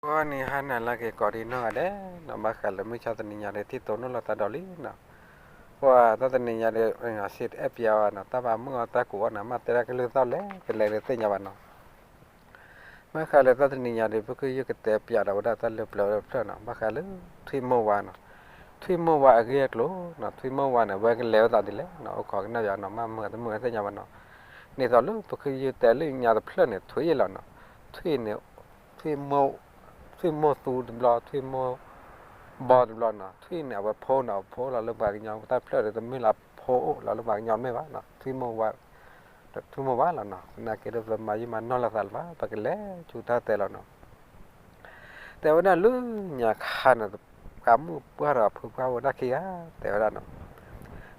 ဂီၤနံၤဟါနၤလၢအဂ့ၤကိးဒံးနီၢ်ဂၤဒဲးနီၤ, ဘၣ်ဃးလၢမုၢ်ဆါတနံၤညါဒီး ထံၣ်တိၢ်နီၣ်လိာ်သးဒီးလံနီၤ. ပှၤတၢ်တနံၤညါဒီး စံးတအဲၣ်ပျးဝဲနီၤ, တၢ်ဘၣ်မုၢ်အီၣ်တၢ်ကူးအီၣ်န့ၣ် မ့ၢ်တဲဒၣ်ကလုၢ်သီၣ်လဲၣ် ကလဲၤလၢသ့ၣ်ညါဘၣ်နီၤ. ဘၣ်ဃးလၢတၢ်တနံၤညါဒီး ပကယုၢ်ကတဲပျးဒီးဝဲဒၣ်တၢ်လၢပျၢၤဝဲဒၣ်တဖျၢၣ်နီၤ, ဘၣ်ဃးလၢ ထွံၣ်မိၢ်ဝါနီၤ. ထွံၣ်မိၢ်ဝါအဂ့ၢ်အကျိၤနီၤ, ထွံၣ်မိၢ်ဝါန့ၣ် အဝဲကလဲၤဝဲသးဒ်လဲၣ်နီၤ, အိၣ်ခိးကနၣ်ယၤနီၤ, မ့ၢ်မုာ်တမုာ်သ့ၣ်ညါဘၣ်နီၤ. ဒ်သိးလၢပကယုၢ်တဲလၢညါတဖျၢၣ်န့ၣ် ထွံၣ်အံၤလီၤနီၤ. ထွံၣ်န့ၣ် ထွံၣ်မိၢ်သူတဘျီ, ထွံၣ်မိၢ်ဘီတဘျီနီၤ. ထွံၣ်န့ၣ် အဝဲဖိနီၤ, အဖိလီၤလၢပှၤကညီတၢ်ဖျၢၣ်ဒီး တမ့ၢ်လၢဖိအိၣ်လီၤလၢပှၤကညီတမ့ၢ်ဘၣ်နီၤ. ထွံၣ်မိၢ်ဝါ ထွံၣ်မိၢ်ဝါလီၤနီၤ. သနာ်က့ဒီး ပမၤယံာ်မၤနီၢ်လိာ်သးလၢၤဘၣ်, ပကလဲၤဆူတၢ်တဲလီၤနီၤ. တဲဝဲဒၣ်လၢညါခါန့ၣ် ပှၤမုၣ်ပှၢ်ဒီးဖုပှၢ်ဝဲဒၣ်ခံဂၤ တဲဝဲဒၣ်နီၤ.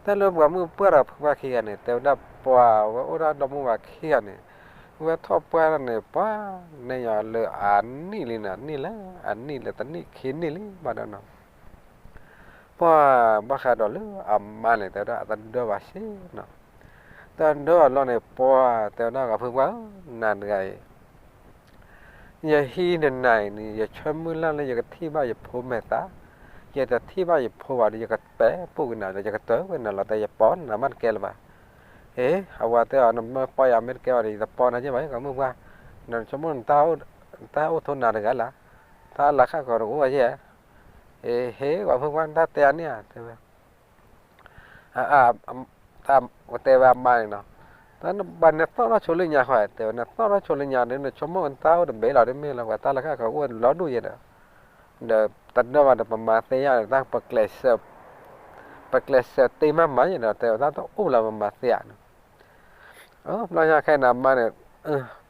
တၢ်လၢပှၤမုၣ်ပှၢ်ဒီးဖုပှၢ်ခံဂၤန့ၣ် တဲဝဲဒၣ်ပှၤဝဲအိၣ်ဒၣ်ဒီမုၢ်ဝၤခံဂၤန့ၣ်, ဝဲထီၣ်ပှၢ်န့ၣ် ပှၤန့ၢ်ယၤလၢအနံၣ်လံနီၤ, နံၣ်လၢ အနံၣ်လၢတနံၣ်ခံနံၣ်လံဘၣ်ဒီးနီၤ. ပှၤဘၣ်ဃးဒီးလၢအမါန့ၣ် တဲဝဲဒၣ်အတဒၢဘၣ်စ့နီၤ. တၢ်ဒၢအလီၢ်န့ၣ် ပှၤတဲဝဲဒၣ် ပှၤဖုပှၢ်ဧၢ, နၤတဂၤအံၤ ယဟံးနနၤအံၤန့ၣ် ယဆၢမုၢ်လၢ်လၢယကထံၣ်ဘၣ်ယဖိမဲာ်သး, ယတထံၣ်ဘၣ်ယဖိဘၣ်ဒီး ယကပဲာ်ပိာ်က့ၤနၤဒီး ယကတၢၢ်ကွံာ်နၤလီၤ, တဲယပိာ်နၤမးတကဲလၢၤဘၣ်. အ့ အဝၤတဲအီၤ နမ့ၢ်ပိာ်ယၤမ့ၢ်တကဲဘၣ်ဒီး ယတပိာ်နၤက့ဘၣ်, ပှၤမုၣ်ပှၢ်, နဆိကမိၣ် တၢ်အိၣ်ထိးနၤတဂၤလၢ်, တၢ်လၤခၣ်ကီးတအိၣ်ဝဲယဲၢ်. အ့ ဟ့ ပှၤဖုပှၢ် နတၢ်တဲအါန့ၢ်ဧါ တဲဝဲ အ တဲဝဲအမါန့ၣ်နီၤ, ပှၤနသီၣ်ထီၣ်ဆိလၢညါဃီ, တဲဝဲ နသီၣ်ထီၣ်ဆိလၢညါဒီး နဆိကမိၣ်နတၢ်အိၣ်တဘ့ၣ်လီၤ, တမ့ၢ်လၢၤ ပှၤတၢ်လၤခၣ်ကီးအိၣ်လီၤဒိၣ်ယဲၢ်ဒီး, ဒီးတဒၢဘၣ်ဒီး ပမၤသ့ယါဒီး တၢ်ပကျဲးစၢး, ပကျဲးစၢးတ့မးမးယဲၢ်ဒီး တဲဝဲ တၢ်တအိၣ်လၢၤ ပမၤသ့ဧါနီၤ. ဘျီညါခဲအံၤန့ၣ် အမါန့ၣ်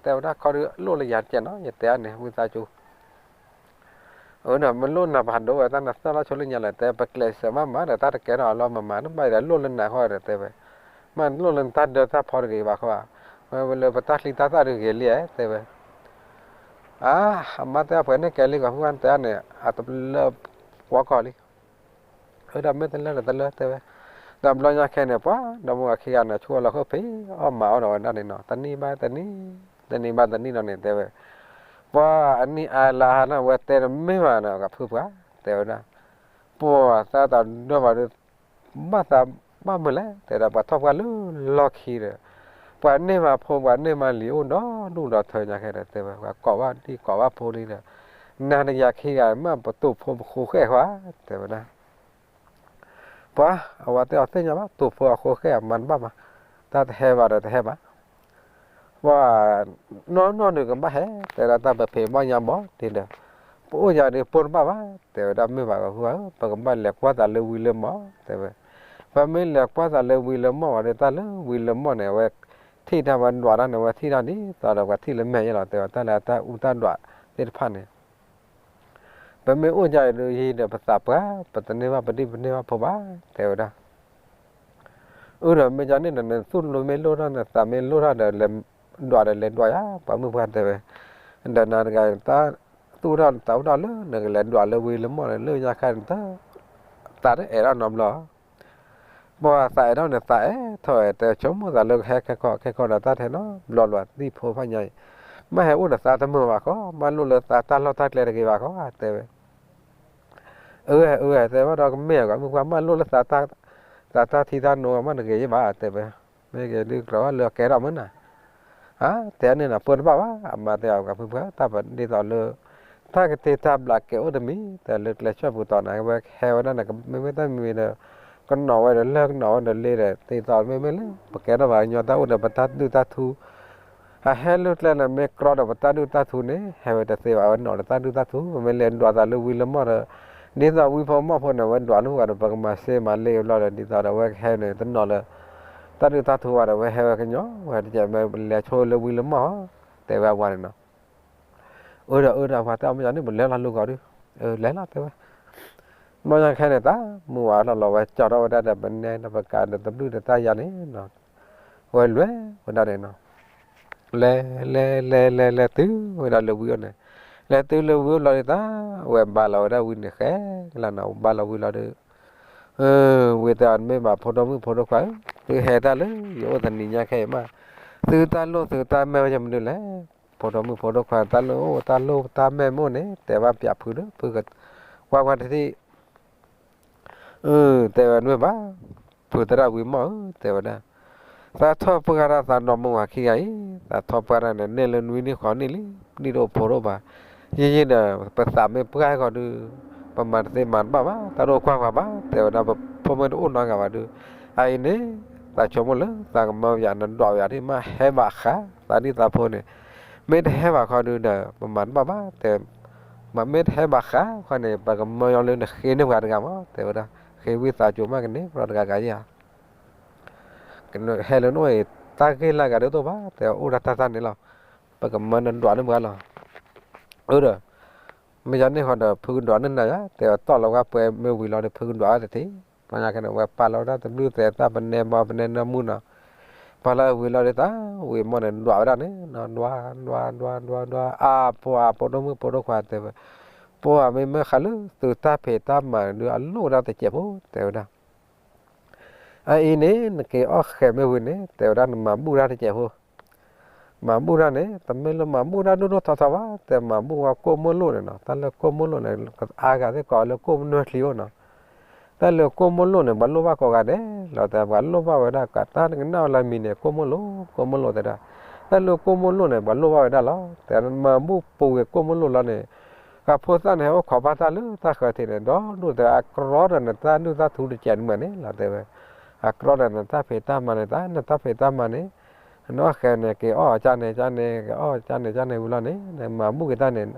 တဲဝဲဒၣ် ခီဒုးလိၣ်လၢယၤတကဲနီၤ, ယတဲအါန့ၣ် ဝံသးစူၤ အၢ ဒီးမ့ၢ်လိၣ်နၤပှၤဒိဝဲ တၢ်နသီၣ်ထီၣ်ဆိလၢညါလဲၣ်, တဲ ပကျဲးစၢးမးမးဒီး တၢ်တကဲထီၣ်အလီၢ်မးမး နဘၣ်ဒီးလိၣ်လၢနၤဃီဒီး တဲဝဲ, မ့ၢ်လိၣ်လၢနတၢ်ဒၢတၢ်ဖီတဂ့ၤဘၣ်ဃီ, ဝဲဝဲလၢပတၢ်ချံတၢ်သၣ်တဂ့ၤလံဧါ တဲဝဲ. အါ အမါတဲ ပှဲၤန့ၢ်ကဲလံ ပှၤဖုပှၢ် နတဲအါန့ၣ် အတလၢကွီကီၢ်လံ. အၢဒီးမ့ၢ်တလၢဒီးတလၢ တဲဝဲ. ဒီးဘျီညါခဲအံၤန့ၣ် ပှၤဒီမါဝၤခံဂၤန့ၣ် ဆူအလီၢ်ခိၣ်ဖံးအီၣ်မၤအီၣ်ဒီးဝဲဒၣ်န့ၣ်နီၤ, တနံၤဘၣ်တနံၤ, တနံၤဘၣ်တနံၤလီၤန့ၣ် တဲဝဲ, ပှၤအနံၣ်အါလါဟါန့ၣ် ဝဲတဲတမ့ၢ်ဘၣ်နီၤ ပှၤဖုပှၢ် တဲဝဲဒၣ်, ပှၤသးတၢ်ဒိၣ်ဘၣ်ဒီး ဘၣ်သးဘၣ်မုာ်လဲၣ် တဲဒၣ် ပှၤထီၣ်ပှၢ်လၢလီၢ်ခံဒီး ပှၤန့ၢ်မၤဖိ ပှၤန့ၢ်မၤလံၤအိၣ်ဒီဒူၣ်ဒီထၢညါခဲဒီး တဲဝဲ ပှၤကိးဘၣ်ဒံကိးဘၣ်ဖိလံဒီး နၤတယၤခံဂၤ မ့ၢ်ပတိာ်ဖိပဃိဃဲၣ်ဃီ တဲဝဲဒၣ်. ပှၤအဝၤတဲအီၤ သ့ၣ်ညါဘၣ် တိာ်ဖိအဃိဃဲၣ်အမၤတဘၣ်မး, တၢ်တဟဲဘၣ်ဒီးတဟဲဘၣ်. ပှၤနီၢ်နီၢ်ဒုးကဘၣ်ဟဲ တဲဒၣ်တၢ်ပဖံးဘၣ်ညါဘီဒ်ဒီး ပအိၣ်ယၤဒီးပိၢ်တဘၣ်ဘၣ် တဲဝဲဒၣ် မ့ၢ်ဘၣ်ပှၤဖုပှၢ်ဧၢ ပကဘၣ်လဲၤကွၢ်သးလၢဝံလၢမီၢ် တဲဝဲ. ပမ့ၢ်လဲၤကွၢ်သးလၢဝံလၢမီၢ်ဝဲဒီး တၢ်လၢဝံလၢမီၢ်န့ၣ် အဝဲထံၣ်တၢ်ဝဲဒွးတၢ်န့ၣ် အဝဲထံၣ်တၢ်ဒ်သိးဒီးပှၤထံၣ်လၢမဲာ်ယဲၢ်လီၤ တဲဝဲ တၢ်လၢတၢ်အူတၢ်ဒွးသ့ၣ်တဖၣ်န့ၣ် ပမ့ၢ်အိၣ်ယၤဒီးယံၤဒီးပသးပှၢ် ပတန့ၢ်ဘၣ်ပဒံၣ်ပန့ၢ်ဘၣ်ဖိဘၣ် တဲဝဲဒၣ်. အၢဒီးမ့ၢ်ဒ်န့ၣ်ဒီး နသူၣ်လိမ့ၢ်လိၣ်ထီၣ် နသးမ့ၢ်လိၣ်ထီၣ်ဒီး လဲၤဒွးဒီးလဲၤဒွးယၤ ပှၤမုၣ်ပှၢ်တဲဝဲ. ဒီးနၤတဂၤ တၢ်သူၣ်ထီၣ်သးအိၣ်ထီၣ်လၢ နကလဲၤဒွးလၢဝံၤလၢမီၢ်န့ၣ် လၢညါခါန့ၣ် သးတအဲၣ်ထီၣ်နီတဘျီ ပှၤသးအဲၣ်ထီၣ်န့ၣ် သးအဲၣ်ထီၣ်ဝဲ တဆိကမိၣ်သးလၢကဟဲခဲခီခဲခီဒီးတၢ်တဟဲနီတဘျီလၢၤ သံၣ်ဖိဖးညါအံၤ, မ့ၢ်ဟဲအိၣ်ဒီးသးတမုာ်ဘၣ်ဃီ, မ့ၢ်လိၣ်လၢသးတၢ်လီၢ်တၢ်ကျဲတဂ့ၤဘၣ်ဃီ တဲဝဲ. အၢ အၢ တဲဝဲဒီးကမ့ၢ်အဂီၢ် မုၣ်ပှၢ် မ့ၢ်လိၣ်လၢသးတၢ်ထံတၢ်နိမ့ၢ်တဂ့ၤဘၣ် တဲဝဲ. မ့ၢ်ဂ့ၤဒုးကြၢးဝဲလၢအကဲထီၣ်မုၢ်နၤ တဲန့ၣ်နီၤ ပၢတဘၣ်ဘၣ် အမါတဲအီၤ ပှၤဖုပှၢ် တၢ်ပဒ်သိးလၢ တၢ်ကတ့တၢ်ဘျးကဲအိၣ်တမံၤ တဲလၢကျဲဆၢၣ်ပူၤတီၤန့ၣ် ဝဲဟဲဝဲဒၣ်န့ၣ် မ့မ့ၢ်တၢ်မံၤမံၤဒီး ကနီၤဝဲဒီးလၢၢ်ကနီၤဝဲဒီးလ့ဒီး ဒ်သိးမ့မ့ၢ်လၢ ပကဲထီၣ်ပှၤကညီတၢ်အိၣ်ဒီး ပတၢ်ဒုၣ်တၢ်ထူ အဟဲလၢကျဲန့ၣ် မ့ၢ်ကြီဒီးပတၢ်ဒုၣ်တၢ်ထူန့ၣ် ဟဲဝဲတသ့ဘၣ် အဝဲနီၤဒီးတၢ်ဒုၣ်တၢ်ထူ ပမ့ၢ်လဲၤဒွးသးလၢဝံၤလၢမီၢ်ဒီး ဒ်သိးဝံဖိမီၢ်ဖိန့ၣ် အဝဲဒွးန့ၢ်ဝဲဒီး ပကမၤစ့မၤလ့ဘျီဒီး ဒ်သိးဒီးအဝဲကဟဲန့ၣ် တနီၤလၢ တၢ်ဒုၣ်တၢ်ထူဘၣ်ဒီး အဝဲဟဲဝဲကညီဝဲတကဲး မ့ၢ်လဲၤဆိလၢဝံၤလၢမီၢ် တဲဝဲအဝၤန့ၣ်နီၤ. အၢဒီးအၢဒီး ပှၤတဲအီၤမ့ၢ်ယၤန့ၣ် ပလဲၤလီၤလိၤကီးဒုး လဲၤလီၤတဲဝဲ. ဘျီညါခဲန့ၣ် တၢ်မုၢ်ဝၤလီၤလီၤဝဲ ကၠီထီၣ်ဝဲဒၣ်ဒီး ပနဲဒီးပကးဒီးတဘျုးဒီးတၢ်ယၤန့ၣ်နီၤ ဝဲလဲၤဝဲဒၣ်န့ၣ်နီၤ လဲၤ လဲၤ လဲၤ လဲၤ လဲၤတုၤဝဲဒၣ်လၢဝံၤအိၣ်န့ၣ် လဲၤတုၤလၢဝံၤအိၣ်လီၤဒီး တၢ်ဝဲဘါလီၤဝဲဒၣ်ဝံၤန့ၣ် ဃဲကလါနီၤ ဘါလီၤဝံၤလီၤဒီး ဝံၤတဲအီၤ မ့ၢ်ဘၣ်ဖိဒိၣ်မုၣ်ဖိဒိၣ်ခွါဧၢ, သုဟဲတၢ်လၢယအိၣ်တနံၤညါခဲအံၤမး, သုတၢ်လိၣ်သုတၢ်မဲာ်ဝဲယမနုၤလဲၣ်. ဖိဒိၣ်မုၣ်ဖိဒိၣ်ခွါ တၢ်လိၣ်အိၣ်တၢ်လိၣ်တၢ်မဲာ်မ့ၢ်အိၣ်န့ၣ် တဲဘၣ်ပၠးဖုဒီး ဖုကကွၢ်ကွၢ်တထံၣ် အၢ တဲဝဲနမ့ၢ်ဘၣ် ဖုသရၣ်ဝံၤမီၢ်ဧၢ တဲဝဲဒၣ်, သးထီၣ်ပှၢ်တၢ်သးဒီမါဝၤခံဂၤအံၤ, သးထီၣ်ပှၢ်တၢ်န့ၣ် န့ၢ်လၢနွံနံၣ်ဃိးနံၣ်လံ, နံၣ်တအိၣ်ဖိတအိၣ်ဘၣ်, ယံာ်ယံာ်ဒီး ပသးမ့ၢ်ပှၢ်ဃီဒီး ပမၤတသ့မၤတဘၣ်ဘၣ်, တၢ်တအိၣ်ကွၢ်ပှၤဘၣ်, တဲဝဲဒၣ် ပဖိမ့ၢ်တအိၣ်နီတဂၤဘၣ်ဒီး, အအံၤန့ၣ် သးဆိကမိၣ်လၢ သးကမၢယၤနဒွးယၤဒ်မး ဟဲဘၣ်ဃး သးဒ်သးဖိန့ၣ်, မ့ၢ်တဟဲဘၣ်ဃီဒီး ပမၤတဘၣ်ဘၣ်, တဲ မ့ၢ်တဟဲဘၣ်ဃးခီန့ၣ် ပကမၢညီလၢနဃ့န့ၢ်ပှၤတဂၤမး, တဲဝဲဒၣ်, ဃ့ဝံသးစူၤမးကန့ၢ် ပှၤတဂၤဂၤယၤ ဟဲလၢနအိၣ်အံၤ တၢ်ဂ့ၢ်လၢဂၤဒ်သိးဘၣ်, တဲအိၣ်ဒၣ်တၢ်တၢ်န့ၣ်လီၤ, ပကမၢနဒွးန့ၢ်ပှၤလီၤ, အၢဒီး, မ့ၢ်ယၤန့ၣ်ဃီဒီး ဖုကဒွးန့ၢ်နၤယၤ, တဲအတီၢ်လီၤဝဲပှဲၤမ့ၢ်ဝံၤလီၤဒီး ဖုကဒွးဝဲတထံၣ်, ဘျီညါခဲန့ၣ် ဝဲပာ်လီၤဝဲဒၣ်တဘျုးသဲးတၢ်ပနဲမီၤပနဲနီၢ်မူနီၤ, ပာ်လီၤဝံၤလီၤဒီး သးဝံၤမီၢ်န့ၣ် ဒွးဝဲဒၣ်န့ၣ်, ဒွး ဒွး ဒွး ဒွး ဒွး အါ ပှၤ ဖိဒိၣ်မုၣ်ဖိဒိၣ်ခွါတဲဝဲ, ပှၤမ့ၢ်မ့ၢ်ဃးလၢသုတၢ်ဖံးတၢ်မၤဒီး အလိၣ်ဝဲဒၣ်တစဲးဖိ တဲဝဲဒၣ် အအံၤန့ၣ် နက့ၤအီၣ်ဃဲၤမ့ၢ်ဝံၤန့ၣ် တဲဝဲဒၣ်နမၤဘူၣ်တၢ်တစဲးဖိ, မၤဘူၣ်တၢ်န့ၣ် တမ့ၢ်လၢမၤဘူၣ်တၢ်ဒိၣ်ဒိၣ်ထီထီဘၣ်, တဲမၤဘူၣ်ဝဲကိၣ်မိၢ်လိၣ်န့ၣ်နီၤ, တၢ်လၢကိၣ်မိၢ်လိၣ်န့ၣ် အါဂၤသ့ၣ်ကိးလၢကိၣ်မနုၤချံအိၣ်နီၤ, တၢ်လၢကိၣ်မိၢ်လိၣ်န့ၣ် ပှၤလိၣ်ဘၣ်ကိးဂၤဒဲးလီၤ, တဲပှၤလိၣ်ဘၣ်ဝဲဒၣ် ကတၢ်နကနၣ်ဝဲလၢမံၤန့ၣ် ကိၣ်မိၢ်လိၣ် ကိၣ်မိၢ်လိၣ်တဲဒၣ်, တၢ်လၢကိၣ်မိၢ်လိၣ်န့ၣ် ပှၤလိၣ်ဘၣ်ဝဲဒၣ်လီၤ, တဲမၤဘူၣ်ပူၤက့ၤကိၣ်မိၢ်လိၣ်လီၤန့ၣ် ကဖိသၣ်န့ၣ် ဟဲအိၣ်ခိးဘၣ်တၢ်လၢတၢ်ဃၢၤထံးန့ၣ် ဒီဒူၣ်တဲ အကြီဒီးနတၢ်ဒုၣ်တၢ်ထူတစဲးန့ၣ်မးန့ၣ်လီၤ တဲဝဲ, အကြီဒီးနတၢ်ဖံးတၢ်မၤန့ၣ် တၢ်နတၢ်ဖံးတၢ်မၤန့ၣ်, နအီၣ်ဃဲၤန့ၣ် က့ၤအီၣ်ကၢ်န့ၣ်ကၢ်န့ၣ် က့ၤအီၣ်ကၢ်န့ၣ်ကၢ်န့ၣ်ဝံၤလီၤန့ၣ် နမၤဘူၣ်က့ၤတၢ်န့ၣ်,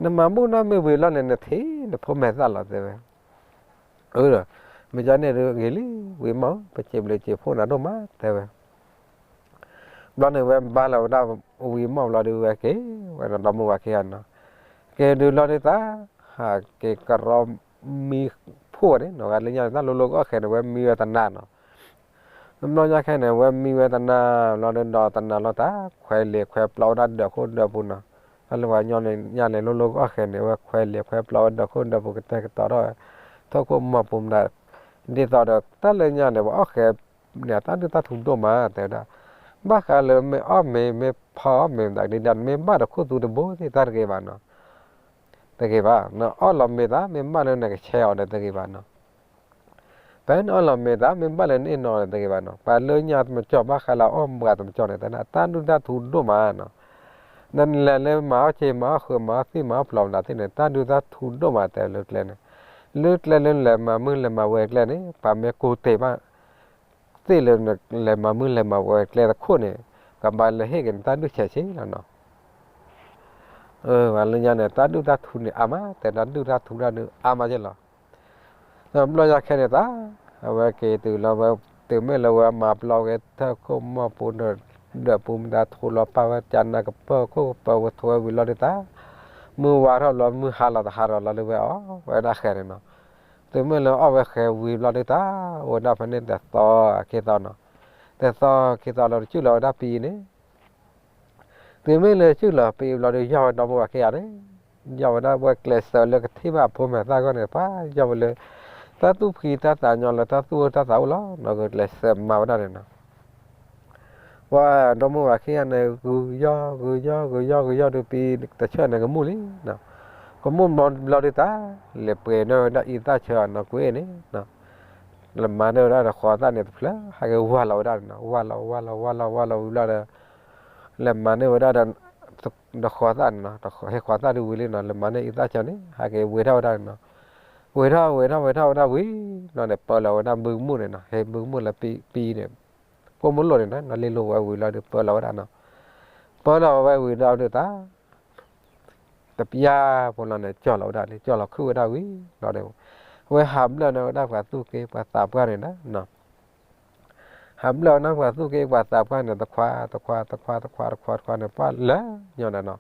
နမၤဘူၣ်နီၢ်မ့ၢ်ဝံၤလီၤန့ၣ် နထံၣ်နဖိမဲာ်သၣ်လီၤ တဲဝဲ, အၢဒီး, မ့ၢ်ကၢ်န့ၣ်ဒုးဂ့ၤလံ ဝံၤမီၢ် ပစံးဘျုးစံးဖှိၣ်နၤဒိၣ်မး တဲဝဲ ဘျီန့ၣ် ဝဲဘါလီၤဝဲဒၣ်ဝံၤမီၢ်ဘျီဒီးဝဲက့ၤ, ဝဲဒီးဒီမါဝၤခံဂၤနီၤ, က့ၤဒုးလီၤဒုးသး, ဟးက့ၤကရီမံဖှိၣ်န့ၣ်နီၤ, ဂၤလၢညါန့ၣ် တၢ်လိၤလိၤကအီၣ်ဃဲၤန့ၣ် ဝဲမံဝဲတနၤနီၤ, ဘျီညါခဲန့ၣ် ဝဲမံဝဲတနၤ, ဘျီဒီးတနၤလီၤတၢ် ခွဲးလ့ၤခွဲးပျီဝဲဒၣ်ဒၢးခိၣ်ဒၢးပူၤနီၤ, တၢ်လၢပှၤညီန့ၣ် ညါန့ၣ် လိၤလိၤကအီၣ်ဃဲၤန့ၣ် ဝဲခွဲးလ့ၤခွဲးပျီဝဲဒၢးခိၣ်ဒၢးပူၤ ကတဲာ်ကတီၤထီၣ်ဝဲ, ထီၣ်ခိၣ်မီၤပူၤမတၤ, ဒ်သိးဒီး တၢ်လၢညါန့ၣ် ပှၤအီၣ်ဃဲၤ န့ၣ် တၢ်ဒုၣ်တၢ်ထူဒိၣ်မး တဲဝဲဒၣ်, ဘၣ်ဃးလၢမ့ၢ်အီၣ်မ့ၤ မ့ၢ်ဖီအီၣ်မ့ၤမတၤဒ်ဒၣ် မ့ၢ်ဘၣ်ဒီးခိၣ်သူတဘိသ့ၣ်တၢ်တဂ့ၤဘၣ်နီၤ, တဂ့ၤဘၣ်, နအီၣ်လီၤမ့ၤသး မ့ၢ်ဘၣ်လၢနကဆဲးအီၤဒီးတဂ့ၤဘၣ်နီၤ, ဖဲနအီၣ်လီၤမ့ၤသး မ့ၢ်ဘၣ်လၢနအ့ၣ်နီၤဒီးတဂ့ၤဘၣ်နီၤ, ပှၤလၢညါတမကၠီၣ် ဘၣ်ဃးလၢအီၣ်မ့ၤတမကၠီၣ်န့ၣ် တဲဒၣ် တၢ်ဒုၣ်တၢ်ထူဒိၣ်မးနီၤ, နလဲၤလၢမၤအီၣ်စ့မၤအီၣ်ဃုာ်မၤအီၣ်သံၣ်မၤအီၣ်ပျီမတၤသ့ၣ်န့ၣ် တၢ်ဒုၣ်တၢ်ထူဒိၣ်မး တဲလၢကျဲန့ၣ်, လၢကျဲလၢလဲၤမၤမုၢ်လဲၤမၤဝဲကျဲန့ၣ် ပှၤမ့ၢ်ကိးတ့ၢ်ဘၣ် သ့ၣ်လၢနလဲၤမၤမုၢ်လဲၤမၤဝဲကျဲတခိၣ်န့ၣ် ကဘၣ်လဲၤဟ့ၣ်က့ၤနတၢ်ဒုၣ်ဆဲးဆ့လီၤနီၤ, ပှၤလၢညါန့ၣ် တၢ်ဒုၣ်တၢ်ထူန့ၣ်အါမး တဲတၢ်ဒုၣ်တၢ်ထူတၢ်ဒုးအါမးက့လီၤ, ဘျီညါခဲန့ၣ်သး, အဝဲက့ၤတုၤလီၤဝဲ, တုၤမ့ၢ်လၢဝဲမၤပျီဝဲထၢၣ်ခိၣ်မီၢ်ပူၤဒီး, ဒီးပူၤမတၤထိလီၤပာ်ဝဲကနၢ်ကပၢၢ်ခိၣ်ကပၢၢ်ဝဲထိဝဲဝံၤလီၤဒုးသး, မုၢ်ဝါထီၣ်လီၤ မုၢ်ဟါလီၤတဟါလီၤလီၤလၢဝဲအီၤ ဝဲဒၣ်ဃဲၤန့ၣ်နီၤ, တုၤမ့ၢ်လၢအီၣ်ဝဲဃဲၤဝံၤဘျီဒုးသး, အိၣ်ဝဲဒၣ်ဖဲန့ၣ်တသီ, ခံသီနီၤ, တသီခံသီလီၤ တစုၣ်လီၤဝဲဒၣ်ပံၤန့ၣ် တုၤမ့ၢ်လၢစုၣ်လီၤပံၤဘျီဒီး ယီၢ်ဝဲဒီမါဝၤခံဂၤန့ၣ်, ယီၢ်ဝဲဒၣ်ဝဲကျဲးစၢးလၢကထံၣ်ဘၣ်အဖိမဲာ်သၣ်အဂီၢ်န့ၣ် ပှၤယီၢ်ဝဲလၢ တၢ်သူၣ်ဖှံတၢ်သးညီလၢတၢ်သူၣ်အိၣ်တၢ်သးအိၣ်လီၤ. နီၢ်ကကျဲးစၢးမၤဝဲဒၣ်န့ၣ်နီၤ, ပှၤဒီမါဝၤခံဂၤန့ၣ် ဂုာ်ယီၢ် ဂုာ်ယီၢ် ဂုာ်ယီၢ် ဂုာ်ယီၢ်ဒုးပံၤတဆၢန့ၣ် ကမူၣ်လံနီၤ, ကမူၣ်ဘျီဒုးသး, လဲၤပှ့ၤန့ၢ်ဝဲဒၣ်အံသၣ်ဆၢနီၢ်ကွ့န့ၣ် လဲၤမၤန့ၢ်ဝဲဒၣ်ဒီးဃီသၣ်န့ၣ်တဖျၢၣ် ဟဲက့ၤဝၢ်လီၤဝဲဒၣ်န့ၣ်နီၤ, ဝၢ်လီၤ ဝၢ်လီၤ ဝၢ်လီၤ ဝၢ်လီၤဝံၤဘျီဒီး, လဲၤမၤန့ၢ်ဝဲဒၣ်ဒီး, ဒီးဃီသၣ်န့ၣ်နီၤ, ဟဲဃီသၣ်ဒုးဝံၤလံနီၤ, လဲၤမၤန့ၢ်အံသၣ်ဆၢန့ၣ် ဟဲက့ၤဝ့ၤထီၣ်ဝဲဒၣ်န့ၣ်နီၤ, ဝ့ၤထီၣ် ဝ့ၤထီၣ် ဝ့ၤထီၣ်ဝဲဒၣ်ဝံၤ, ဘျီန့ၣ် ပၢလီၤဝဲဒၣ်ဘုကမူၣ်န့ၣ်နီၤ, ဟဲဘုကမူၣ်လၢပံၤန့ၣ်, ကိၣ်မုၢ်လိၣ်န့ၣ်နီၤ, လ့လိာ်ဝဲဝံၤလီၤဒီးပၢလီၤဝဲဒၣ်နီၤ, ပၢလီၤဝဲဝံၤလီၤဒီးသး တပျၢ်ဖိလီၤန့ၣ် ကၠီၢ်လီၤဝဲဒၣ်န့ၣ် ကၠီၢ်လီၤခုၣ်ဝဲဒၣ်ဝံၤလီၤဒီး, ဝဲဟးဘျၢၣ်န့ၢ်ဝဲဒၣ်ပှၤသူၣ်က့ပှၤသးပှၢ်န့ၣ်နီၤ, ဟးဘျၢၣ်ဝဲဒၣ်ပှၤသူၣ်က့ပှၤသးပှၢ်န့ၣ် တခွး တခွး တခွး တခွး တခွးန့ၣ် ပှၤလၢာ်ညီန့ၣ်နီၤ,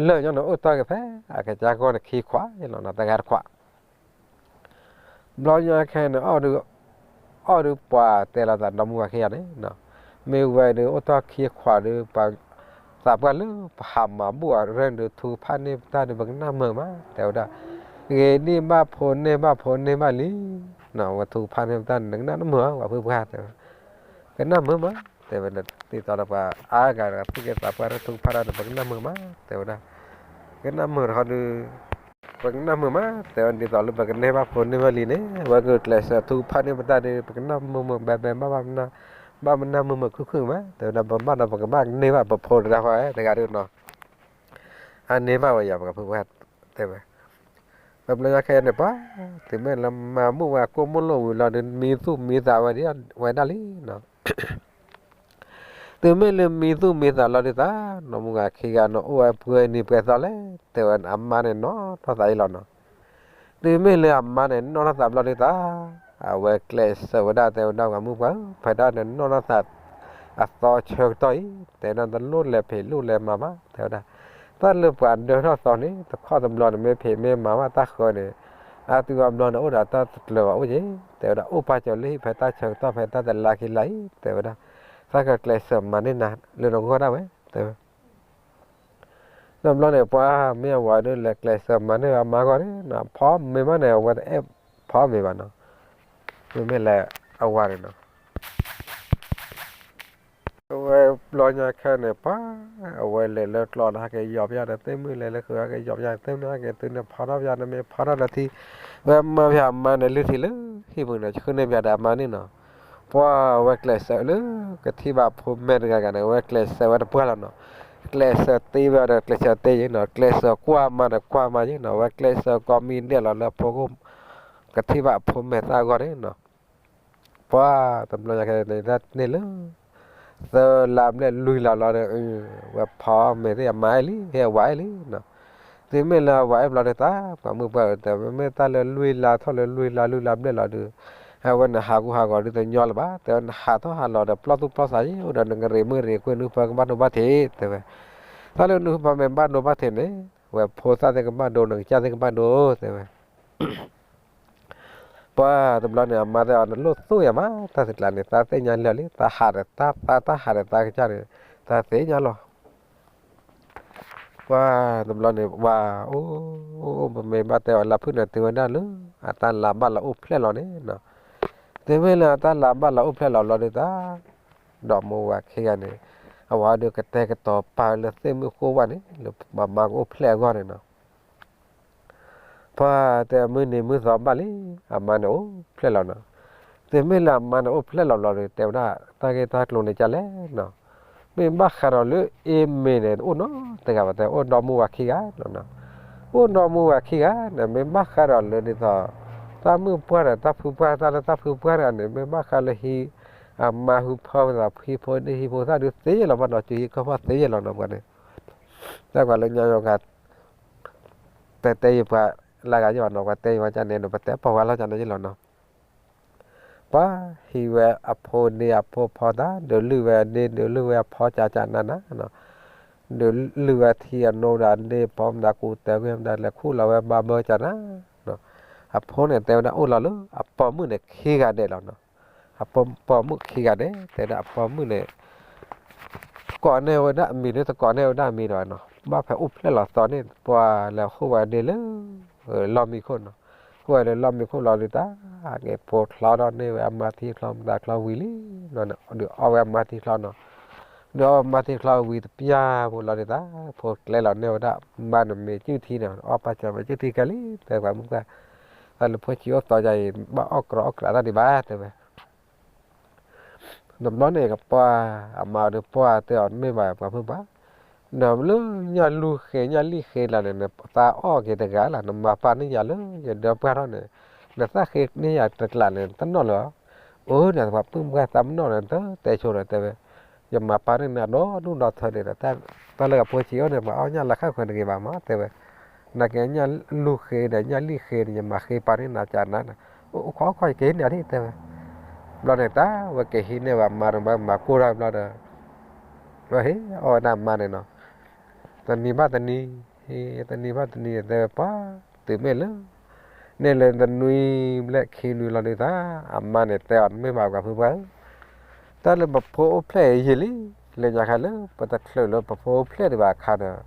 လၢာ်ညီန့ၣ် အိၣ်တ့ၢ်က့ၤဖဲအကစၢ်ဂီၢ်န့ၣ်ခံခွးလီၤနီၤ, တဂၤတခွး ဘျီညါခဲန့ၣ် အီၣ်ဒုး, အီၣ်ဒုးပှၤတဲလီၤသးဒီမါဝၤခံဂၤန့ၣ်, မ့ၢ်ဝဲဒုးအိၣ်တ့ၢ်ခံခွးဒီး ပှၤသးပှၢ်လၢပဟးမၤဘူၣ်အရၢၢ်ဒုး ထူကဖၣ်န့ၢ်ပတၢ်ဒီး ပကနၣ်မုာ်မး တဲဝဲဒၣ်, ဂ့ၤဒံၣ်ဘၣ်ဖိန့ၢ်ဘၣ်ဖိန့ၢ်ဘၣ်လံ, ဝဲထူကဖၣ်န့ၢ်ပတၢ်န့ၣ် နကနၣ်မုာ်ဧါ ပှၤဖုပှၢ်တဲဝဲ, ကနၣ်မုာ်မး တဲဝဲဒၣ် ဒ်သိးဒီးပှၤအါဂၤဒီးသူၣ်က့သးပှၢ်တၢ်ထုကဖၣ်တၢ်ဒီး ပကနၢ်မုာ်မး တဲဝဲဒၣ်, ကနၢ်မုာ်တခီဒုး ပကနၢ်မုာ်မး တဲဝဲ ဒ်သိးလၢပကန့ၢ်ဘၣ်ဖိန့ၢ်ဘၣ်လံၤန့ၣ် ဝဲကကျဲးစၢးထုကဖၣ်န့ၢ်ပတၢ်ဒီး ပကနၢ်မုာ်မုာ်ဘဲဘဲ ဘၣ်မနုၤ ဘၣ်မနုၤမုာ်မုာ်ခုၣ်ခုၣ်မး တဲဝဲဒၣ် ပဘၣ်ဒီးပကဘၣ်န့ၢ်ဘၣ်ပဖိတဂၤဃီ တဂၤဒုးနီၤ အန့ၢ်ဘၣ်ဝဲယၤ ပှၤဖုပှၢ်တဲဝဲ, တဘျီညါခဲအံၤန့ၣ် ပှၤ တုၤမ့ၢ်လၢမၤမုာ်ဝဲကိၣ်မိၢ်လိာ်ဝံၤလီၤဒီး မံသူၣ်မံသးဝဲဒၣ်ဝဲဒၣ်လံနီၤ. တုၤမ့ၢ်လၢမံသူၣ်မံသးလီၤဒုးသး နီၢ်မုၢ်ဂၤခံဂၤန့ၣ် အိၣ်ဝဲပှဲၤနံၤပှဲၤသီလဲၣ် တဲဝဲ အမါန့ၣ်နီၢ်ထီၣ်သးအံၤလီၤနီၤ. တုၤမ့ၢ်လၢအမါန့ၣ် နီၢ်ထီၣ်သးဘျီဒုးသး အဝဲကျဲးစၢးဝဲဒၣ် တဲဝဲဒၣ် ပှၤမုၢ်ပှၢ်ဧၢ ဖဲဒၣ်နနီၢ်ထီၣ်သး အသီဆၢကတီၢ်အံၤ တဲဝဲဒၣ် တလိၣ်လဲၤဖံးလိၣ်လဲၤမၤဘၣ် တဲဝဲဒၣ်, တၢ်လၢပှၤဒၢထီၣ်သီန့ၣ် တခီတဘျီန့ၣ် မ့ၢ်ဖံးမ့ၢ်မၤဘၣ်တၢ်ဃၢန့ၣ် အါတုၤအါဘျီန့ၣ် အိၣ်ဒီးတၢ်တကျၢၤဘၣ်အိၣ်က့ၤ တဲဝဲဒၣ်, အိၣ်ပာ်စၢၤလၢဟံၣ်ဖဲတၢ်ဆၢကတီၢ်ဖဲတၢ်တလါခံလါအံၤ တဲဝဲဒၣ်, သးကကျဲးစၢးမၤန့ၢ်နၤလၢနဂီၢ်ဒၣ်ဝဲ တဲဝဲ တဘျီန့ၣ် ပှၤမ့ၢ်အဝၤဒုးလဲၤကျဲးစၢးမၤန့ၢ်အမါဂီၢ်န့ၣ် ဖီမ့ၤမးန့ၣ် အဝဲတအဲၣ်ဖီမ့ၤဘၣ်နီၤ, မ့မ့ၢ်လၢအဝၤန့ၣ်နီၤ, အဝဲဘျီညါခဲန့ၣ် ပှၤ အဝဲလဲၤလၢကျီဒီး ဟဲက့ၤယီၤပယီၤဒီး သ့ၣ်မုၣ်လဲၤလၢဃုာ် ဟဲက့ၤယီၤပယီၤ သ့ၣ်မုၣ်ဟဲက့ၤသုန့ၣ် ဖီထီၣ်ပယီၤန့ၣ် မ့ၢ်ဖီထီၣ်ဒီးထံ ဝဲမၢပယီၤအမါန့ၣ် လုၢ်ထံလၢဟံၣ်ပူၤန့ၣ် ဆှၢန့ၢ်ပယီၤဒီးအမါန့ၣ်နီၤ ပှၤဝဲကျဲးစၢးလၢ ကထံၣ်ဘၣ်ဖိမဲာ်တဂၤဂၤန့ၣ် ဝဲကျဲးစၢးဝဲတပှၢ်လီၤနီၤ, ကျဲးစၢးတ့ဝဲဒီးကျဲးစၢးတ့ယံၤနီၤ, ကျဲးစၢးကွၢ်မါဒီးကွၢ်မါယံၤနီၤ, ဝဲကျဲးစၢးကိးမံၤဒဲးလီၤလၢဖိခိၣ် ကထံၣ်ဘၣ်ဖိမဲာ်သၣ်အဂီၢ်န့ၣ်နီၤ, ပှၤတဘျီညါခဲန့ၣ် တၢ်န့ၣ်လၢ သၢလါဘျဲၣ်လွံၢ်လါလီၤဒီး ဝဲဖီမ့ၤသ့ၣ်အမါအဲၣ်လံ ဟဲဝၤအဲၣ်လံနီၤ, တုၤမ့ၢ်လၢဝၤအဲၣ်ဘျီဒုးသး ပှၤမုၢ်ပှၢ်ဧၢ တဲဝဲ မ့ၢ်တၢ်လၢလွံၢ်လါထီၣ်လၢလွံၢ်လါလွံၢ်လါဘျဲၣ်လီၤဒုး အဝဲနဟးကူဟးဂီၤဒုးတညီလၢၤဘၣ် တဲဝဲ နဟးထီၣ်ဟးလီၤဒီး ပျီၢ်သူၣ်ပျီၢ်သးယံၤ အိၣ်ဒီးနကရံၣ်မုၣ်ရံၣ်ကွ့ၢ် နုၢ်ဖၢကဘၣ်ဒိဘၣ်ထံး တဲဝဲ, တၢ်လၢနုၢ်ဖၢမ့ၢ်ဘၣ်ဒိဘၣ်ထံးန့ၣ် ဝဲဖိသၣ်သ့ၣ်ကဘၣ်ဒိ နကစၢ်သ့ၣ်ကဘၣ်ဒိ တဲဝဲ ပှၤတဘျီန့ၣ် အမါတဲအီၤ နလိၣ်သိၣ်ယၤမး တၢ်သ့ကျါန့ၣ် သးသ့ၣ်ညါလၢာ်လံ သးဟးဒီးသး သးဟးဒီးသးကစၢ်န့ၣ် သးသ့ၣ်ညါလီၤ, ပှၤတဘျီန့ၣ် ဝၤအိၣ် ပမ့ၢ်ဘၣ်တဲအီၤ လၢဖုၣ်န့ၣ် တုၤဝဲဒၣ်လၢ အတၢ်လၤဘၣ်လီၤအိၣ်ဖျဲၣ်လီၤန့ၣ်နီၤ, တုၤမ့ၢ်လၢအတၢ်လၤဘၣ်လီၤအိၣ်ဖျဲၣ်လီၤဘျီဒုးသး ဒီးမိၢ်ဝၤခံဂၤန့ၣ် အဝၤဒုးကတဲာ်ကတီၤပာ်လၢသ့ၣ်မုၣ်ဃိဝဲန့ၣ် လၢပှၤမါကအိၣ်ဖျဲၣ်အဂီၢ်န့ၣ်နီၤ ပှၤတဲမုၢ်နံၤမုၢ်သီဘၣ်လံ, အမါန့ၣ်အိၣ်ဖျဲၣ်လီၤနီၤ, တုၤမ့ၢ်လၢအမါန့ၣ်အိၣ်ဖျဲၣ်လီၤဘျီဒီး တဲဝဲဒၣ် တၢ်ဂ့ၢ်တၢ်ကျိၤန့ၣ်ကလဲၣ်နီၤ, မ့ၢ်ဘၣ်ဃးဒီးလၢအ့မ့ၢ်န့ၣ် တအိၣ်နီတဂၤဘၣ် တဲအိၣ်ဒီမုၢ်ဝၤခံဂၤနီၤ, အိၣ်ဒီမုၢ်ဝၤခံဂၤန့ၣ် မ့ၢ်ဘၣ်ဃးဒီးလၢဒ်သိး တၢ်မုၣ်ပှၢ်ဒီးတၢ်ဖုပှၢ် တၢ်လၢတၢ်ဖုပှၢ်တဂၤန့ၣ် မ့ၢ်ဘၣ်ဃးလၢဟံး အမါဟူဖီသး ဟံးဖိန့ၢ်ဟံးဖိသၣ်ဒုးသ့လီၤဘၣ်နီၤ, စုဟံးခီၣ်ဖီၣ်သ့လီၤနီၤ ပှၤန့ၣ် တၢ်ကွၢ်လၢညါယီၤဂၤ တတဲယပှၤလၢဂၤယီၤနီၤ, ပှၤတဲယပှၤကန့ၣ်ဒီး ပတဲပှၤဝဲလီၤကန့ၣ်ယလီၤနီၤ, ပှၤဟံးဝဲအဖိန့ၢ်အဖိဖီသၣ် ဒုးလုၢ်ဝဲအန့ၢ် ဒုးလုၢ်ဝဲအဖီကၠးကၠးနးနးနီၤ, ဒုးလုၢ်ဝဲထံအနိဒီးအန့ၢ် ဖီမတၤကူတဲာ်ကွံာ်မတၤလဲၤခူၣ်လီၤဝဲဘၣ်ဘၢကၠးနးနီၤ, အဖိန့ၣ်တဲဝဲဒၣ်အိၣ်လီၤလၢအပိာ်မုၣ်န့ၣ်ခံဂၤဒဲးလီၤနီၤ, အပိာ်မုၣ်ခံဂၤဒဲး တဲဒၣ်အပိာ်မုၣ်န့ၣ် ကိးန့ၢ်ဝဲဒၣ်အမံၤ ဒုးတကိးန့ၢ်ဝဲဒၣ်အမံၤဒီးနီၤ, ဘၣ်ဖဲအိၣ်ဖျဲၣ်လီၤသီန့ၣ် ပှၤလဲၤဟူးဝဲဒၣ်လၢ လီၢ်မံခိၣ်နီၤ, ဟူးဝဲဒၣ်လၢလီၢ်မံခိၣ်လီၤဒုးတၢ် က့ၤဖိချီဒီးန့ၢ်ဝဲအမါထံချီမတၤချီဝံၤလံနီၤ, ဒုးအီၣ်ဝဲအမါထံချီနီၤ, ဒုးအီၣ်ဝဲမါထံချီဝံၤတပျၢ်ဖိလီၤဒုးတၢ် ဖိကျဲလီၤန့ၢ်ဝဲဒၣ်မါန့ၣ်မ့ၢ်စုၣ်ထံန့ၣ် အီၣ်ပာ်စၢၤမ့ၢ်စုၣ်ထံခဲလံ တဲပှၤမုၢ်ပှၢ်, တၢ်လၢဖိဆံးအိၣ်သီယၤအံၤ ဘၣ်အီၣ်ကြီအီၣ်ကြီတၢ်ဒံးဘၣ် တဲဝဲ တဘျီန့ၣ် ကပှၢ်အမါဒီးပှၢ်တဲအီၤမ့ၢ်ဘၣ်ပှၤဖုပှၢ်, ဒီးလၢညၣ်လူၢ်ဃ့ညၣ်လံၣ်ဃ့လီၤန့ၣ် နသးအီၣ်က့ၤတဂၤလီၤ နမၤပာ်န့ၢ်ယၤလၢယဒၢပှၢ်ထီၣ်န့ၣ်, နသးဃ့န့ၢ်ယၤတကျးန့ၣ် တနီၣ်လၢၤ, အိၣ်န့ၣ်ပှၤဖုပှၢ်သးမနီၣ်န့ၣ် တတဲဆိဒီးတဲဝဲ, ယမၤပာ်န့ၢ်နၤဒီဒူၣ်ဒီထၢဒံးဒီး တၢ်လၢအဖိဆံးအိၣ်န့ၣ် ပှၤအီၣ်ညၣ်လၢခါခွဲးတဂ့ၤဘၣ်မး တဲဝဲ နကညၣ်လူၢ်ဃ့ဒီးညၣ်လံၣ်ဃ့န့ၣ် ယမၤဃ့ပာ်န့ၢ်နၤကၠးနၤ, အိၣ်ခိးခိးယကဟံးန့ၢ်ဒံးတဲဝဲ, ဘျီန့ၣ်တၢ်ဝဲကဟံးန့ၢ်ဝဲအမါဒီး မၤကိၢ်ထီၣ်ဘျီဒီး, ဝဲဟ့ၣ်အီၣ်ဝဲဒၣ်အမါန့ၣ်နီၤ, တနံၤဘၣ်တနံၤ, တနံၤဘၣ်တနံၤတဲဝဲပှၤ, တုၤမ့ၢ်လၢ န့ၢ်လၢတနွံဘျဲၣ်ခံနွံလီၤဒုးတၢ်, အမါန့ၣ်တဲအီၤမ့ၢ်ဘၣ်ပှၤဖုပှၢ်ဧၢ တၢ်လၢပဖိအိၣ်ဖျဲၣ်အံၤယံာ်လံ, လၢညါခါလၢပတချုးလၢပဖိအိၣ်ဖျဲၣ်ဒံးဘၣ်အခါဒီး,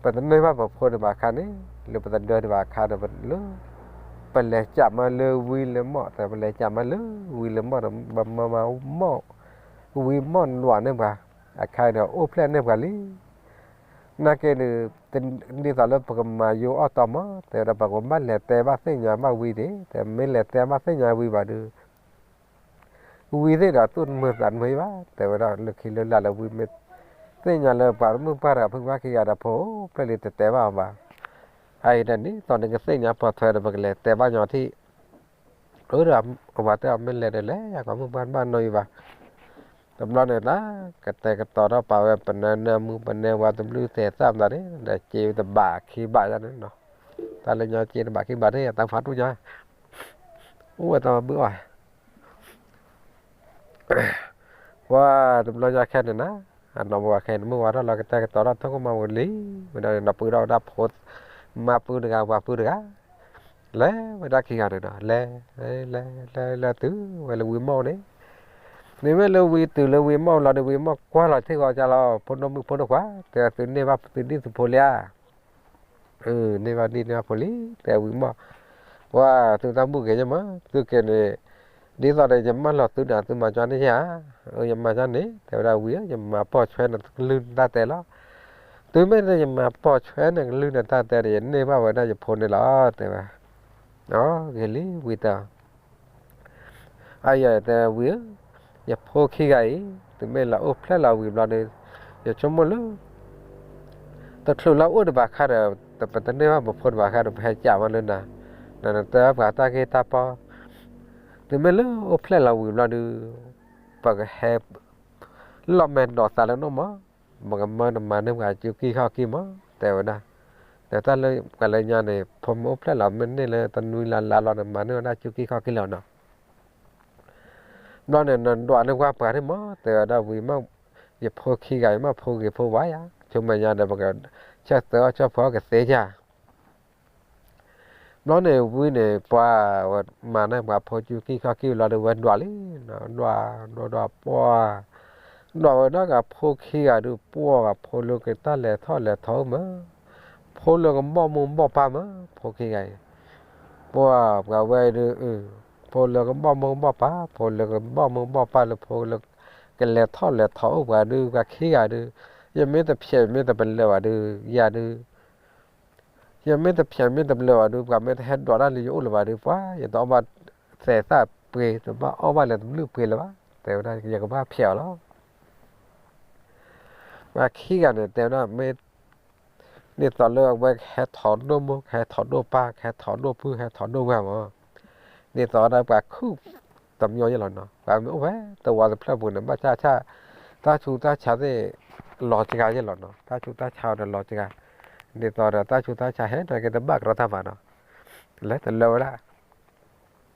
ပတန့ၢ်ဘၣ်ပဖိဒံးဘၣ်အခါန့ၣ်, လၢပတဒၢဒံးဘၣ်အခါဒီးလၢ, ပလဲၤကးမးလၢဝံလၢမီၢ်, ပလဲၤကးမးလၢဝံလၢမီၢ်ဒီး ပမၤမၤမီၢ်, ဝံမီၢ်နဒွးန့ၢ်ပှၤ, အခါအံၤဒီးအိၣ်ဖျဲၣ်န့ၢ်ပှၤလံ. နာ်က့န့ၣ် ဒ်သိးလၢပကမၤယိအီၣ်တီမး တဲဝဲဒၣ် ပကဘၣ်လဲၤတဲဘၣ်သ့ၣ်ညါဘၣ်ဝံဒၣ်, တဲမ့ၢ်လဲၤတဲဘၣ်သ့ၣ်ညါဝံဘၣ်ဒီး ဝံသ့ၣ်ဒီးသူၣ်တမုာ်သးတမုာ်ဘၣ်, တဲဝဲဒၣ်လၢခံလၢလာ်လၢဝံမ့ၢ်သ့ၣ်ညါလၢပှၤမုၣ်ပှၢ်တဂၤဖုပှၢ်ခံဂၤဒီး ဖိအိၣ်ဖျဲၣ်လံ တတဲဘၣ်အီၤဘၣ်. အအံၤဒီးဒ်သိးနကသ့ၣ်ညါပိာ်ထွဲဒီး ပကလဲၤတဲဘၣ်ညီထံၣ် အၢ ဒီးအဝၤတဲအီၤ မ့ၢ်လဲၤဒီးလဲၤယၤ ပှၤမုၣ်ပှၢ်တဘၣ်နီတမံၤဘၣ်. တဘျီန့ၣ် တၢ်ကတဲာ်ကတီၤထီၣ်ပာ်ဝဲ ပနဲနၢမူ ပနဲဝါတဘျုးသဲးသၣ်မတၤန့ၣ် ဒီးစ့တဘးခံဘးယါန့ၣ်နီၤ, တၢ်လၢညီစ့တဘးခံဘးန့ၣ် တၢ်ဖးဒိၣ်ညါ အိၣ်ဝဲတၢ်မၤဘုၣ်အီၣ် ပှၤတဘျီညါခဲန့ၣ်နၤ, အနီၢ်ပှၤခဲအံၤ နမုၢ်ဝါထီၣ်လီၤ ကတဲာ်ကတီၤထီၣ် ထိၣ်ကမၤဝဲလံ, ဝဲဒၣ်န့ၣ်ဒီး ပှ့ၤထီၣ်ဝဲဒၣ်ဖိ မါပုၢ်တဂၤ ဝၤပုၢ်တဂၤ, လဲၤဝဲဒၣ်ခံဂၤန့ၣ်ဒီး လဲၤ လဲၤ လဲၤ လဲၤတုၤဝဲလၢဝံမီၢ်န့ၣ်, မ့မ့ၢ်လၢဝံတုၤလၢဝံမီၢ်လီၤဒီး ဝံမီၢ်ကွၢ်လီၤထံဂီၤကလီၤ ဖိဒိၣ်မုၣ်ဖိဒိၣ်ခွါ တဲ သုန့ၢ်ဘၣ်သုဒံၣ်သုဖိလံဧါ န့ၢ်ဘၣ်ဒံၣ်န့ၢ်ဘၣ်ဖိလံ တဲဝံမီၢ်, ပှၤသုတၢ်ဘူၣ်က့ၤယမး သုက့ၤန့ၣ်, ဒ်သိးဒီးယမၢလီၤသုဒီး သုမၤကၠီန့ၣ်ဧါ, ယမၤကၠီန့ၣ် တဲဝဲဒၣ်ဝံဧၢ ယမၤပိာ်ဆွဲနကလုၢ်နတၢ်တဲလီၤ, တုၤမ့ၢ်လၢယမၤပိာ်ဆွဲနကလုၢ်နတၢ်တဲဒီး ယန့ၢ်ဘၣ်ဝဲဒၣ်ယဖိန့ၣ်လီၤ တဲဝဲ, ဂ့ၤလံဝံတဲ အယတဲဝံဧၢ, ယဖိခံဂၤအံၤ တုၤမ့ၢ်လၢအိၣ်ဖျဲၣ်လီၤဝံၤဘျီဒီး, ယဆိကမိၣ်လၢ တချုးလၢအိၣ်တဘၣ်ခါဒီး ပတန့ၢ်ဘၣ်ပဖိတဘၣ်ခါဒီး ပဟဲကးမးလၢနၤ, နတဲပှၤတၢ်ဂ့ၢ်တၢ်ပီ, တုၤမ့ၢ်လၢအိၣ်ဖျဲၣ်လီၤဝံၤဘျီဒီး ပကဟဲ လီၤမဲာ်ဒိးသးလၢနအိၣ်မး, ပကမၢနမၤန့ၢ်ပှၤစုခံခီၣ်ခံမး တဲဝဲဒၣ်, ဒီးတၢ်လၢပှၤလၢညါန့ၣ် ဖိမ့ၢ်အိၣ်ဖျဲၣ်လီၤ မ့ၢ်န့ၢ်လၢတနွံလၢ်လၢ်လီၤ နမၤန့ၢ်ဝဲဒၣ်စုခံခီၣ်ခံလီၤနီၤ ဘျီန့ၣ် နဒွးန့ၢ်ကွၢ်ပှၤန့ၣ်မး တဲဝဲဒၣ်ဝံမး, ယဖိခံဂၤအံၤမး ဖိဂ့ၤဖိဝါယၤ ဆိမ့ၢ်ညါဒီး ပကဆၢသၢအီၣ်ဆၢဖှီၣ်ကသ့ဧါ ဘျီန့ၣ်ဝံန့ၣ် ပှၤဝဲမၤန့ၢ်ပှၤဖိစုခံခီၣ်ခံလီၤဒီး ဝဲဒွးလံ, ဒွး ဒွး ဒွးပှၢ်, ဒွးဝဲဒၣ်ဂၤဖိခံဂၤဒုးပှၢ်ဂၤဖိလၢကတၢ်လဲၤထီၣ်လဲၤထီအိၣ်မး, ဖိလၢကဘီၣ်မိၢ်ဘီၣ်ပၢ်မး ဖိခံဂၤအံၤ, ပှၢ်ပှၤဝဲဒုး ဖိလၢကဘီၣ်မိၢ်ဘီၣ်ပၢ် ဖိလၢကဘီၣ်မိၢ်ဘီၣ်ပၢ်လၢဖိလၢ ကလဲၤထီၣ်လဲၤထီအိၣ်ပှၤဒုး ပှၤခံဂၤဒုး, ယမ့ၢ်တဖျဲးမ့ၢ်တပလၢာ်ဘၣ်ဒုး ယၤဒုး ယမ့ၢ်တဖျဲးမ့ၢ်တပလၢာ်ဘၣ်ဒုး ပှၤမ့ၢ်တဟဲဒွးတၢ်လၢယအိၣ်လၢၤဘၣ်ဒုး ပှၤ ယတအီၣ်ဘၣ်သဲးသၣ်ပှ့ၤ တဘၣ်အီၣ်ဘၣ်လၢတဘျုးပှ့ၤလၢၤဘၣ် တဲဝဲဒၣ် ယကဘၣ်ဖျဲးအီၤလီၤ. ပှၤခံဂၤန့ၣ် တဲဝဲဒၣ်မ့ၢ် ဒ်သိးလၢအဝဲကဟဲထီၣ်ဒိၣ်မိၢ် ကဟဲထီၣ်ဒိၣ်ပၢ် ကဟဲထီၣ်ဒိၣ်ဖု ကဟဲထီၣ်ဒိၣ်ဝဲၢ်မး, ဒ်သိးဝဲဒၣ်ပှၤခုၣ်တမံၤယဲလီၤနီၤ ပှၤမ့ၢ်အိၣ်ဝဲတဝီတဖျၢၣ်ပူၤန့ၣ် ဘၣ်ဆၣ်ဆၣ် တၢ်ဆူးတၢ်ဆါသ့ၣ် လီၤစှၤယဲလီၤနီၤ တၢ်ဆူးတၢ်ဆါအီၤဒီးလီၤစှၤ, ဒ်သိးဒီးတၢ်ဆူးတၢ်ဆါဟဲနာ်က့တဘၣ်ကရီတၢ်ဘၣ်နီၤ, လဲၤတလၢဝဲဒၣ်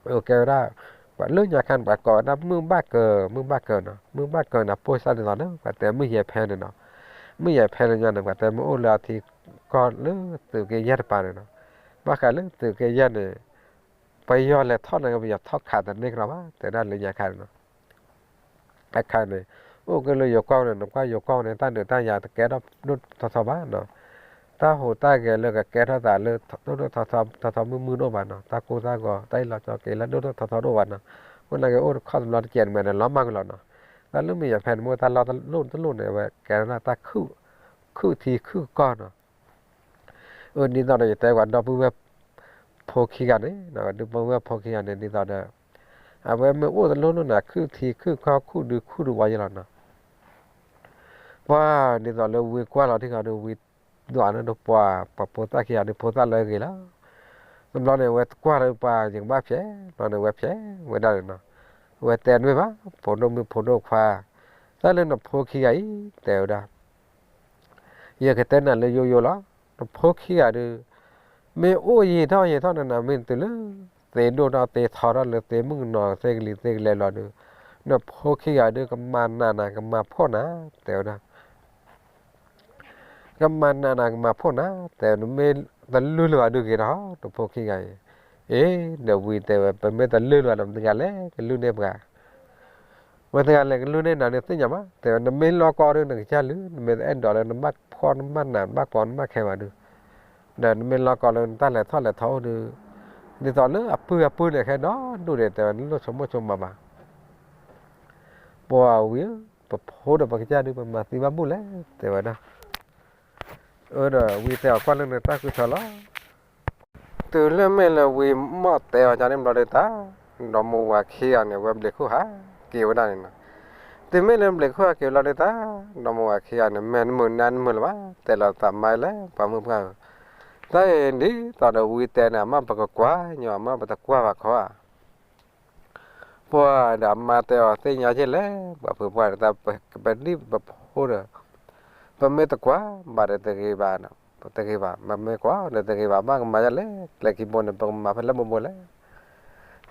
အိၣ်ကဲဝဲဒၣ်, ပှၤလၢညါခါန့ၣ် ပှၤကိးဝဲဒၣ်မုၢ်ဘၣ်ကၢၤ မုၢ်ဘၣ်ကၢၤနီၤ မုၢ်ဘၣ်ကၢၤန့ၣ် ပိၢ်စၢ်ဒ်သိးလၢ ပှၤတဲမုၢ်ယဲၤဖဲန့ၣ်နီၤ, မုၢ်ယဲၤဖဲလၢညါန့ၣ် ပှၤတဲမ့ၢ်အိၣ်လၢအထံကီၢ်လၢသုးက့ယဲၢ်တပၤန့ၣ်နီၤ, ဘၣ်ဃးလၢသုးက့ယဲၢ်န့ၣ် ပယီၤလဲၤထီၣ်န့ၣ် ပယီၤထီၣ်ခးတန့ၢ်ကဒီးဘၣ် တဲဒၣ်လၢညါခါန့ၣ်နီၤ အခါန့ၣ် အိၣ်က့ၤလၢယိၤကီၢ်န့ၣ် နကွၢ်ယိၤကီၢ်န့ၣ် တၢ်ဒုးတၢ်ယၤတကဲထီၣ်ဒိၣ်ထီၣ်ထီထီၣ်ဘၣ်နီၤ, တၢ်ဟူးတၢ်ဂဲၤလၢကကဲထီၣ်သးလၢဒိၣ်ဒိၣ်ထီထီၣ်ထီထီၣ်မုၢ်မုၢ်တအိၣ်ဘၣ်နီၤ, တၢ်ကိၢ်တၢ်ဂီၤ တၢ်အ့ၣ်လိာ်ဆိးက့လၢဒိၣ်ဒိၣ်ထီထီၣ်တအိၣ်ဘၣ်နီၤ, အိၣ်နာ်က့အိၣ်တခီတဘျီတကဲးန့ၣ်မ့ၢ်န့ၣ် လီၤမၢ်ကလီၤနီၤ, တၢ်လၢမုၢ်ယဲၤဖဲန့ၣ် မ့ၢ်တၢ်လီၢ်တလိၣ်တလိၣ်န့ၣ် အဝဲကဲထီၣ်တၢ်ခုၣ် ခုၣ်ထံခုၣ်ကီၢ်နီၤ အၢ ဒ်သိးဒီးယတဲပှၤဒီပုၢ်ဝဲၢ်ဖိခံဂၤန့ၣ် ဒီပုၢ်ဝဲၢ်ဖိခံဂၤန့ၣ် ဒ်သိးဒီး အဝဲမ့ၢ်အိၣ်တလိၣ်လိၣ်န့ၣ် ခုၣ်ထံခုၣ်ကီၢ်ခုၣ်ဒုးခုၣ်ဒုးဝါယဲလီၤနီၤ ပှၤဒ်သိးလၢဝံကွၢ်လီၤထံဂီၤဒီး ဝံဒွးန့ၢ်ဒီးပှၤ ပှၤဖိသၣ်ခံဂၤဒီး ဖိသၣ်လၢအဂ့ၤလီၤ. တဘျီန့ၣ် အဝဲကွၢ်လၢပှၤ ယကဘၣ်ဖျဲး ဘျီန့ၣ် အဝဲဖျဲးဝဲဒၣ်န့ၣ်နီၤ အဝဲတဲနွံဘၣ် ဖိဒိၣ်မုၣ်ဖိဒိၣ်ခွါ တၢ်လၢနဖိခံဂၤအံၤ တဲဝဲဒၣ် ယကတဲနၤလၢယိယိလီၤ. နဖိခံဂၤဒုး မ့ၢ်အိၣ်ယံာ်ထီၣ်ယံာ်ထီၣ်နၤနၤ မ့ၢ်တုၤလၢ သ့ဒိၣ်ထီၣ်သ့ထီထီၣ်လၢသ့မုၣ်ကနီၤသ့ကလံၤသ့ကလဲၤလီၤဒုး နဖိခံဂၤဒုး ကမၤနးနၤ ကမၤဖှီၣ်နၤ တဲဝဲဒၣ် ကမၤနးနၤ ကမၤဖှီၣ်နၤ တဲ နမ့ၢ်တလုၢ်လၢၤဘၣ်ဒုးဂ့ၤထီၣ် နဖိခံဂၤအံၤ အ့ ဒီးဝံတဲဝဲ ပမ့ၢ်တလုၢ်လၢၤဘၣ်ဒီး မတၤတဂၤလဲၣ်ကလုၢ်န့ၢ်ပှၤ မတၤတဂၤလဲၣ်ကလုၢ်န့ၢ်နၤန့ၣ်သ့ၣ်ညါဘၣ် တဲဝဲ နမ့ၢ်လီၤကီဒုး နကစၢ်လုၢ် နမ့ၢ်တအဲၣ်ဒိးလၢနဘၣ်ဖှီၣ်နဘၣ်နး နဘၣ်ကီနဘၣ်ခဲဘၣ်ဒုး ဒီးနမ့ၢ်လီၤကီလၢနတၢ်လဲၤထီၣ်လဲၤထီအိၣ်ဒုး ဒ်သိးလၢအပုၢ်အပုၢ်န့ၣ် ဟဲဒီးဒိၣ်ဒဲး တဲဝဲ နလိၣ်ဆိကမိၣ်ဆိကမးဘၣ် ပှၤဝံဧၢ, ပဖိဒီးပကစၢ်ဒုး ပမၤသံဘၣ်ဘူၣ်လဲၣ် တဲဝဲဒၣ်. အၢဒီးဝံတဲအီၤကွၢ်လၢနတၢ်ဃုထၢလီၤ. တုၤလၢမ့ၢ်လၢဝံမီၢ်တဲအီၤဒ်န့ၣ်ဘျီဒုးတၢ်, ဒီမါဝၤခံဂၤန့ၣ် ဝဲဘျံးခိၣ်ဟးက့ၤဝဲဒၣ်န့ၣ်နီၤ. တုၤမ့ၢ်လၢဘျံးခိၣ်ဟးက့ၤဘျီဒုးတၢ်, ဒီမါဝၤခံဂၤန့ၣ် မ့ၢ်နမုာ်နါနမုာ်လၢၤဘၣ်, တဲလီၤသးမါလဲၣ် ပှၤမုၣ်ပှၢ်ဧၢ. တၢ်အံၤဒ်သိးဒီးဝံတဲန့ၣ် အမ့ၢ်ပကကွၢ်ညီ အမ့ၢ်ပတကွၢ်ဘၣ်ခီဧါ. ပှၤဒီးအမါတဲအီၤသ့ၣ်ညါက့လဲၣ်, ပှၤဖုပှၢ်ဒီးတၢ်ပဒံၣ်ပဖိဒီး, ပမ့ၢ်တကွၢ်ဘၣ်ဒီးတဂ့ၤဘၣ်, တဂ့ၤဘၣ်, ပမ့ၢ်ကွၢ်ဒီးတဂ့ၤဘၣ်, ဘၣ်ကမၤဒ်လဲၣ်, ကျဲခံဘိန့ၣ် ပကမၤဖဲလဲၣ်မိၢ်မိၢ်လဲၣ်.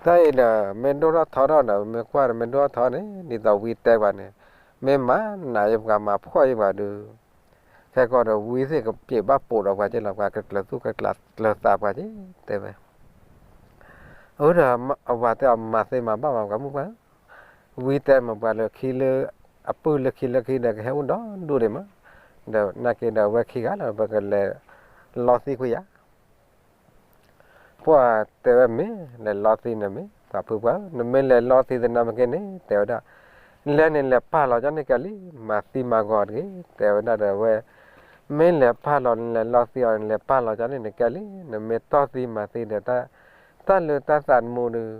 တၢ်အံၤဒီး မ့ၢ်ဒိၣ်ထီၣ်ထီထီၣ်ဒီး ပမ့ၢ်ကွၢ်ဒီးမ့ၢ်ဒိၣ်ထီၣ်ထီန့ၣ် ဒ်သိးဝံတဲပှၤန့ၣ်, မ့ၢ်မၤနးယပှၤမၤဖှီၣ်ယပှၤဒုး ခဲကီးဒီးဝံသ့ၣ်ကပျံၤဘၣ်ပိာ်ဒီးပှၤက့လီၤ, ပှၤကကျၢၤသူၣ်ကျၢၤသးပှၤက့ တဲဝဲ. အၢဒီးအဝၤတဲအီၤမၤသ့မၤဘၣ်မး ပှၤမုၣ်ပှၢ်ဧၢ, ဝံတဲမၤပှၤလၢခံလၢ အပုၢ်လၢခံလၢခံဒီးကဟဲအိၣ်ဒီဒူၣ်ဒံးမး, ဒီးနာ်က့ဒီးအဝဲခံဂၤလီၤ ပကလဲၤလီသံကွံာ်ယၤ ပှၤတဲဝဲမ့ၢ်လဲၤလီသံန့ၣ်မ့ၢ် ပှၤဖုပှၢ်ဧၢ, နမ့ၢ်လဲၤလီသံသနာ်က့န့ၣ် တဲဝဲဒၣ်, လဲၤန့ၣ်လဲၤပာ်လီၤကၠီန့ၣ်ကဲလံ, မၤသံမၤဂီၤတဂ့ၤ, တဲဝဲဒၣ်ဒီးဝဲ, မ့ၢ်လဲၤပာ်လီၤနလဲၤလီသံအီၤန့ၣ် လဲၤပာ်လီၤကၠီန့ၣ်နကဲလံ, နမ့ၢ်တီၢ်သံမၤသံဒီး တၢ်လၢတၢ်သးတမူဒီး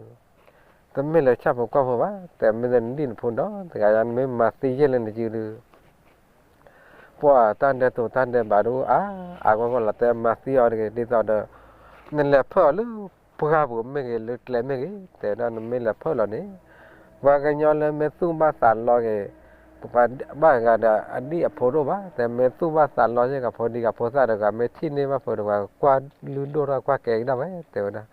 တမ့ၢ်လၢဆၣ်ဖိကီၢ်ဖိဘၣ်, တဲမ့ၢ်လၢနဒံၣ်နဖိဒီး တဂၤယါ နမ့ၢ်မၤသံယဲၢ်လၢနစုဒုး ပှၤတၢ်ဒဲးတိၤတၢ်ဒဲးဘးဒုး အါအါဂီၢ်ဂီၢ်လီၤ တဲမၤသံအီၤတဂ့ၤ ဒ်သိးဒီး နလဲၤဖၢအီၤလၢပှၢ်ပူၤမ့ၢ်ဂ့ၤ လၢကျဲမ့ၢ်ဂ့ၤ တဲဒၣ်နမ့ၢ်လဲၤဖၢလီၤန့ၣ် ပှၤကညီလၢမ့ၢ်သူၣ်ဘၣ်သးလီက့ၤ ပှၤဘၣ်ဂၤဒီးအဒံၣ်အဖိတအိၣ်ဘၣ်, တဲမ့ၢ်သူၣ်ဘၣ်သးလီက့ၤကဖိဒံကဖိသၣ်တဂၤ မ့ၢ်ထံၣ်န့ၢ်ဘၣ်ဖိတဂၤ ကွၢ်လုၢ်ဒိၣ်ထီၣ်ကွၢ်ကဲကဒါဝဲ တဲဝဲဒၣ်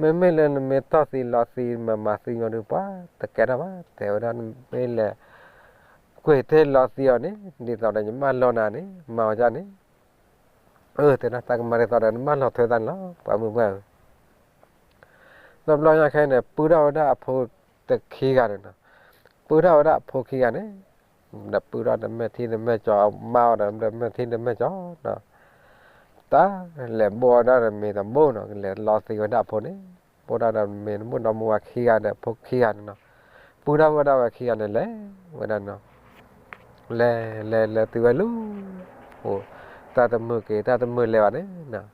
မ့မ့ၢ်လၢနမ့ၢ်တီၢ်သံလီသံမၤမၤသံညီဒုး ပှၤတကဲထီၣ်ဘၣ် တဲဝဲဒၣ် နမ့ၢ်လဲၤ ကွံာ်တ့ၢ်လီသံအီၤန့ၣ် ဒ်သိးဒီးယမၢလီၤနၤန့ၣ် မၤအီၤဒ်န့ၣ်, အၢ တဲဒၣ်တၢ်ကမၤဒ်သိးဒီးနမၢလီၤထွဲသးန့ၣ်လီၤ ပှၤမုၢ်ပှၢ်ဧၢ, တဘျီညါခဲအံၤန့ၣ် ပုၢ်ထီၣ်ဝဲဒၣ်အဖိတခံဂၤန့ၣ်နီၤ, ပုၢ်ထီၣ်ဝဲဒၣ်အဖိခံဂၤန့ၣ်, ဒီးပုၢ်ထီၣ်ဒီးမဲာ်ထံဒီးမဲာ်ကၠီ မါအီၤဒီးမဲာ်ထံဒီးမဲာ်ကၠီနီၤ, တၢ်လဲၤဘိၣ်ဝဲဒၣ်ဒီးမ့ၤတဘိနီၤ လဲၤလီသံဝဲဒၣ်အဖိန့ၣ်, ဘိၣ်ဒၣ်ဒီးမ့ၤတဘိ ဒီမါဝၤခံဂၤဒီးဖိခံဂၤန့ၣ်နီၤ, ပုၢ်ထီၣ်ဝဲဒၣ်ဝဲခံဂၤန့ၣ်လဲၤဝဲဒၣ်နီၤ, လဲၤလဲၤလဲၤတုၤဝဲလၢ အိၣ် တၢ်တမုာ်က့ၤတၢ်တမုာ်လဲၤဘၣ်န့ၣ် ဒ်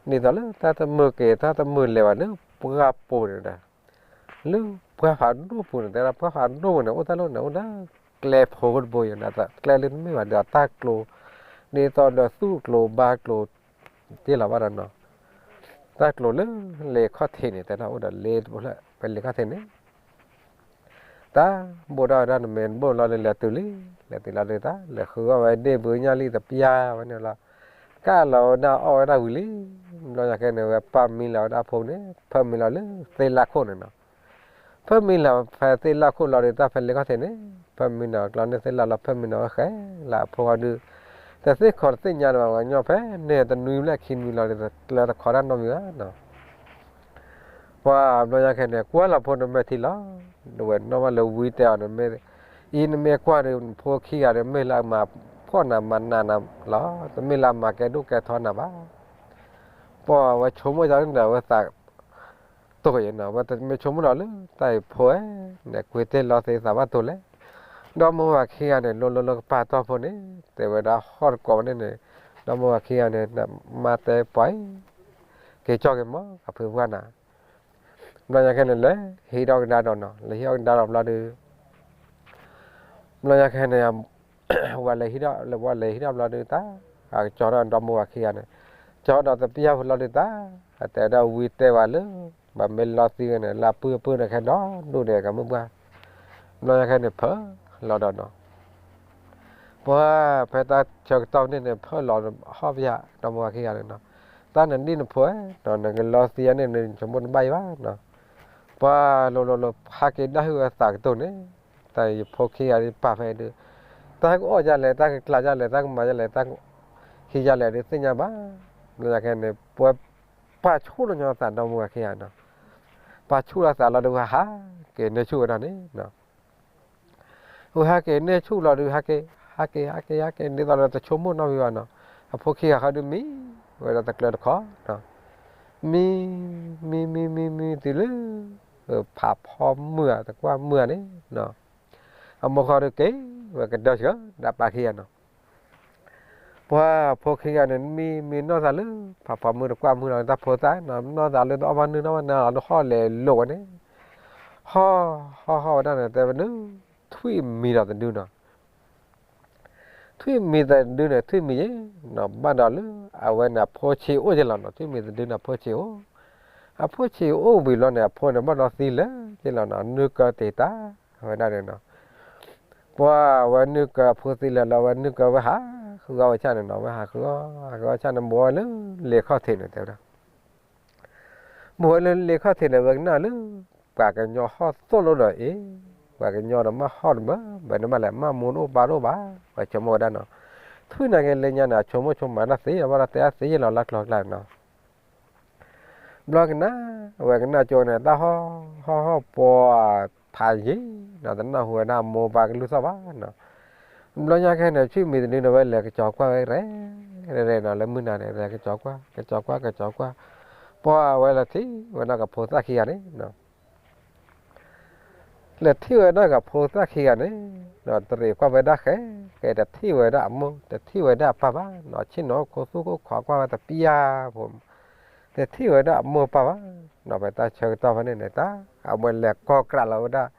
သိးလၢတၢ်တမုာ်က့ၤတၢ်တမုာ်လဲၤဘၣ်လၢပှၢ်ပူၤန့ၣ်ဒီး, လၢပှၢ်ဖးဒိၣ်ပူၤန့ၣ် တဲဒၣ်ပှၢ်ဖးဒိၣ်ပူၤန့ၣ် အိၣ်တၢ်လီၢ်န့ၣ် အိၣ်ဒီးကျဲဖိတဘိယၤန့ၣ် ကျဲလၢတမ့ၢ်ဘၣ်ဒီးတၢ်ကျိၤ, ဒ်သိးဒီးသူၣ်ကျိၤဘါကျိၤ တ့ၢ်လီၤဘၣ်ဒီးနီၤ, တၢ်ကျိၤလၢလ့ခီၣ်ထံးန့ၣ် တဲဒၣ်အိၣ်ဒီးလ့တဘိလၢ ပလ့ခီၣ်ထံးန့ၣ် တၢ်ဘိၣ်ဒၣ်ဝဲဒၣ်နမဲာ်တဘိလီၤ လဲၤလဲၤတုၤလံ, လဲၤတုၤလီၤဒုးတၢ် လဲၤဃုအီၣ်ဝဲဒ့ၣ်ဘုညၣ်လံတပျၢ်ဝဲန့ၣ်လီၤ, ကၢ်လီၤဝဲဒၣ်အီၣ်ဝဲဒၣ်ဝံၤလံ, ဘျီညါခဲန့ၣ် ဝဲပာ်မံလီၤဝဲဒၣ်အဖိန့ၣ် ဖၢမံလီၤလၢသ့ၣ်လၣ်ခိၣ်န့ၣ်နီၤ, ဖၢမံလီၤဖဲသ့ၣ်လၣ်ခိၣ်လီၤဒုးတၢ် ဖဲလ့ခီၣ်ထံးန့ၣ် ဖၢမံလီၤကျီန့ၣ် သ့ၣ်လၣ်လီၤ ဖၢမံလီၤဝဲဃဲလၢအဖိဃီဒုး, တသ့ၣ်ခီတသ့ၣ်ညါလၢၤဘၣ် ပှၤကညီဖဲန့ၣ်တနွံဘျဲၣ်ခံနွံလီၤဒုး တကျၢတခီတၢ်နီတမံၤဘၣ်နီၤ ပှၤဘျီညါခဲန့ၣ် ကွၢ်လီၤဖိန့ၣ်မဲာ်ထံလီၤ, ဒီးဝဲနီၣ်ဘၣ်လၢဝံတဲအီၤန့ၣ်မ့ၢ်, အံၤနမ့ၢ်ကွၢ်ဒီး ဖိခံဂၤဒီး မ့ၢ်လၢအမၤဖှီၣ်နၤမၤနးနၤလီၤ, တမ့ၢ်လၢအမၤကဲဒိၣ်ကဲထီနၤဘၣ်, ပှၤဝဲဆိကမိၣ်ကန့ၣ်ဒီး ဝဲသး တိၢ်ယဲနီၤ ဝဲတမ့ၢ်ဆိကမိၣ်ဒီးလၢ တၢ်အံၤဖိဧၢ, န့ၣ်ကွံာ်တ့ၢ်လီသ့သးဘၣ်တိၢ်လဲၣ်, ဒီမါဝၤခံဂၤန့ၣ် လိၤလိၤလိၤကပာ်တီၢ်ဖိန့ၣ် တဲဝဲဒၣ်ဟီၣ်တကိးန့ၣ်န့ၣ်, ဒီမါဝၤခံဂၤန့ၣ် မါတဲပှၤအံၤ က့ၤကၠီၣ်က့ၤမး အဖုပှၢ်နၤ, ဘျီညါခဲန့ၣ် လဲၤဟံးထီၣ်ကဒါဒီးနီၤ လဲၤဟံးထီၣ်ကဒါဒီးဘျီဒုး ဘျီညါခဲန့ၣ် ဝဲလဲၤဟံးထီၣ် ဝဲလဲၤဟံးထီၣ်ဘျီဒုးတၢ်, အကကၠီထီၣ်ဒီမါဝၤခံဂၤန့ၣ်, ကၠီဒီးတပျၢ်ဖိလီၤဒုးတၢ်, အတဲဝဲဒၣ်ဝံတဲဝဲလၢ ဘၣ်မ့ၢ်လီသံဝဲန့ၣ် လၢအပုၢ်အပုၢ်န့ၣ်ခဲဒီဒူၣ်ဒီးကမုၢ်ပှၢ်, ဘျီညါခဲန့ၣ်ဖၢလီၤဒီးနီၤ ပှၤဖဲတၢ်ဆၢကတီၢ်န့ၣ်န့ၣ် ဖၢလီၤဟီၣ်ဖျါ ဒီမါဝၤခံဂၤန့ၣ်နီၤ, တၢ်နဒံၣ်နဖိဧၢ, နကလီသံအန့ၣ် နဆိကမိၣ်တဘၣ်အံၤဘၣ်နီၤ, ပှၤလိၤလိၤလိၤ ဟးက့ၤဒၣ်ဟုၣ်ဝဲသးကတိၢ်န့ၣ်, တၢ်ယဖိခံဂၤဒ်ပာ်ဖဲဒုး, တၢ်ကအီၣ်ဒ်လဲၣ် တၢ်ကကျးဒ်လဲၣ် တၢ်ကမၤဒ်လဲၣ် တၢ်ကဟံးဒ်လဲၣ်ဒုးသ့ၣ်ညါဘၣ်, ဘျီညါခဲန့ၣ် ပှၤပာ်ဆူၣ်လီၤညီသးဒီမါဝၤခံဂၤနီၤ, ပာ်ဆူၣ်လီၤသးလီၤဒုး ဟးက့ၤန့ၢ်ဆူၣ်ဝဲဒၣ်န့ၣ် ဝဲဟးက့ၤန့ၢ်ဆူၣ်လီၤဒုး ဟးက့ၤ ဟးက့ၤ ဟးက့ၤ ဟးက့ၤ ဒ်သိးဒီးတဆိကမိၣ်နီတမံၤဘၣ်နီၤ, အဖိခံဂၤဃီဒုးမံဝဲဒၣ်တကျၢၤတခီ, မံ မံ မံ မံ မံ တုၤလၢ ဖးဖီမုၢ်ဧါ တကွၢ်မုၢ်ဧါန့ၣ်နီၤ, အမိၢ်ဃီဒုးက့ၤဝဲကဒီဆှၢဒၣ်ပၢ်ခံဂၤနီၤ. ပှၤဖိခံဂၤန့ၣ် မံမံနီၢ်သးလၢ ဖးဖီမုၢ်တကွၢ်မုၢ်လီၤ တၢ်ဖိသၣ်နီၤ နီၢ်သးလၢတအီၣ်ဘၣ်နုၢ်နီၢ်ဘၣ်နုၢ်လီၤ တဟီၣ်လဲၤလိာ်ဝဲန့ၣ် ဟီၣ်ဟီၣ်ဟီၣ်ဝဲဒၣ်န့ၣ် တဲဝဲဒၣ် ထွံၣ်မံဒီးတဒုနီၤ. ထွံၣ်မံဒီးတဒုန့ၣ် ထွံၣ်မံယဲနီၤ ဘၣ်ဒီးလၢ အဝဲန့ၣ်အဖိဆံးအိၣ်က့လီၤနီၤ ထွံၣ်မံတဒုန့ၣ် အဖိဆံးအိၣ်, အဖိဆံးအိၣ်ဝံၤလီၤန့ၣ် အဖိန့ၣ် ဘၣ်ဒီးသံလၢက့လီၤနီၤ နုၢ်ကၢတ့ၢ်တၢ်ဝဲဒၣ်န့ၣ်နီၤ. ပှၤဝဲနုၢ်ကၢအဖိသံလၢာ်လီၤ ဝဲနုၢ်ကၢဝဲဟးဃုအီၣ်ဝဲဆၣ်န့ၣ်နီၤ ဝဲဟးဃုအီၣ် ဟးဃုအီၣ်ဆၣ်န့ၣ် ဘူးဝဲလၢလ့ခီၣ်ထံးန့ၣ် တဲဝဲဒၣ် ဘူးဝဲလၢလ့ခီၣ်ထံးန့ၣ် ဝဲကနၣ်လၢ ပှၤကညီဟီၣ်သိၣ်လိဒီးအ့ၣ်, ပှၤကညီဒီးမ့ၢ်ဟီၣ်တဘၣ် ဘၣ်န့ၣ်မးလဲၣ် မ့ၢ်မူတအိၣ်ပၢ်တအိၣ်ဘၣ် ပှၤဆိကမိၣ်ဝဲဒၣ်နီၤ. ထွံၣ်နာ်က့လၢညါန့ၣ် အဆိကမိၣ်ဆိကမးတၢ်သ့ အဘၣ်ဒီးတဲအသ့ယဲလီၤလၢကျိၤကျါနီၤ. ဘျီကနၣ် အဝဲကနၣ်ကၠိန့ၣ် တၢ်ဟီၣ်ဟီၣ်ဟီၣ်ပှၤဖးယံၤနီၤ တနၢ်ဟူဝဲဒၣ်မိၢ်ပၢ်ကလုၢ်သီၣ်ဘၣ်နီၤ. ဘျီညါခဲန့ၣ် ထွံၣ်မံတဒုန့ၣ် ဝဲလဲၤကစီၤကွၢ်ဝဲရဲၣ်ရဲၣ်နီၤ လၢမုၢ်နၤန့ၣ် လဲၤကစီၤကွၢ် ကစီၤကွၢ် ကစီၤကွၢ်, ပှၤဝဲလဲၤထံၣ်ဝဲဒၣ်ကဖိသၣ်ခံဂၤန့ၣ် လဲၤထံၣ်ဝဲဒၣ်ကဖိသၣ်ခံဂၤန့ၣ် တရံးကွၢ်ဝဲဒၣ်ဃဲ ဃဲတထံၣ်ဝဲဒၣ်အမိၢ် တထံၣ်ဝဲဒၣ်အပၢ်ဘၣ်နီၤ ဆ့ၣ်နီၤခိၣ်သူခိၣ်ခီကွၢ်ဝဲတပျၢ်ဖိ တထံၣ်ဝဲဒၣ်အမိၢ်ပၢ်ဘၣ်နီၤ ဖဲတၢ်ဆၢကတီၢ်ဖဲန့ၣ်န့ၣ် တၢ်အဝဲလဲၤကီၢ်ကြးလီၤဝဲဒၣ်,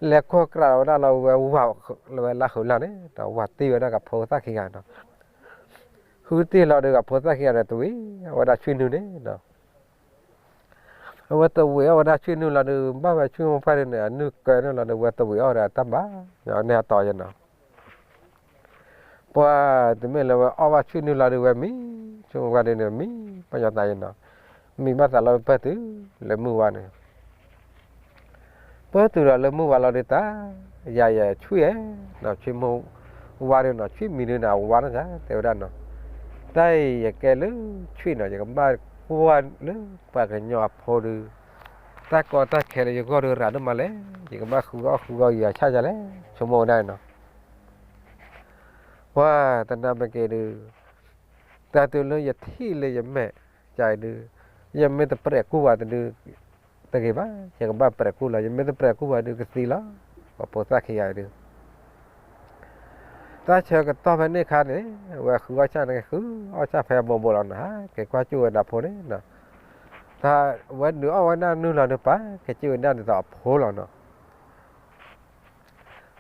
လဲၤကီၢ်ကြးလီၤဝဲဒၣ်လီၤဝဲဝၤလၢဝဲလၢဃုာ်လၢ်န့ၣ် ဒီးဝၤတံၢ်ဝဲဒၣ်ကဖိသၣ်ခံဂၤနီၤ. ဃုတံၢ်လီၤဒီးကဖိသၣ်ခံဂၤန့ၣ် တဝံၤအဝဲဒၣ်ဆွံနုၢ်န့ၣ်နီၤ. အဝဲတဝံၤအီၣ်ဝဲဒၣ်ဆွံနုၢ်လီၤဒီး ဘၣ်ဝဲဆွံမိၢ်ပှၢ်ဒုးန့ၣ် အနုၢ်ကၢန့ၣ်လီၤဒီး ဝဲတဝံၤအီၣ်ဝဲဒၣ်တၢ်ဘၣ် န့ၣ်အတီၤယဲနီၤ. ပှၤတမ့ၢ်လၢဝဲအီၣ်ဘၣ်ဆွံနုၢ်လီၤဒီးဝဲမံ, ဆွံမိၢ်ပှၢ်ဒုးန့ၣ်မံ, ပှၤညီသးယဲနီၤ, မံဘၣ်သးလီၤပၢၢ်တုၤလၢမုၢ်ဝါန့ၣ် ပၢၢ်တုၤဒီးလၢမုၢ်ဝါလီၤဒုးတၢ်, ယၤယဲဆွံၣ်ဧဲ, နီၤဆွံမိၢ်ဝါဒုးနီၤ ဆွံၣ်မံဒုးန့ၣ် အဝါနီၢ်ကါ တဲဝဲဒၣ်နီၤ, တၢ်အံၤယကဲလၢဆွံၣ်နီၤ ယကဘၣ်ကွၢ်လၢပှၤကညီအဖိဒုး, တၢ်ကီတၢ်ခဲလၢယဂီၢ်ဒုးရၤဒိၣ်မးလဲၣ်, ယကဘၣ်ဃုအီၣ်ဃုအီယၤဆၣ်ယၤလဲၣ်, ဆိကမိၣ်ဝဲဒၣ်နီၤ. ပှၤတနၤမ့ၢ်က့ၤဒုး, တၢ်တုၤလၢယထံၣ်လၢယမဲာ်ကဒုး, ယမ့ၢ်တပျဲၢ်ကူၣ်ဝဲတဒုး, တဂ့ၤဘၣ်, ယကဘၣ်ပျဲၢ်ကူၣ်လီၤ, ယမ့ၢ်တပျဲၢ်ကူၣ်ဝဲဒုးကသံလီၤ, ပှၤဖိသၣ်ခံဂၤဒုး တၢ်ဆၢကတီၢ်ဖဲန့ၣ်အခါန့ၣ်, ဝဲဃုအီၣ်ဆၣ်န့ၣ် ဃုအီၣ်ဆၣ်ဖဲအဘိဘိလီၤနီၤ, ဟးက့ၤကွၢ်ကၠူၣ်ဝဲဒၣ်ဖိန့ၣ်နီၤ, တၢ်ဝဲဒုးအီၣ်ဝဲဒၣ်နုၢ်လီၤဒုးပာ်က့ၤကၠူၣ်ဝဲဒၣ်ဒ်သိးအဖိလီၤနီၤ.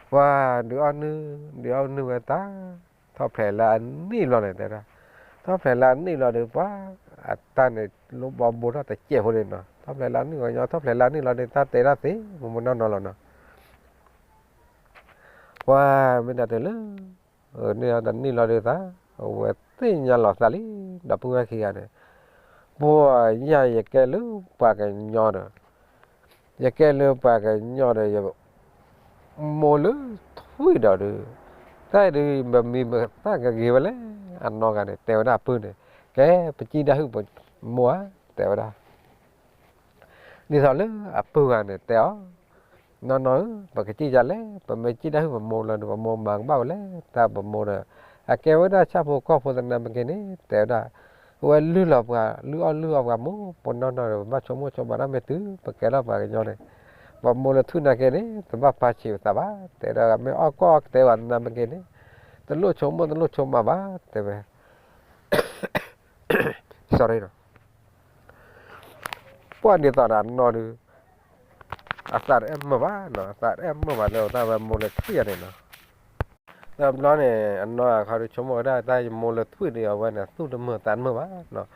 ပှၤဒုးအီၣ်နုၢ်, ဒုးအီၣ်နုၢ်ဝဲတၢ်, ထီၣ်ဖျဲးလၢအနံၣ်ဘျီန့ၣ် တဲဒၣ်, ထီၣ်ဖျဲးလၢအနံၣ်ဘျီဒုး ပှၤအတၢ်န့ၣ် လိၣ်ဘီဘိထီၣ်တစဲးဖိန့ၣ်နီၤ, ထီၣ်ဖျဲးလၢအနံၣ်ဂီၤညီ ထီၣ်ဖျဲးလၢအနံၣ်လီၤဒုး တၢ်တဲဒၣ်သ့ မိၢ်မိၢ်နီၢ်နီၢ်လီၤနီၤ. ပှၤမ့ၢ်တၢ်တဲလၢ န့ၣ်ဒီးနံၣ်လီၤဒုးသး, အဝဲသ့ၣ်ညါလီၤသးလံ, ဒီပုၢ်ဝဲၢ်ခံဂၤန့ၣ်, ပှၤယၤယကဲလၢပှၤကညီဒီး, ယကဲလၢပှၤကညီဒီး ယမိၢ်လၢထွံၣ်ဒီးဒုး, တၢ်အံၤဒုး ပမံၤပသၣ်ကဂ့ၤဝဲလဲၣ်, အနီၢ်ဂၤန့ၣ် တဲဝဲဒၣ်အပုၢ်န့ၣ်, ကဲပစံၣ်တၢ်ဟုၣ်ပမိၢ်ဧါ, တဲဝဲဒၣ် ဒ်သိးလၢအပုၢ်ဂၤန့ၣ်တဲအီၤ, နီၢ်နီၢ်ဧၢ, ပကစံၣ်ယၤလဲၣ်, ပမ့ၢ်စံၣ်တၢ်ဟုၣ်ပမိၢ်လီၤဒီး ပမိၢ်မၤကဘၣ်ဝဲလဲၣ်, တၢ်ပမိၢ်ဒီး အကဲဝဲဒၣ်ဆၣ်ဖိကီၢ်ဖိသနာ်က့န့ၣ် တဲဝဲဒၣ်, အဝဲလုၢ်လီၤပှၤ လုၢ်အီၣ်လုၢ်အီပှၤမိၢ် ပနီၢ်နီၢ်ဒီး ပဘၣ်ဆိကမိၣ်ဆိကမးတၢ်မ့ၢ်တုၤ ပကဲထီၣ်ပှၤကညီန့ၣ်, ပမိၢ်လၢထွံၣ်နာ်က့န့ၣ် တဘၣ်ပာ်ဆံးပသးဘၣ်, တဲဒၣ်မ့ၢ်အီၣ်ကီၢ်အီၣ်ကတဲဝဲသနာ်က့န့ၣ်, တလိၣ်ဆိကမိၣ်တလိၣ်ဆိကမးဘၣ်, တဲဝဲ sorry နီၤ, ပှၤဒ်သိးဒီးအနီၢ်ဒုး, အသးတအဲၣ်မုာ်ဘၣ်နီၤ, အသးတအဲၣ်မုာ်ဘၣ်လၢအသးဝဲမိၢ်လၢထွံၣ်ယၤန့ၣ်နီၤ. တဘျီန့ၣ် အနီၢ်အခါဒုးဆိကမိၣ်ဝဲဒၣ် တၢ်ယမိၢ်လၢထွံၣ်ဒုး အဝဲန့ၣ် အသူၣ်တမုာ်သးတမုာ်ဘၣ်နီၤ. ဒ်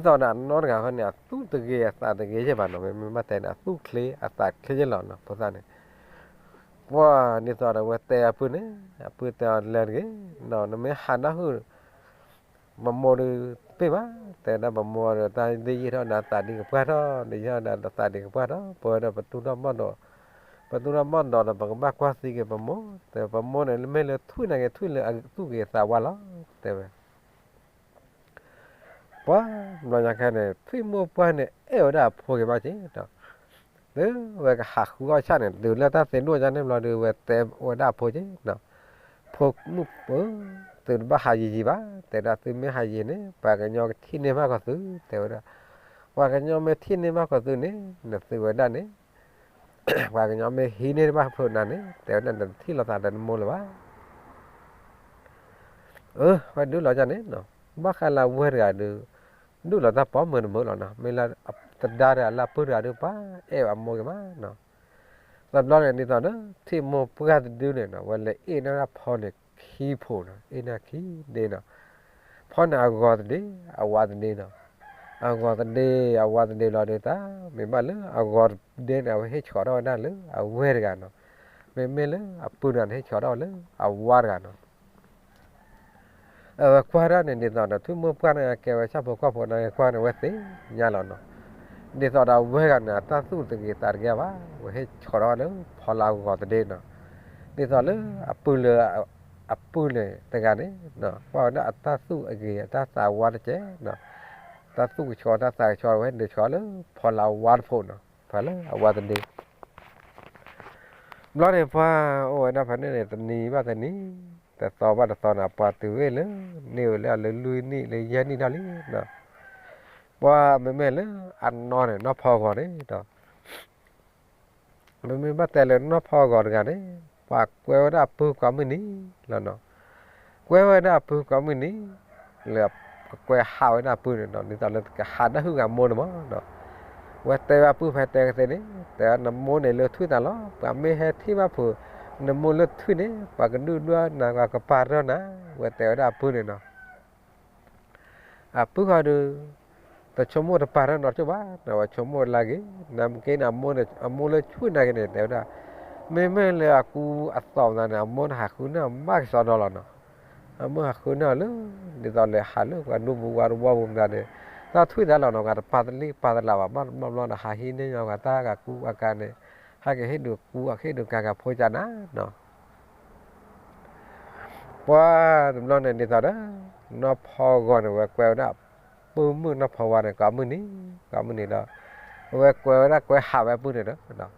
သိးဒီးအနီၢ်တဂၤဃီန့ၣ် အသူၣ်တဂ့ၤအသးတဂ့ၤယဲၢ်ဘၣ်နီၤ, မ့မ့ၢ်ဘၣ်တဲန့ၣ် အသူၣ်ချ့အသးချ့ယဲၢ်လီၤနီၤ, ဖိသၣ်န့ၣ် ပှၤဒ်သိးဒီးအဝဲတဲအပုၢ်န့ၣ်, အပုၢ်တဲအီၤလဲၤတဂ့ၤ, နမ့ၢ်ဟးနၢ်ဟူ ပမိၢ်ဒုးတပ့ၢ်ဘၣ်, တဲဒၣ်ပမိၢ်ဒီး တၢ်ဒ်ယံာ်ထီၣ်နၤသးဒ်ကပှၢ်ထီၣ်, ဒ်ယံာ်ထီၣ်နၤသးဒ်ကပှၢ်ထီၣ်, ပဝဲဒၣ်ပသူၣ်ထီၣ်မီၢ်ဒီး, ပသူၣ်ထီၣ်မီၢ်ဒီးပကဘၣ်ကွၢ်သံက့ၤပမိၢ်, တဲပမိၢ်န့ၣ် မ့ၢ်လၢထွံၣ်နာ်က့ ထွံၣ်လၢအသူၣ်ဂ့ၤသးဝါလီၤ, တဲဝဲ ပှၤဘျီညါခဲန့ၣ် ထွံၣ်မိၢ်ပှၢ်န့ၣ် အဲၣ်ဝဲဒၣ်အဖိက့ၤဘၣ်က့ၤဒီး, လၢဝဲကဟးဃုအီၣ်ဆၣ်န့ၣ် တုၤလၢတၢ်သ့ဒိၣ်ညါန့ၣ်ဘျီဒီး ဝဲတဲဝဲဒၣ်အဖိက့ၤနီၤ, ဖိမုၣ်ဧၢ, သုတဘၣ်ဟးယံာ်ယံာ်ဘၣ်, တဲဒၣ်သုမ့ၢ်ဟးယံာ်န့ၣ် ပှၤကညီကထံၣ်န့ၢ်ဘၣ်ကီၢ်သု, တဲဝဲဒၣ်, ပှၤကညီမ့ၢ်ထံၣ်န့ၢ်ဘၣ်ကီၢ်သုန့ၣ် နသုဝဲဒၣ်န့ၣ် ပှၤကညီမ့ၢ်ဟံးန့ၢ်တဘၣ်ဖုးနၤန့ၣ် တဲဝဲဒၣ်နတထံၣ်လိာ်သးဒီးနမိၢ်လၢၤဘၣ်. အၢ ဝဲဒုးလီၤကန့ၣ်နီၤ, ဘၣ်ဃးလၢအဝဲၢ်တဂၤဒုး ဒုးလီၤတၢ်ပိာ်မုၣ်တမုာ်လီၤနီၤ, မ့ၢ်လၢတဒါတဂၤလၢအပုၢ်တဂၤဒုး ပှၤအဲၣ်အမိၢ်က့ၤမးနီၤ. တဘျီန့ၣ်ဒ်သိးဒီး ထံၣ်မိၢ်ပှၢ်တဒုန့ၣ်နီၤ ဝဲလဲၤအ့ၣ်န့ၢ်ဒၣ်ဖီန့ၣ်ခံဖုနီၤ, အ့ၣ်န့ၢ်ခံဒ့နီၤ, ဖီန့ၣ်အဂီၤတဒ့ အဝါတဒ့နီၤ, အဂီၤတဒ့ အဝါတဒ့လီၤဒုးတၢ် မ့ၢ်ဘၣ်လၢအဂီၤတဒ့န့ၣ် အဝဲဟ့ၣ်ဆှီထီၣ်ဝဲဒၣ်လၢအဝဲၢ်တဂၤနီၤ, မ့မ့ၢ်လၢအပုၢ်တဂၤန့ၣ် ဟ့ၣ်ဆှီထီၣ်ဝဲလၢအဝါတဂၤနီၤ. အဝဲကွၢ်ဒၣ်န့ၣ် ဒ်သိးဒီး ထံၣ်မိၢ်ပှၢ်န့ၣ် ကဲဝဲဆၣ်ဖိကီၢ်ဖိန့ၣ် ကွၢ်န့ၣ် ဝဲသ့ၣ်ညါလီၤနီၤ, ဒ်သိးဒီးအဝဲၢ်တဂၤန့ၣ် အတၢ်သူၣ်တဂ့ၤသးတဂ့ၤဘၣ်, ဝဲဟ့ၣ်ဆှီထီၣ်လၢဖီလၢအဂီၤတဒ့နီၤ, ဒ်သိးလၢအပုၢ်လၢ အပုၢ်န့ၣ်တဂၤန့ၣ် ကွၢ်ဝဲဒၣ်အတၢ်သူၣ်အဂ့ၤ အတၢ်သးဝါတကဲးနီၤ, တၢ်သူၣ်ကဆှီ တၢ်သးကဆှီ ဝဲဒုးဆှီလၢဖီလၢအဝါတဖိနီၤ, ဖီလၢအဝါတဒ့ ဘျီန့ၣ် ပှၤအိၣ်ဝဲဒၣ်ဖဲန့ၣ်န့ၣ် တနံၤဘၣ်တနံၤ, တသီဘၣ်တသီန့ၣ် ပှၤတုၤဝဲလၢ န့ၢ်ဝဲလၢအလၢလွံၢ်နံၣ်လၢယဲၢ်နံၣ်ထီၣ်လံနီၤ, ပှၤမ့မ့ၢ်လၢအနီၢ်န့ၣ် နီၢ်ဖီဂီၤန့ၣ်ဒီး မ့မ့ၢ်ဘၣ်တဲလၢနီၢ်ဖီဂီၤတဂၤန့ၣ် ပှၤကွဲဝဲဒၣ်အပုၢ်ကိးမုၢ်နံၤလီၤနီၤ, ကွဲဝဲဒၣ်အပုၢ်ကိးမုၢ်နံၤ လၢကကွဲးဟးဝဲဒၣ်အပုၢ်န့ၣ်နီၤ, ဒ်သိးလၢကဟးဒၣ်ဟုၣ်က့ၤအမိၢ်န့ၣ်မးနီၤ, ဝဲတဲဝဲအပုၢ်ဖဲတဲကသ့န့ၣ် တဲဝဲနမိၢ်န့ၣ်လၢထွံၣ်တၢ်လီၤ, ပှၤမ့ၢ်ဟဲထံၣ်ဘၣ်ဖုး နမိၢ်လၢထွံၣ်န့ၣ် ပှၤကဒုၣ်ဒွၣ်နၤ ပှၤကပာ်တၢၢ်နၤ, ဝဲတဲဝဲဒၣ်အပုၢ်န့ၣ်နီၤ အပုၢ်ဃီဒုး တဆိကမိၣ်တပာ်ထီၣ်နီတကၠိၢ်ဘၣ်, နဝဲဆိကမိၣ်လၢအဂ့ၤ, နမ့ၢ်က့န့ၣ် အမိၢ်လၢထွံၣ်နာ်က့န့ၣ် တဲဝဲဒၣ်, မ့မ့ၢ်လၢအကူအသိးမနုၤန့ၣ် အမိၢ်နဟးဃုန့ၢ်အီၤဘၣ်ကစီဒီလီၤနီၤ, အမိၢ်ဟးဃုန့ၢ်အီၤလၢ ဒ်သိးလဲၤဟးလၢပှၤဒူပူၤဝါတဝီပူၤမနုၤန့ၣ်, တၢ်ထွံၣ်တၢ်လီၤနီၤ ပှၤတပာ်တလံၣ်ပာ်တလးဘၣ် ဘၣ်တဘျီဘျီဒီး ဟးဟံးန့ၢ်ညီပှၤတၢ်ဂၤကူအကၤန့ၣ်, ဟဲက့ၤဟ့ၣ်ဒုးကူ ဟ့ၣ်ဒုးကၤကၤဖိကၢ်နၤနီၤ ပှၤတဘျီန့ၣ်ဒ်သိးဒီး နီၢ်ဖီဂီၤန့ၣ် ဝဲကွဲဝဲဒၣ် ပုၢ်မုၣ်နီၢ်ဖီဝါန့ၣ် ကိးမုၢ်နံၤ ကိးမုၢ်နံၤဒီး အဝဲကွဲဝဲဒၣ်ကွဲးဟးဝဲအပုၢ်န့ၣ်ဒီး ဒ်သိး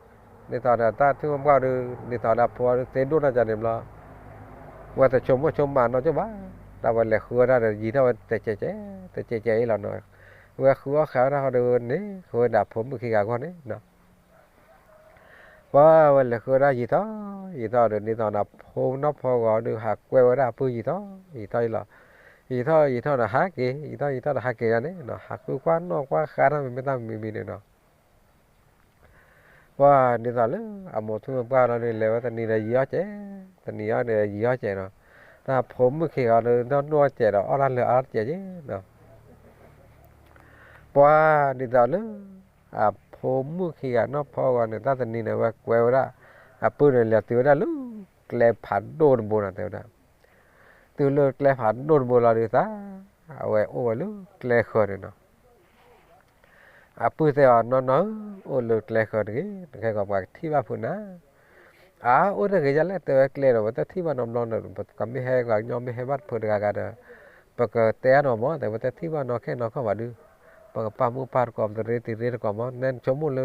ဒီးတၢ်ထံၣ်မိၢ်ပှၢ်ဒုး ဒ်သိးဒီးအဖိဒုးသ့ဒိၣ်နီၢ်ကၢန့ၣ်ဘျီ ဝဲတဆိကမိၣ်ဆိကမးနီတကၠိၢ်ဘၣ်, တၢ်ဝဲလဲၤဃုဝဲဒၣ်ဒီးယံာ်ထီၣ်ဝဲတစဲးကဲး တစဲးကဲးအံၤလီၤနီၤ, ဝဲဃုအီၣ်ဃာ်ဝဲဒၣ်ဃီဒီးန့ၣ် ဃုဝဲဒၣ်ဖိမုၣ်ခံဂၤအဂီၢ်န့ၣ်နီၤ ပှၤဝဲလဲၤဃုဝဲဒၣ်ယံာ်ထီၣ် ယံာ်ထီၣ်ဒီး ဒ်သိးန့ၣ် ဖိနီၢ်ဖီဂီၤဒုး ဟးကွဲဝဲဒၣ်အပုၢ်ယံာ်ထီၣ် ယံာ်ထီၣ်အံၤလီၤ, ယံာ်ထီၣ်ယံာ်ထီၣ်ဒီးဟးက့ၤ ယံာ်ထီၣ်ယံာ်ထီၣ်ဒီးဟးက့ၤဒၣ်န့ၣ်နီၤ ဟးဃုကွၢ်နီၣ်ကွၢ်ဃါထီၣ်မ့မ့ၢ်တၢ်မံၤမံၤန့ၣ်နီၤ ပှၤဒ်သိးလၢအမိၢ်ထူမိၢ်ပှၢ်လီၤဒုး လဲၤဝဲတနံၤဒီးယံာ်အီၣ်စဲး, တနံၤအံၤဒီးယံာ်အီၣ်စဲးနီၤ, တၢ်ဖိမုၣ်ခံဂၤဒီး နီၢ်နီၢ်စဲးဒီး အီၣ်တၢ်လၢအါတစဲးက့နီၤ ပှၤဒ်သိးလၢ အဖိမုၣ်ခံဂၤနီၢ်ဖီဂီၤန့ၣ် တၢ်တနံၤန့ၣ် ဝဲကွဲဝဲဒၣ် အပုၢ်န့ၣ် လဲၤတုၤဝဲဒၣ်လၢကျဲဖးဒိၣ်တဘိနီၤ တဲဝဲဒၣ်, တုၤလၢကျဲဖးဒိၣ်တဘိလီၤဒုးသး, အဝဲအိၣ်ဝဲလၢကျဲဃၢၤန့ၣ်နီၤ အပုၢ်တဲအီၤ နီၢ်နီၢ်ဧၢ, အိၣ်လၢကျဲဃၢၤတဂ့ၤ, နကဲကီးပှၤကထံၣ်ဘၣ်ဖုးနၤ, အါ အိၣ်တဂ့ၤယလဲၣ် တဲဝဲကျဲဒီး ပတထံၣ်ဘၣ်နီတဘျီဒီး ပကမ့ၢ်ဟဲ ပှၤကညီမ့ၢ်ဟဲဘၣ်တဖုတဂၤဂၤဒီး ပကတဲအါနီၤမး တဲဝဲတထံၣ်ဘၣ်နီၢ်ခဲနီၢ်ခီၣ်ဘၣ်ဒုး, ပကပာ်မူပာ်သကိး ပတရ့တံၤရ့သကိးမး နဆိကမိၣ်လၢ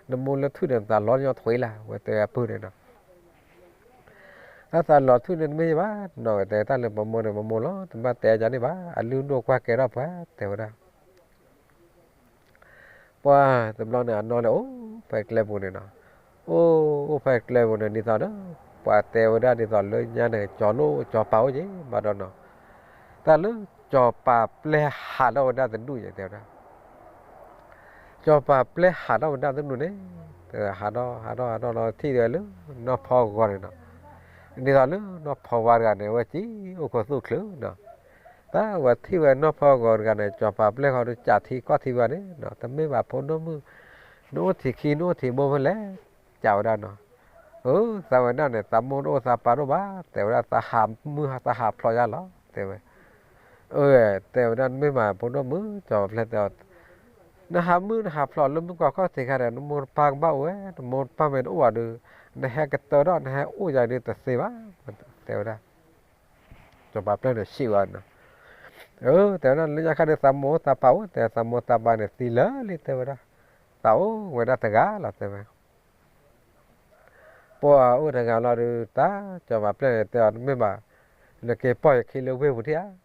နမိၢ်လၢထွံၣ်န့ၣ် သးလီၤညီထွံၣ်လၢ် ဝဲတဲအပုၢ်န့ၣ်နီၤ တၢ်သးလီၤထွံၣ်န့ၣ်တမ့ၢ်ဘၣ်နီၤ ဝဲတဲတၢ်လၢပမိၢ်န့ၣ် ပမိၢ်လီၤ တဘၣ်တဲယၤန့ၣ်ဘၣ် အလုၢ်ဒိၣ်ကွၢ်ကဲထီၣ်ပှၤ တဲဝဲဒၣ် ပှၤတဘျီန့ၣ် အနီၢ်န့ၣ် အိၣ်ဖဲကျဲပူၤန့ၣ်နီၤ, အိၣ် အိၣ်ဖဲကျဲပူၤန့ၣ် ဒ်သိးဒီး ပှၤတဲဝဲဒၣ်ဒ်သိးလၢညါန့ၣ် ကၠီၤလိၣ်ကၠီၤပၤအိၣ်က့ၤ ဘၣ်ဒီးနီၤ, တၢ်လၢကၠီၤပၤပျဲၢ်ဟးထီၣ်ဝဲဒၣ်တဒူၣ်ယဲၤ တဲဝဲဒၣ် ကၠီၤပၤပျဲၢ်ဟးထီၣ်ဝဲဒၣ်တဒူၣ်န့ၣ် ဟးထီၣ် ဟးထီၣ် ဟးထီၣ်လီၤ ထံၣ်ဝဲလၢနီၢ်ဖီဂီၤန့ၣ်နီၤ, ဒ်သိးလၢနီၢ်ဖီဝါတဂၤန့ၣ် အဝဲစံၣ်အိၣ်ခိးသူၣ်ချုးနီၤ, တၢ်ဝဲထံၣ်ဝဲနီၢ်ဖီဂီၤတဂၤန့ၣ် ကၠီၤပၤပျဲၢ်ဃီဒီး ကးထံကီၢ်ထံဝဲန့ၣ်နီၤ, တမ့ၢ်ဘၣ်ဖိဒိၣ်မုၣ်, နအိၣ်ထံးခံ နအိၣ်ထံးဘိဖဲလဲၣ်, ကးဝဲဒၣ်နီၤ, အၢ သးဝဲဒၣ်န့ၣ် သးမိၢ်တအိၣ်သးပၢ်တအိၣ်ဘၣ်, တဲဝဲဒၣ်သးဟးမုၢ်သးဟးဖျိးယါလီၤ တဲဝဲ, အၢ တဲဝဲဒၣ် နမ့ၢ်မၤဖိဒိၣ်မုၣ် ကၠီၤပၤပျဲၢ်တဲအီၤ နဟးမုၢ်နဟးဖျိးလၢမုၢ်ကီၢ်ခီၣ်ထံးခါဒီး နမိၢ်နပၢ်ကဘၣ်အိၣ်ဝဲ, နမိၢ်နပၢ်မ့ၢ်တအိၣ်ဘၣ်ဒီး နဟဲကတၢၢ်ထီၣ် နဟဲအိၣ်ယၤဒုးတသ့ဘၣ်, တဲဝဲဒၣ်, ကၠီၤပၤပျဲၢ်န့ၣ်စံးဝဲနီၤ, အၢ တဲဝဲဒၣ် လၢညါခါဒီး သးမိၢ်သးပၢ်အိၣ် တဲသးမိၢ်သးပၢ်န့ၣ်သံလၢာ်လံ တဲဝဲဒၣ်, သးအိၣ်ဝဲဒၣ်တဂၤလီၤ တဲဝဲ ပှၤအိၣ်တဂၤလီၤဒီး တၢ်ကၠီၤပၤပျဲၢ်န့ၣ် တဲအီၤ တမ့ၢ်ဘၣ်, နက့ၤပိာ်ယခံလၢဝ့ၢ်ပူၤထံၣ်ဧါ,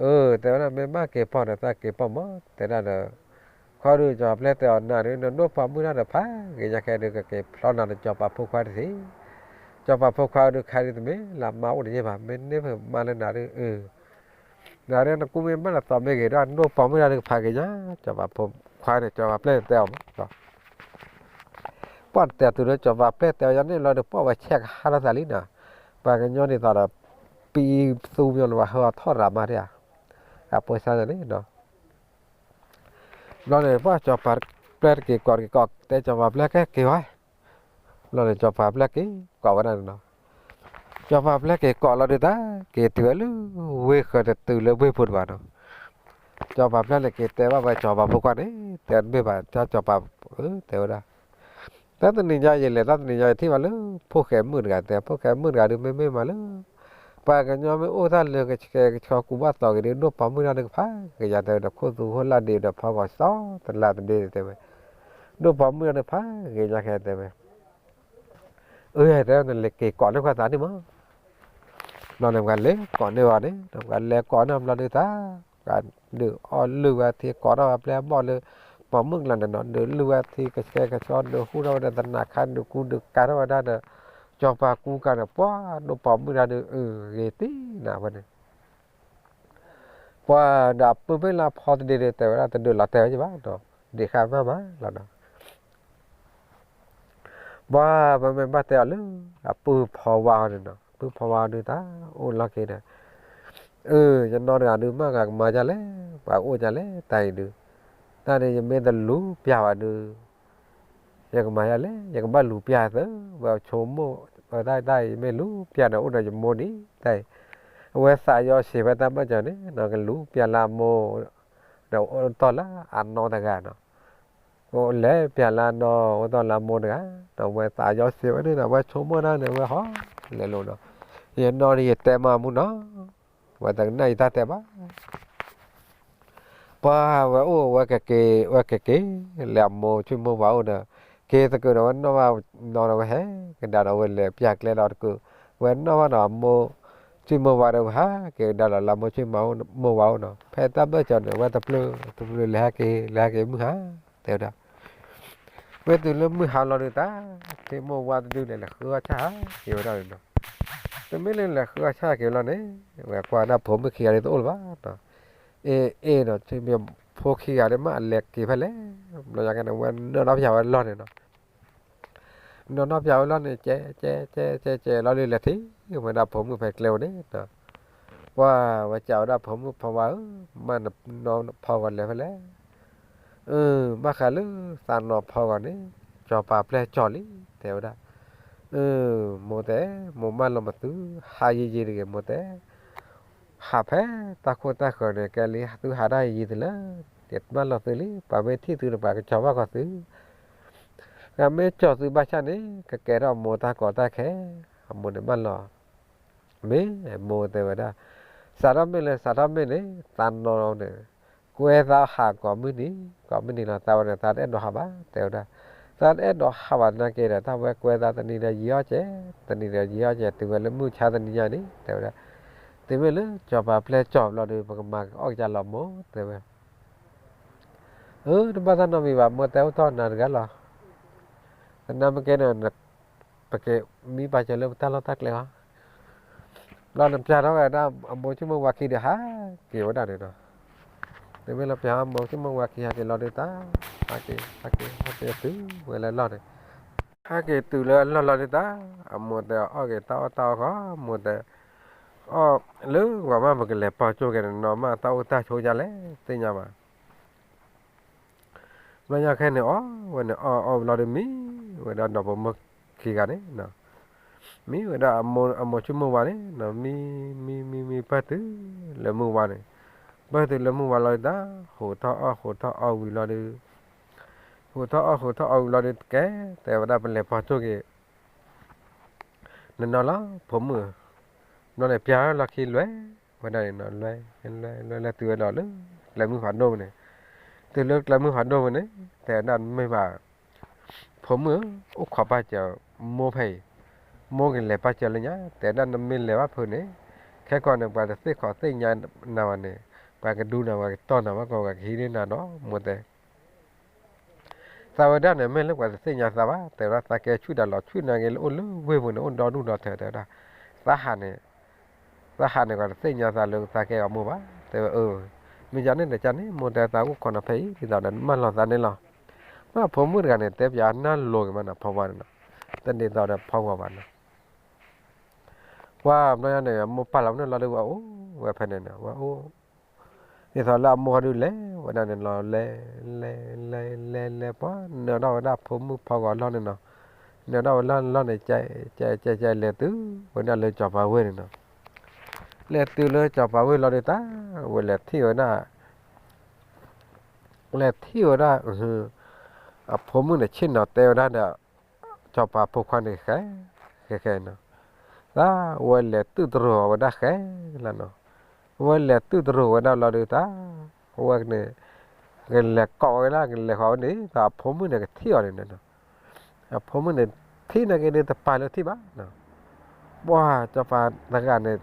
အၢ တဲဝဲဒၣ် မ့ၢ်ဘၣ်က့ၤပိာ်ဒီး သးက့ၤပိာ်မး တဲဒၣ်ဒီး, ခီဒုး စီၤပၤပျဲၢ်တဲအီၤ နၤဒုး နဒိၣ်ပိာ်မုၣ်တၢ်ဒီးဖးဂ့ၤညါခဲဒုး ကက့ၤဖျီနၤဒီးစီၤပၤဖိခွါတသ့, စီၤပၤဖိခွါဒုး ခါဒုးတမ့ၢ်လၢအမါအိၣ်တယဲၢ်ဘၣ်, မ့ၢ်န့ၢ်ဖဲမါလၢနၤဒုး အၢ နၤဒုး နကူမ့ၢ်ဘၣ်နသီမ့ၢ်ဂ့ၤဒီး နဒိၣ်ပိာ်မုၣ်တၢ်ဒုးကဖးဂ့ၤညါ, စီၤပၤဖိခွါန့ၣ် စီၤပၤပျဲၢ်တဲအီၤမး ပှၢ်တဲတုၤလၢ စီၤပၤပျဲၢ်တဲအီၤ ယၤန့ၣ်လီၤဒီး ပှၢ်ဝဲဆဲးကဟါထီၣ်သးလံနီၤ, ပှၤကညီဒ်သိးဒီး ပံသူပညီလၢပှၤဟၢအီၤထီၣ်ရၤမးဒၣ်ဧါ, အဖိစၢ်န့ၣ်နီၤ, ဘျီန့ၣ် ပှၢ်စီၤပၤပျဲၢ်တက့ၤကိးတက့ၤကိး တဲစီၤပၤပျဲၢ်က့ၤကိးဝဲ, ဘျီန့ၣ် စီၤပၤပျဲၢ်က့ၤကိးဝဲဒၣ်န့ၣ်နီၤ, စီၤပၤပျဲၢ်က့ၤကိးလီၤဒုးတၢ် က့ၤတုၤဝဲလၢဝ့ၢ်ဃၢၤ တတုၤလၢဝ့ၢ်ဖိတဘၣ်နီၤ, စီၤပၤပျဲၢ်န့ၣ် က့ၤတဲဘၣ်ဝဲစီၤပၤဖိခွါန့ၣ် တဲမ့ၢ်ဘၣ်တၢ်စီၤပၤ တဲဝဲဒၣ် တၢ်တနံၤညါယလဲၤ တၢ်တနံၤညါယထံၣ်ဘၣ်လၢ ဖိၣ်ဃဲမုၣ်တဂၤတဲ ဖိၣ်ဃဲမုၣ်တဂၤဒုး မ့မ့ၢ်မးလၢ ပှၤကညီမ့ၢ်အိၣ်တၢ်လၢကဆှဲကဆှီကူဘၣ်သီက့ၤဒုး ဒိၣ်ပိာ်မုၣ်တၢ်ဒုးကဖးဂ့ၤညါ တဲဝဲဒီး ခိၣ်သူဟိၣ်လာ်ဒ့ဒီးဖီကီၤစီတလးတဒ့တဲဝဲ, ဒိၣ်ပိာ်မုၣ်တၢ်ဒုးဖးဂ့ၤညါခဲတဲဝဲ အၢ တဲဝဲ နလဲၤက့ၤကိးန့ၢ်ကွၢ်သးန့ၣ်မး, ဘျီန့ၣ်ပှၤလဲၤကိးန့ၢ်ဝဲန့ၣ် ပှၤလဲၤကိးန့ၢ်ဘျီဒုးတၢ် ပှၤဒုးအီၣ်လုၢ်ဝဲထံ ကိးထီၣ်ဝဲပျဲၢ်အဘီၣ်လၢ ပိာ်မုၣ်ကျါန့ၣ်နီၤ ဒုးလုၢ်ဝဲထံကဆှဲကဆှီ ဒုးဟူထီၣ်ဝဲဒီးသနးခါ ဒုးကူဒုးကၤထီၣ်ဝဲဒၣ်ဒီး စီၤပၤကူကၤန့ၣ် ပှၤဒိၣ်ပိာ်မုၣ်တၢ်ဒုး အၢ ဂ့ၤတံၢ်နၤဝဲန့ၣ် ပှၤဒီးအပုၢ်မ့ၢ်လၢအဖီတဒ့ဒီး တဲဝဲဒၣ် တဒုးလီၤတဲာ်ဝဲယဘၣ်နီၤ ဒ့ၣ်ဃာ်မးမးလီၤနီၤ ပှၤပမ့ၢ်ဘၣ်တဲအီၤလၢ အပုၢ်ဖီဝါအီၤန့ၣ်နီၤ ပုၢ်ဖီဝါအီၤဒုးတၢ် အိၣ်လီၢ်ခံဒီး အၢ ယနီၢ်တဂၤဒုး မ့ၢ်ဂၤကမၤဒ်လဲၣ် ပှၤအိၣ်ဒ်လဲၣ် တၢ်အံၤဒုး တၢ်န့ၣ်ယမ့ၢ်တလူၤပျၢ်ဘၣ်ဒုး ယကမၤဒ်လဲၣ် ယကဘၣ်လူၤပျၢ်သၢ ဝဲဆိကမိၣ် ဝဲတၢ်တၢ်အံၤ ယမ့ၢ်လူၤပျၢ်န့ၣ် အိၣ်ဒီးယမိၢ်ဒံး တၢ်အံၤ အဝဲသးယီဆံးဝဲတၢ်ဘၣ်ကီန့ၣ် ကလူၤပျၢ်လၢအမိၢ် ဒီးအိၣ်တီၢ်လၢအနီတဂၤနီၤ လဲၤပျၢ်လၢအနီ အိၣ်တီၢ်လၢအမိၢ်တဂၤ ဒီးအဝဲသးယီဆံးဝဲန့ၣ်ဒီး အဝဲဆိကမိၣ်တၢ်န့ၣ် အဝဲဟီလဲၤလိာ်နီၤ ယနီၢ်န့ၣ်ယတဲမးမူနီၤ ဝဲတကနၣ်ယတၢ်တဲဘၣ် ပှၤဝဲအိၣ်ဝဲကက့ၤ ဝဲကက့ၤ လဲၤအမိၢ်ဆိကမိၣ်ဝၤအိၣ်ဒီး က့ၤသကုၤဒီးဝဲနီၢ်ဘၣ်နီၤဒီး ဝဲဟဲကဒါဒီးဝဲလဲၤပျၢ်ကျဲလီၤတကုၤ ဝဲနီၢ်ဘၣ်ဒီးအမိၢ်ဆိကမိၣ်ဝၤဒီး ဝဲဟးက့ၤကဒါလီၤလၢအမိၢ်ဆိကမိၣ်ဝၤအိၣ်နီၤ ဖဲတၢ်ဘၢၣ်စၢၤန့ၣ် ဝဲတပျုာ်တပျုာ်လဲၤဟဲက့ၤ လဲၤဟဲက့ၤမုၢ်ဟါ တဲဝဲဒၣ် ဝဲတုၤလၢမုၢ်ဟါလီၤဒုးတၢ် ဆိကမိၣ်ဝၤတဒုန့ၣ် လဲၤဃုအီၣ်ဆၣ်ဟးက့ၤဝဲဒၣ်န့ၣ်နီၤ တမ့ၢ်လၢလဲၤဃုအီၣ်ဆၣ်က့ၤဝဲလီၤန့ၣ် ဝဲကွၢ်ဒၣ်ဖိမုၣ်ခံဂၤန့ၣ်တအိၣ်လၢၤဘၣ်နီၤ အ့ၣ်အ့ၣ်နီၤ ဆိကမိၣ်ဖိခံဂၤန့ၣ် မ့ၢ်အလဲၤက့ၤဖဲလဲၣ် ဘျီညါကဲန့ၣ် ဝဲနီၢ်နီၢ်ပျၢ်ဝဲလီၢ်န့ၣ်နီၤ နီၢ်နီၢ်ပျၢ်ဝဲလီၢ်န့ၣ် ကဲကဲကဲကဲလီၤဒုး လဲၤထံၣ်ဝဲဒၣ်ဖိမုၣ်ဖဲကျဲဧိၤန့ၣ်နီၤ ပှၤဝဲစံးဝဲဒၣ်ဖိမုၣ်ဖီဝါဧၢ မ့ၢ်နနီၢ်ဖီဂီၤလဲၤဖဲလဲၣ် အၢ ဘၣ်ဃးလၢသးနီၢ်ဖီဂီၤန့ၣ် စီၤပၤပျဲၢ်ကၠီလံ တဲဝဲဒၣ် အၢ မိၢ်တဲ မိၢ်မၢလီၤမသု ဟးယံာ်ယံာ်တဂ့ၤ မိၢ်တဲ ဟးဖဲတၢ်ခိၣ်တၢ်ဃၢၤန့ၣ် ကဲလံ သုဟးတၢ်ယံာ်ယံာ်တလၢ ယမၢလီၤသုလံ ပှၤမ့ၢ်ထံၣ်သုန့ၣ် ပှၤကကၠီၤဘၣ်ဃီသု ပှၤမ့ၢ်ကၠီၤသုဘၣ်ဆၣ်န့ၣ် ကကဲထီၣ်မိၢ်တၢ်ကီတၢ်ခဲ အမိၢ်န့ၣ်မၢလီၤ မ့ၢ်မိၢ်တဲဝဲဒၣ် စးထီၣ်မ့ၢ်လၢစးထီၣ်မ့ၢ်န့ၣ် သးနီၢ်န့ၣ် ကွဲသးဟးကိးမုၢ်နံၤ ကိးမုၢ်နံၤလီၤ သးဝဲန့ၣ် သးတအဲၣ်ဒိးဟးဘၣ် တဲဝဲဒၣ် သးတအဲၣ်ဒိးဟးဘၣ်နာ်က့ဒီး တၢ်ဝဲကွဲသးတနံၤဒီးယံာ်အီၣ်ကဲ တနံၤဒီးယံာ်အီၣ်ကဲ တုၤဝဲလၢမုၢ်ဆါတနံၤညါန့ၣ် တဲဝဲဒၣ် တုၤမ့ၢ်လၢစီၤပၤပျဲၢ်ကၠီဘျီဒီး ပကမၤကအီၣ်ကစၢ်လီၤမိၢ် တဲဝဲ အၢ တဘၣ်တၢ်နီတမံၤဘၣ် မိၢ်တဲအိၣ်ထီၣ်နၤတဂၤလီၤ သနာ်မ့ၢ်ကဲန့ၣ် ပကမံပာ်စၢၤလၢပတၢ်လီၢ်တၢ်ကျဲဘၣ် ဘျီန့ၣ်ပျၢ်ထီၣ်ဝဲဒၣ်အမိၢ်ဆိကမိၣ်ဝၤခံဒီးဟးက့ၤဝဲဒၣ်န့ၣ်နီၤ တုၤမ့ၢ်လၢပျၢ်အမိၢ်ဆိကမိၣ်ဝၤခံဟးက့ၤလီၤဒုးတၢ် ဟးက့ၤ ဟးက့ၤ ဟးက့ၤတုၤဝဲလၢအလီၢ်န့ၣ် ဟးက့ၤတုၤလၢအလီၢ်လီၤဒုးတၢ် အမိၢ်တဲအီၣ်က့ၤတၢ်အီၣ်တၢ်အီခီ မိၢ်တဲ အီၣ်လၢပှၤမ့ၢ်ပကလဲၤပီၢ်ကၠိက့ၤန့ၣ်နီၤ မ့ၢ်တၢ်အိၣ်တၢ်ဆိးဒ်လဲၣ် သ့ၣ်ညါဘၣ် ဘျီညါခဲန့ၣ် အီၣ်ဝဲန့ၣ် အီၣ်အီၣ်ဝံၤလီၤဒီးမံ ဝဲဒၣ်ဒီးပိာ်မုၣ်ခံဂၤန့ၣ်နီၤ မံဝဲဒၣ်အမိၢ်ဆိကမိၣ်ဝၤန့ၣ်နီၤ မံ မံ မံ မံ ပၢၢ်တုၤလၢမုၢ်ဝါန့ၣ် ပၢၢ်တုၤလၢမုၢ်ဝါလီၤဒုးတၢ် ဟိးထီၣ်အီၣ် ဟိးထီၣ်အီၣ်ဝံၤလီၤဒုး ဟိးထီၣ်အီၣ် ဟိးထီၣ်အီၣ်ဝံၤလီၤဒုး ကဲ တဲဝဲဒၣ်ပလဲၤပီၢ်ကၠိက့ၤ နနီၤလီၤ ပိာ်မုၣ်ဧၢ ဘျီန့ၣ် ပျၢ်လီၢ်ခံလွဲဝဲဒၣ်န့ၣ်နီၤ လွဲ လွဲ လွဲ လွဲတုၤဝဲဒီးလၢ ကျဲမုၢ်ဖးဒိၣ်ပူၤန့ၣ် တုၤလၢကျဲမုၢ်ဖးဒိၣ်ပူၤန့ၣ် တဲဝဲဒၣ်မ့ၢ်ဘၣ် ပိာ်မုၣ်ဧၢ အိၣ်ခိးပၢ်စၢၤမိၢ်ဖဲအံၤ မိၢ်ကလဲၤပၢ်စၢၤလၢညါ တဲဝဲဒၣ်နမ့ၢ်လဲၤဘၣ်ဖုးန့ၣ် ခဲကီးန့ၣ် ပှၤတသ့ၣ်ခီၣ်သ့ၣ်ညါနၤဘၣ်န့ၣ် ပှၤကဒူနၤ ပှၤကတီၢ်နၤဘၣ်ကီး ပှၤကဟံးန့ၢ်နၤနီၤ မိၢ်တဲ သးဝဲဒၣ်န့ၣ် မ့ၢ်လၢပှၤတသ့ၣ်ညါသးဘၣ် တဲဝဲဒၣ် သးကဲဆူၣ်တၢ်လီၤဆူၣ်နာ်က့ၤလၢအိၣ်လၢဝ့ၢ်ပူၤန့ၣ် အိၣ်ဒီဒူၣ်ဒီထၢ တဲဝဲဒၣ်, သးဟးန့ၣ် သးဟးန့ၣ် ကတသ့ၣ်ညါသးလၢသးကဲအီၤမိၢ်ဘၣ် တဲဝဲအၢ, မ့ၢ်ယၤန့ၣ်ဒီးကန့ၣ် မိၢ်တဲသးအိၣ်ခိးနၤဖဲအံၤ ဒ်သိးဒီးနမၢလီၤသးန့ၣ်လီၤ. မ့ၢ်အဖိမုၣ်တဂၤန့ၣ် တဲပၠးနၢ်လိၤက့ၤမးနီၤ ဖီဝါန့ၣ်နီၤ, တန့ၢ်သီဒီးဖီဝါဘၣ်နီၤ ပှၤဘျီညါန့ၣ် အမိၢ်ပာ်လီၤဝဲန့ၣ်လီၤဒီး ဝဲအိၣ်ဝဲဖဲန့ၣ်န့ၣ် ဝဲအိၣ်, ဒ်သိးလၢအမိၢ်ဟီဒုးလဲၤဝဲဒၣ်န့ၣ်လီၤ လဲၤ လဲၤ လဲၤ လဲၤ လဲၤ ပှၤနၢၤထီၣ်ဝဲဒၣ်ဖိမုၣ်ဖီဂီၤလီၢ်န့ၣ်နီၤ, နၢၤထီၣ်ဝဲလီၢ်န့ၣ်လီၢ်န့ၣ် ကဲ ကဲ ကဲ ကဲ လဲၤတုၤဝဲဒၣ်လၢစီၤပၤဝ့ၢ်န့ၣ်နီၤ, လဲၤတုၤလၢစီၤပၤဝ့ၢ်လီၤဒီးတၢ် ဝဲလဲၤထံၣ်ဝဲဒၣ် လဲၤထံၣ်ဝဲဒၣ် အဖိမုၣ်န့ၣ် ဆ့ၣ်နီၤတဲဝဲဒၣ်ဒီး စီၤပၤဖိခွါန့ၣ်ဃဲ ဃဲဃဲနီၤ, တၢ်ဝဲလဲၤတုၢ်တရိၤဝဲဒၣ်ဃဲလီၤနီၤ, ဝဲလဲၤတုၢ်တရိၤဝဲဒၣ်လီၤဒီးတၢ် ဝဲန့ၣ် ကလဲၤကိးဝဲဒၣ် ကလဲၤဃီၤဝဲန့ၣ် တၢ်အဖိမုၣ်န့ၣ်ကထံၣ်အီၤန့ၣ်နီၤ, အဖိမုၣ်န့ၣ် ထံၣ်နာ်က့ၤဒီးတပာ်လၢထံၣ်ဘၣ်နီၤ, ပှၤစီၤပၤတဂၤန့ၣ်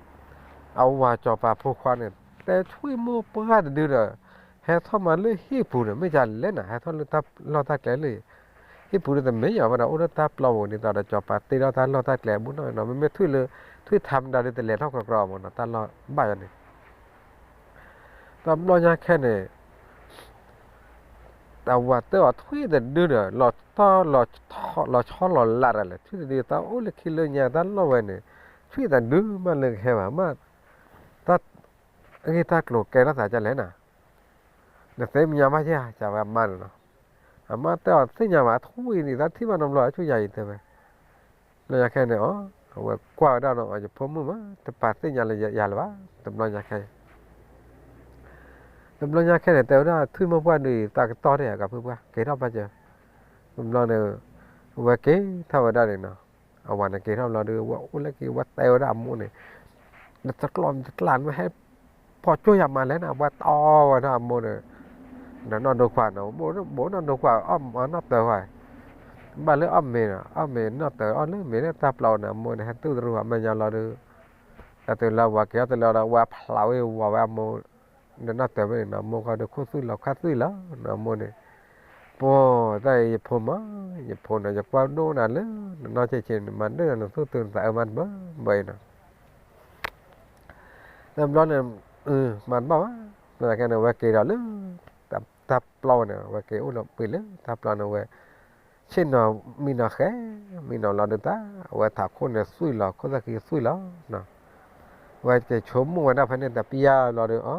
အဝၤစီၤပၤဖိခွါန့ၣ် တဲဆွံမိၢ်ပှၢ်တဒုဒီး ဟဲထီၣ်မးလၢဟံၣ်ပူၤန့ၣ် မ့ၢ်ဒ်လဲၣ်နီၤ ဟဲထီၣ်လၢတၢ်လီၢ်တၢ်ကျဲလၢ ဟံၣ်ပူၤဒီးတမ့ၢ်ယၤဝဲဒီး အိၣ်ဒီးတၢ်ပျီပူၤဒ်သိးဒီး စီၤပၤတ့ထီၣ်တၢ်လီၢ်တၢ်ကျဲအဘူးနီၢ်နီၤ မ့မ့ၢ်ထွံၣ်လၢ ထွံၣ်ထါမတၤဒီးတလဲၤထီၣ်ကြီကြီမးနီၤ တၢ်လီၢ်ဘၣ်ယၤန့ၣ်, တဘျီညါခဲန့ၣ် တၢ်ဝၤတၢ်အီၤထွံၣ်တဒုဒီး လီၤဆီလီၤလးတၢ်လဲၣ် ထွံၣ်တဒု တၢ်အိၣ်လၢခံလၢညါတၢ်လီၢ်ဝဲန့ၣ် ထွံၣ်တဒုမးလၢကဟဲဘၣ်မး တၢ်ဂ့ၢ်တၢ်ကျိၤကဲထီၣ်သးဒ်လဲၣ်နီၤ, နသ့ၣ်ညါဘၣ်ယဲ ကးဝဲအမါန့ၣ်နီၤ, အမါတဲအီၤသ့ၣ်ညါဘၣ် ထွံၣ်အံၤန့ၣ် တၢ်ထံၣ်ဘၣ်နီတဘျီ အဆိယၤအံၤတဲဝဲ, တဘျီညါခဲန့ၣ်အီၤ အဝဲကွၢ်ဝဲဒၣ်နီၤ ယဖိမုၣ်မး တပာ်သ့ၣ်ညါလၢယၤလၢၤဘၣ် တဘျီညါခဲ တဘျီညါခဲန့ၣ် တဲဝဲဒၣ် ထွံၣ်မိၢ်ပှၢ်ဒုး သးကတီၢ်န့ၣ် ကဖုပှၢ် က့ၤထီၣ်ဘၣ်စၢၤ, တဘျီန့ၣ် အဝဲက့ၤထီၣ်ဝဲဒၣ်န့ၣ်နီၤ, အဝၤန့ၣ်က့ၤထီၣ်ဘျီဒီး ဝဲအိၣ်လၢက့ၤ ဝဲတဲဝဲဒၣ်အမိၢ်န့ၣ်, နတကျီၢ်နတကျၢ် နမ့ၢ်ဟဲဖီၣ်ကၠိယၤမးလဲၣ်န့ၣ် အဝဲတီဝဲဒၣ်အမိၢ်န့ၣ်, နနီၢ်ဒိခွါနီၤ ဘိးနီၢ်ဒိခွါ အီၣ်နီၢ်တၢၤဝဲ ဘၣ်လၢအီၣ်မ့ၤနီၤ အီၣ်မ့ၤနီၢ်တၢၤ အီၣ်လၢမ့ၤန့ၣ် တၢ်ပျီန့ၣ် အမိၢ်န့ၣ် ဟဲတူၢ်တရူးအမဲာ်ညါလီၤဒီး တၢ်တုၤလၢအဝၤက့ၤထီၣ်တလၢဒီး ဝဲဖျးဝဲဝၤဝဲအမိၢ် ဒီးနီၢ်တၢၤဝဲန့ၣ်နီၤ မိၢ်ခီဒီးခိၣ်သွံၣ်လီၤခါသွံၣ်လီၤနီၤ မိၢ်န့ၣ်, ပှၤတၢ်အံၤယဖိမး ယဖိန့ၣ် ယကွၢ်ဒိၣ်နၤလၢ နနီၢ်ဆံးဆံးန့ၣ် မၤဒၢၣ်နၤ နသူၣ်တုၤနသးအၢမးတဘၢဘၢအံၤနီၤ တဘျီန့ၣ် မၤတဘၣ်ဘၣ်, ဘျီခဲန့ၣ် ဝဲက့ၤဒီးလၢ တၢ်ပျီဝဲန့ၣ် ဝဲက့ၤအိၣ်လီၤပှ့ၤလၢတၢ်ပျီန့ၣ်ဝဲ ဆ့ၣ်နီၤမံနီၤဃဲ, မံနီၤလီၤဒုးတၢ် အဝဲထးခိၣ်န့ၣ်သွံၣ်လီၤ ခိၣ်သၣ်ခံသွံၣ်လီၤ ဝဲက့ၤဆိကမိၣ်ဝဲဒၣ်ဖဲန့ၣ်တပျၢ်လီၤဒီး အီ တၢ်အံၤ ယ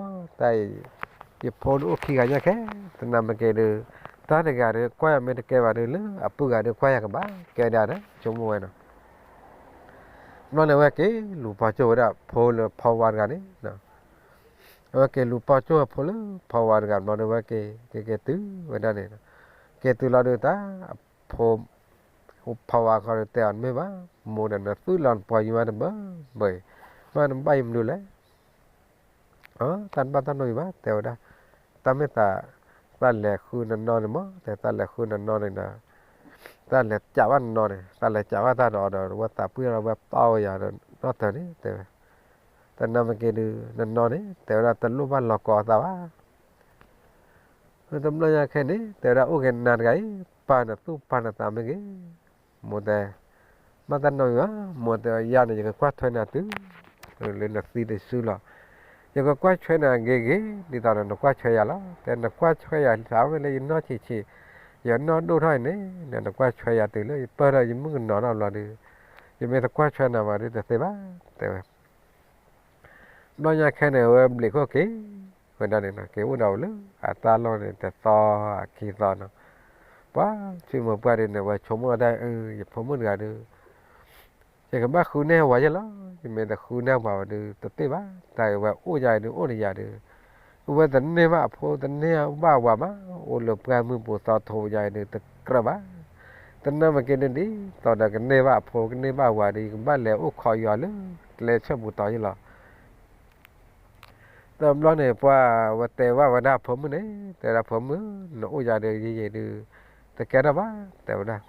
ဖိဒုးအိၣ်ခံဂၤညါခဲ, တနၤမ့ၢ်က့ၤဒုး တၢ်တဂၤဒီး ကွၢ်ယၤမ့ၢ်တကဲဘၣ်ဒုး လၢအပုၢ်ဂၤဒီး ကွၢ်ယၤကဘၣ်ကဲဒၣ်ဒီး ဆိကမိၣ်ဝဲနီၤ ဘျီန့ၣ် အဝဲက့ၤလူၤပီၢ်ကၠိဝဲဒၣ် ဖိလၢဖီဝါတဂၤန့ၣ် အဝဲက့ၤလူၤပီၢ်ကၠိဖိလၢဖီဝါတဂၤ ဘျီဒီး အဝဲက့ၤ က့ၤက့ၤတုၤဝဲဒၣ်န့ၣ် က့ၤတုၤလီၤဒီးတၢ် အဖိ ဖီဝါခီဒီးတဲအီၤ တမ့ၢ်ဘၣ် မိၢ်ဒီးနသွံၣ်လီၤနပှၤယွၤတဘၢဘၢအံၤ မ့ၢ်နဘၣ်ယံၤမနုၤလဲၣ် အ တၢ်တဘၣ်တၢ်နီတမံၤဘၣ် တဲဝဲဒၣ်, တၢ်မ့ၢ်သး သးလဲၤဃုနနီၢ်န့ၣ်မး တဲသးလဲၤဃုနနီၢ်န့ၣ်ဒီး သးလဲၤကးဘၣ်နနီၢ်န့ၣ် သးလဲၤကးဘၣ်တၢ်ဒီးအီၤဒီး ဝဲသးပှၢ်လီၤဝဲပီၢ်ဝဲယၤဒီး နီၢ်တၢၤန့ၣ် တဲဝဲ, တနၤမ့ၢ်က့ၤဒုး နနီၢ်န့ၣ် တဲဝဲဒၣ် တလိၣ်ဘၣ်လီၤကိးအသးဘၣ် တဘျီညါခဲန့ၣ် တဲဝဲဒၣ် အိၣ်က့ၤနၤတဂၤအံၤ ပာ်နသူၣ်ပာ်နသးမ့ၢ်ဂ့ၤ, မိၢ်တဲ, ဘၣ်တၢ်နီတမံၤဘၣ်, မိၢ်တဲ ယၤန့ၣ် ယကကွၢ်ထွဲနၤတုၤ လၢနသံတစုလီၤ. ယကကွၢ်ထွဲနၤဂ့ၤဂ့ၤ ဒ်သိးဒီးနကွၢ်ထွဲယၤလီၤ. တဲနကွၢ်ထွဲယၤ စးဝဲလၢယနီၢ်ဆံးဆံး, ယနီၢ်ဒိၣ်ထီၣ်အံၤန့ၣ် နကွၢ်ထွဲယၤတုၤလၢယပၢၢ်ထီၣ်ယမုၣ်ကနီၤထီၣ်ဘျီဒီး, ယမ့ၢ်တကွၢ်ထွဲနၤဘၣ်ဒီးတသ့ဘၣ်, တဲဝဲ ဘျီညါခဲန့ၣ် အဝဲဘျံးခိၣ်က့ၤဝဲဒၣ်န့ၣ်နီၤ, က့ၤအိၣ်ဒီးအီၤလၢအတၢ်လီၢ်န့ၣ် တသီအခံသီနီၤ, ပှၤဆိကမိၣ်ပှၢ်ဒုးန့ၣ် အဝဲဆိကမိၣ်ဒၣ် ယဖိမုၣ်တဂၤဒီး ယကဘၣ်ဃုန့ၢ်ဝၤယဲၢ်လီၤ, ယမ့ၢ်တဃုန့ၢ်ဝၤဘၣ်ဒီး တသ့ဘၣ်, တၢ်အံၤဝဲအိၣ်ယၤအံၤဒုး အိၣ်ဒီးယၤဒီး အဝဲတန့ၢ်ဘၣ်အဖိတန့ၢ်ဘၣ်ဝၤမး, အိၣ်လၢပှၢ်မုၢ်ပူၤသီထိးယၤအံၤဒုး တကြၢးဘၣ်, တနၤမ့ၢ်က့ၤဒုးဒ်သိးဒီးကန့ၢ်ဘၣ်အဖိကန့ၢ်ဘၣ်ဝၤဒီး ယကဘၣ်လဲၤအိၣ်ခိးယွၤလၢကျဲဆၢပူၤတီၤယဲၢ်လီၤ. တဘျီန့ၣ် ပှၤဝဲတဲဘၣ်ဝဲဒၣ်ဖိမုၣ်န့ၣ်, တဲဝဲဒၣ်ဖိမုၣ်, နအိၣ်ယၤဒီးယံာ်ယံာ်ဒုး တကဲထီၣ်ဘၣ်, တဲဝဲဒၣ်,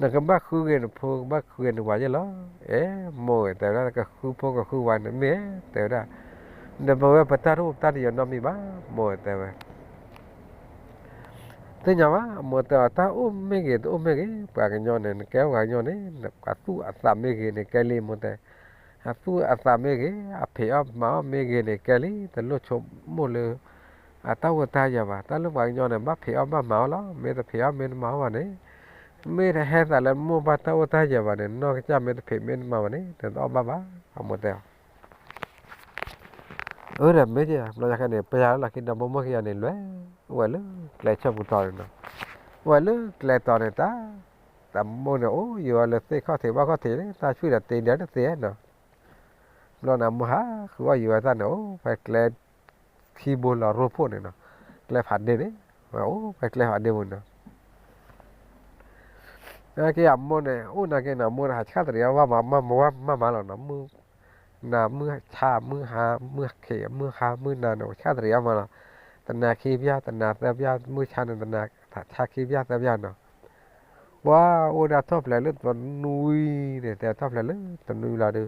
နကဘၣ်ဃုဂ့ၤနဖိ ကဘၣ်ဃုဂ့ၤနဝၤယဲၢ်လီၤ. အဲ မိၢ်ဧၢ, တဲဝဲဒၣ် ကဃုဖိကဃုဝၤန့ၣ်မ့ၢ်, တဲဝဲဒၣ်, ဒီးပဝဲပတၢ်တအိၣ်ပတၢ်တယီၤနီတမံၤဘၣ်, မိၢ်ဧၢ, တဲဝဲ တ သ့ၣ်ညါဘၣ်, အမိၢ်တဲအီၤ တၢ်အိၣ်မ့ၢ်ဂ့ၤ တအိၣ်မ့ၢ်ဂ့ၤ, ပှၤကညီန့ၣ် နကဲပှၤကညီန့ၣ် ပှၤသူၣ်အသးမ့ၢ်ဂ့ၤန့ၣ် ကဲလံ အမိၢ်တဲ, အသူၣ်အသးမ့ၢ်ဂ့ၤ, အဖံးအီၣ်မၤအီၣ်မ့ၢ်ဂ့ၤန့ၣ် ကဲလံ, တလိၣ်ဆိကမိၣ်လၢ အတၢ်အိၣ်တၢ်ယၢၤဘၣ်. တၢ်လၢပှၤကညီန့ၣ် ဘၣ်ဖံးအီၣ်ဘၣ်မၤအီၣ်လီၤ. မ့ၢ်တဖံးအီၣ်မ့ၢ်တမၤအီၣ်ဘၣ်န့ၣ်, မ့ၢ်တဟဲသးလၢမိၢ်ပၢ်တၢ်အိၣ်တၢ်ယၢၤဘၣ်န့ၣ် နီၢ်ကစၢ်မ့ၢ်တဖံးမ့ၢ်တမၤဘၣ်န့ၣ် တအီၣ်ဘၣ်ဘၣ်, အမိၢ်တဲအီၤ. အၢ ဒီးမ့ၢ်က့ၤ ဘျီညါခဲန့ၣ် ပယီၤလၢလီၢ်ခံ ဒီမိၢ်မိၢ်ခံဂၤန့ၣ် လဲၤဝဲလၢ ကျဲဆၢၣ်ပူၤတီၤန့ၣ်နီၤ, ဝဲလၢကျဲတီၤန့ၣ် တၢ် တၢ်မိၢ်န့ၣ် အိၣ်ယံၤဝဲလၢသ့ၣ်ခီၣ်ထံးဘၣ်ခီၣ်ထံးန့ၣ် တၢ်ဆူၣ်ဒီးတ့ဒၢတသ့နီၤ. ဘျီန့ၣ် အမိၢ်ဟးဃုအီၣ်ယံၤဝဲတၢ်န့ၣ် အိၣ်ဖဲကျဲခံဘိလီၤရိဖှိၣ်န့ၣ်နီၤ, ကျဲဖးဒ့န့ၣ်, ဝဲအိၣ်ဖဲကျဲဖးဒ့ပူၤန့ၣ်နီၤ. နာ်က့အမိၢ်န့ၣ် အိၣ်နာ်က့န့ၣ် အမိၢ်န့ၣ် ဟးဆၣ်တရံးအီၣ်ဝဲမးမးမးလီၤနီၤ, မုၢ်နၤမုၢ်ဆါမုၢ်ဟါမုၢ်ခ့မုၢ်ဟါမုၢ်နၤန့ၣ် ဆၣ်တရံးအီၣ်မးလီၤ. တနၤခံဘျီ တနၤသၢဘျီ မုၢ်ဆါန့ၣ် တနၤဆါခံဘျီသၢဘျီနီၤ. ပှၤအိၣ်ဒၣ်ထီၣ်ဖျဲးလၢတနွံန့ၣ် တဲထီၣ်ဖျဲးလၢတနွံလီၤဒုး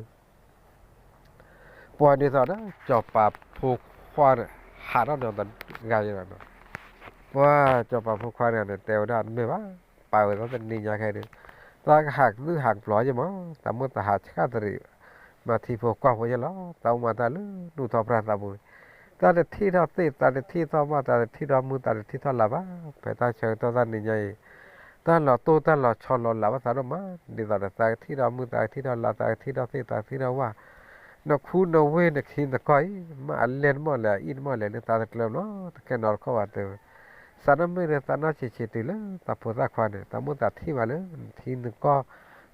ပှၤဒ်သိးဒီး စီၤပၤဖိခွါန့ၣ် ဟးထီၣ်ဒီးတဂၤယဲလီၤနီၤ. ပှၤစီၤပၤဖိခွါန့ၣ်န့ၣ် တဲဝဲဒၣ်တမ့ၢ်ဘၣ်, ပာ်ဝဲသီတနံၤညါခဲဒုး သးကဟးကသုဟးကပျီၤယဲမး, သးမိၢ်သးဟးဆၣ်တရံး မၤထံဖိကီၢ်ဖိယဲလီၤ. သးအိၣ်မးတၢ်လၢနူၢ်ထီၣ်ပြၢသးပူၤ, သးတထံၣ်ထီၣ်သ့ၣ် သးတထံၣ်ထီၣ်မၢ် သးတထံၣ်ထီၣ်မုၢ် သးတထံၣ်ထီၣ်လါဘၣ်. ဖဲတၢ်ဆၢကတီၢ်သးနံၤညါအံၤ တၢ်လီၤတိၢ်တၢ်လီၤဆီလီၤလးဘၣ်သးဒိၣ်မး, ဒ်သိးဒီးသးကထံၣ်ထီၣ်မုၢ် သးကထံၣ်ထီၣ်လါ သးကထံၣ်ထီၣ်သ့ၣ် သးကထံၣ်ထီၣ်ဝၣ်, နခူနဝ့ၢ် နခ့နကီၢ်အံၤ မ့ၢ်အလဲၢ်တမီၢ်လဲၣ် အအံၣ်တမီၢ်လဲၣ် လၢသးတကျၢၤဘၣ်နီၤ တကဲနီတခီၣ်ဘၣ်တဲဝဲ. သးနီၢ်မ့ၢ်ဒီးသးနီၢ်ဆံးဆံးတုၤလၢသးဖိသၣ်ခွါန့ၣ် သးမိၢ်သးထံၣ်ဘၣ်လၢနထံနကီၢ် န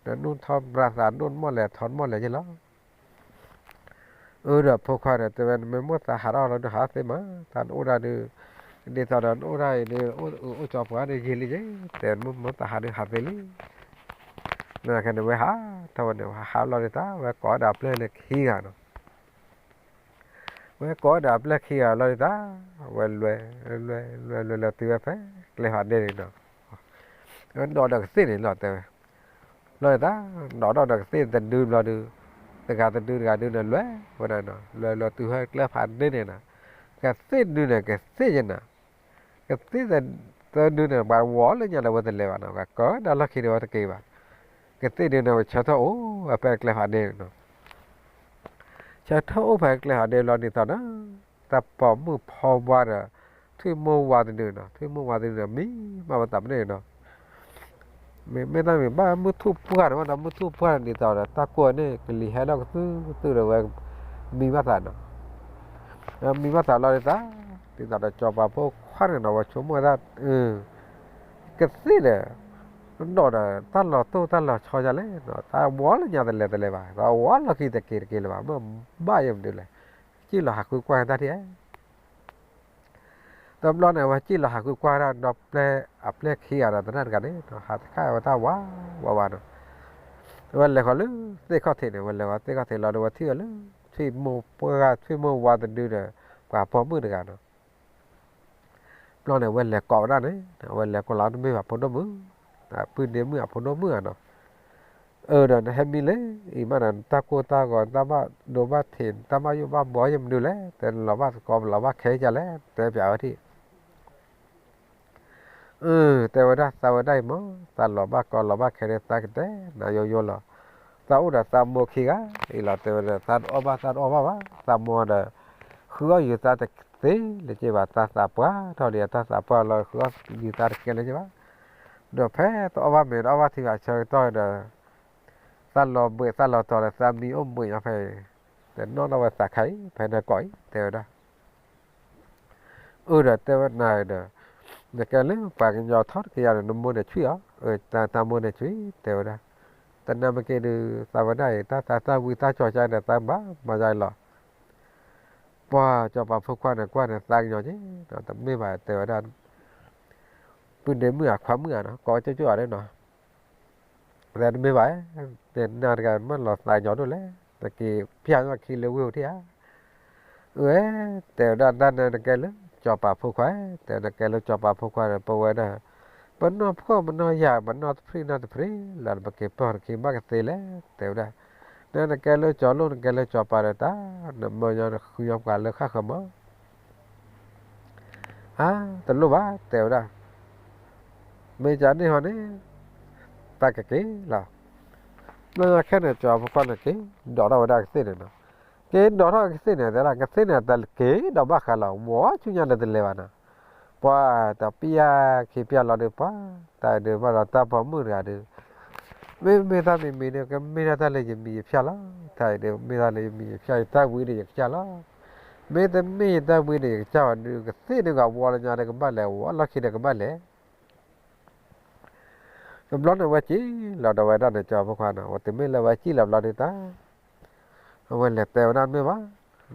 နူၢ်ထီၣ်ပြၢသးဒိၣ်တမီၢ်လဲၣ် ထီတမီၢ်လဲၣ်ယဲလီၤ. အၢ ဒီးဖိခွါဒီးတဲဝဲ နမ့ၢ်မိၣ်သးဟးထီၣ်လီၤဒုး ဟးသ့မး, တၢ်နအိၣ်ဒၣ်ဒုး ဒ်သိးဒီးနအိၣ်ဒၣ်အံၤဒုး အိၣ်အုးအိၣ်ကီၤပှၤဒီးယံာ်လံက့ၤ, တဲမ့ၢ်မိၣ်သးဟးဒုးဟးသ့လံ. နာ်က့န့ၣ် ဝဲဟးထီၣ်ဝဲန့ၣ် ဟးဟးလီၤဒုးတၢ် ဝဲကိးဒၣ်အပျဲၢ်လၢခံဂၤနီၤ, ဝဲကိးဒၣ်အပျဲၢ်ခံဂၤလီၤဒုးတၢ်, ဝဲလဲၤ လဲၤ လဲၤ လဲၤ လဲၤတုၤဝဲဖဲ ကျဲဖးဒ့န့ၣ်နီၤ, နီၣ်ဒီးကသ့ၣ်န့ၣ်လီၤတဲဝဲ လီၤဒုးတၢ်, နီၣ်ဒီးကသ့ၣ်တဒုဘျီဒုး, တဂၤတဒုတဂၤဒုန့ၣ် လဲၤဝဲဒၣ်နီၤ, လဲၤလဲၤတုၤဖဲကျဲဖးဒ့န့ၣ်နီၤ, ကသ့ၣ်ဒုန့ၣ် ကသ့ၣ်ယဲနၤ, ကသ့ၣ်သၢဒုန့ၣ် ပှၤဝီၤလၢညါဒီးဝဲတလဲၤဘၣ်နီၤ, ပှၤကၢဒၣ်လီၢ်ခံဒီးဝဲတက့ၤဘၣ်, ကသ့ၣ်ဒုန့ၣ် ဝဲဆၢထၢၣ်အိၣ်ဝဲဖဲကျဲဖးဒ့န့ၣ်နီၤ ဆၢထၢၣ်အိၣ်ဖဲကျဲဖးဒ့လီၤဒ်သိးဒီး တၢ်ပိာ်မုၣ်ဖိဝါဒီး ထွံၣ်မိၢ်ဝါတဒုနီၤ, ထွံၣ်မိၢ်ဝါတဒုန့ၣ် မံဘၣ်ဝဲသးမ့ၢ်န့ၣ်နီၤ, မ့မ့ၢ်တၢ်မံၤဘၣ်မုၢ်ထူၣ်ပှၢ်န့ၣ်ဝဲဒီး မုၢ်ထူၣ်ပှၢ်န့ၣ်ဒ်သိးဒီး တၢ်ကိၢ်န့ၣ် ကလံၤဟဲလီၤကသုသုဒီးဝဲ မံဘၣ်သးနီၤ, မံဘၣ်သးလီၤဒ်သိး, ဒ်သိးဒီးစီၤပၤဖိခွါန့ၣ်နီၤ ဝဲဆိကမိၣ်ဝဲဒၣ် ကသ့ၣ်ဒီး နီၣ်ဒီးတၢ်လီၤတိၢ်တၢ်လီၤဆီယါလဲၣ်, တၢ်ဝီၤလၢညါတလဲၤတလဲၤဘၣ်, တၢ်ဝီၤလီၢ်ခံတက့ၤတက့ၤလၢၤဘၣ်, မ့ၢ်ဘၣ်ယဲမနုၤလဲၣ်, စံၣ်လီၤဟးဃုကွၢ်တၢ်ထံၣ်ဧါ, တဘျီန့ၣ် ဝဲစံၣ်လီၤဟးဃုကွၢ်ဒၣ်ဒီးပျဲၢ်အပျဲၢ်ခံဂၤဒီးသရၣ်တဂၤန့ၣ် ဟးတခါဝဲတၢ်ဝးဝးဝးနီၤ, ဝဲလဲၤဃီၤလၢသ့ၣ်ခီၣ်ထံးန့ၣ် ဝဲလဲၤဃီၤသ့ၣ်ခီၣ်ထံးလီၤဒီး ဝဲထံၣ်ဝဲလၢ ထွံၣ်မိၢ်ပှၢ် ထွံၣ်မိၢ်ဝါတဒုဒီး ပှၤပိာ်မုၣ်တဂၤနီၤ ဘျီန့ၣ် ဝဲလဲၤကိးဝဲဒၣ်န့ၣ် ဝဲလဲၤကိးလီၤ တမ့ၢ်ဘၣ်ဖိဒိၣ်မုၣ်, ပုၢ်ဒ့မုၣ်အဖိဒိၣ်မုၣ်ဧါနီၤ, အၢ ဒီးနဟဲမံလၢအံၤမးဒီး နတၢ်ကိၢ်တၢ်ဂီၤ နတၢ်ဘၣ်ဒိဘၣ်ထံး နတၢ်ဘၣ်ယိၣ်ဘၣ်ဘှီယဲမနုၤလဲၣ်, တဲနလီၤဘၣ်သကိးလီၤဘၣ်ခဲယါလဲၣ် တဲပၠးဝဲထံၣ် အၢ တဲဝဲဒၣ် သးဝဲဒၣ်အံၤမး သးလီၤဘၣ်ကီလီၤဘၣ်ခဲဒီး သးကတဲနၤယိယိလီၤ, သးအိၣ်ဒီးသးမိၢ်ခံဂၤအံၤလီၤ တဲဝဲဒီး သးတအီၣ်ဘၣ်သးတအီဘၣ်ဘၣ်, သးမိၢ်ဒီး ဃုအီၣ်ယုာ်သးတသ့လၢၤက့ၤဘၣ်, သးသးပှၢ်ထီၣ်လံ တၢ်သးပှၢ်လီၤ ဃုအီၣ်ယုာ်သးတကဲလၢၤက့ၤဘၣ်, ဒီးဖဲတအီၣ်ဘၣ်မ့ၤတအီၣ်ဘၣ်ထံဘၣ်ဆၢကတီၢ်ဒီး သးလီၤဘှံးသးလီၤတီၤဒီး သးမံအိၣ်ဘှံးအီၤဖဲအံၤ, တနီၣ်ထီၣ်ဝဲသးခါအံၤ ဖဲန့ၣ်ကိးအံၤ တဲဝဲဒၣ် အၢ ဒီးတဲဝဲနၤဒီး နကဲလၢပှၤကညီထီၣ်တကယၤဒီး နမိၢ်န့ၣ်ဆွံၣ်အီၤ, တၢ်မိၢ်န့ၣ်ဆွံၣ် တဲဝဲဒၣ်, တနာ်မ့ၢ်က့ၤဒုး သးဝဲဒၣ်အံၤ တၢ်သးတၢ်ဝံသးကၠီၤကါဒီး သးဘၣ်မၤယါအံၤလီၤ, ပှၤစီၤပၤဖိခွါန့ၣ် ကွၢ်န့ၣ် သးကညီၤက့ၤ တမ့ၢ်ဘၣ် တဲဝဲဒၣ်, ပုၢ်ဒ့မုၣ်အခွါမုၣ်ဧါနီၤ ကိးကၠိကၠိအီၤန့ၣ်နီၤ တဲတမ့ၢ်ဘၣ်, နၤတဂၤမ့ၢ်လီၤသးကညီၤဒိၣ်လဲၣ်, နက့ၤဖၠၣ်န့ၢ်ခံလၢဝ့ၢ်ပူၤထံၣ်ဧါ, အၢ တဲဝဲဒၣ် တၢ်နၤနကဲလၢစီၤပၤဖိခွါ, တဲနကဲလၢစီၤပၤဖိခွါဒီး ပဝဲဒၣ် ပနီၢ်ဖှီၣ်ပနီၢ်ယာ် ပနီၢ်တဖျံၣ်နီၢ်တဖျံးလီၤ ပက့ၤပၢၢ်နခံဘၣ်ကသ့လဲၣ် တဲဝဲဒၣ်, နနကဲလၢစီၤလိၣ် နကဲလၢစီၤပၤဒီးတၢ် နမၢညီနဃုညီပှၤလၢဃၣ်ဃၢၤမး အါ တလိၣ်ဘၣ် တဲဝဲဒၣ်, မ့ၢ်ကန့ၢ်ဟီန့ၣ် တၢ်ကက့ၤလီၤ. ဘျီညါခဲန့ၣ် ကၠီၤဖိခွါန့ၣ်က့ၤဒိးထီၣ်ဝဲဒၣ်ကသ့ၣ်န့ၣ်နီၤ. က့ၤဒိးထီၣ်ကသ့ၣ်န့ၣ် တဲဒၣ် ကသ့ၣ်န့ၣ်တက့ၤဒီးဘၣ်ဃးလီၤ ဝီဆူညါဒီးတလဲၤဘၣ်နီၤ. ပှၤတပျၢ်ခံပျၢ်လီၤဒုး ပှၤတၢ်ဒုးဘၣ်ဒီးတၢ်ပိာ်မုၣ်တဂၤဒုး မ့မ့ၢ်တၢ်မံၤမံၤန့ၣ် ကမ့ၢ်ဒၣ်တၢ်လၢယမံၤယဖၠၣ်လီၤ. တၢ်အံၤဒုး မ့ၢ်တၢ်လၢယမံၤယဖၠၣ် ယတၢ်ဝံဒီးယကစၢ်လီၤ. မ့တမ့ၢ်ယတၢ်ဝံဒီးယကစၢ်ဘၣ်ဒုး ကသ့ၣ်ဒုးကဝီလၢညါဒီးကဘၣ်လဲၤ ဝီလီၢ်ခံဒီးကဘၣ်လဲၤ တဘျီန့ၣ်ဝဲစံၣ်လီၤဒီးဝဲဒၣ်န့ၣ် ကၠီၤဖိခွါန့ၣ် ဝဲတုၤမ့ၢ်လၢဝဲစံၣ်လီၤဘျီဒုးတၢ် အဝဲလဲၤတဲဝဲဒၣ်မ့ၢ်ဘၣ်,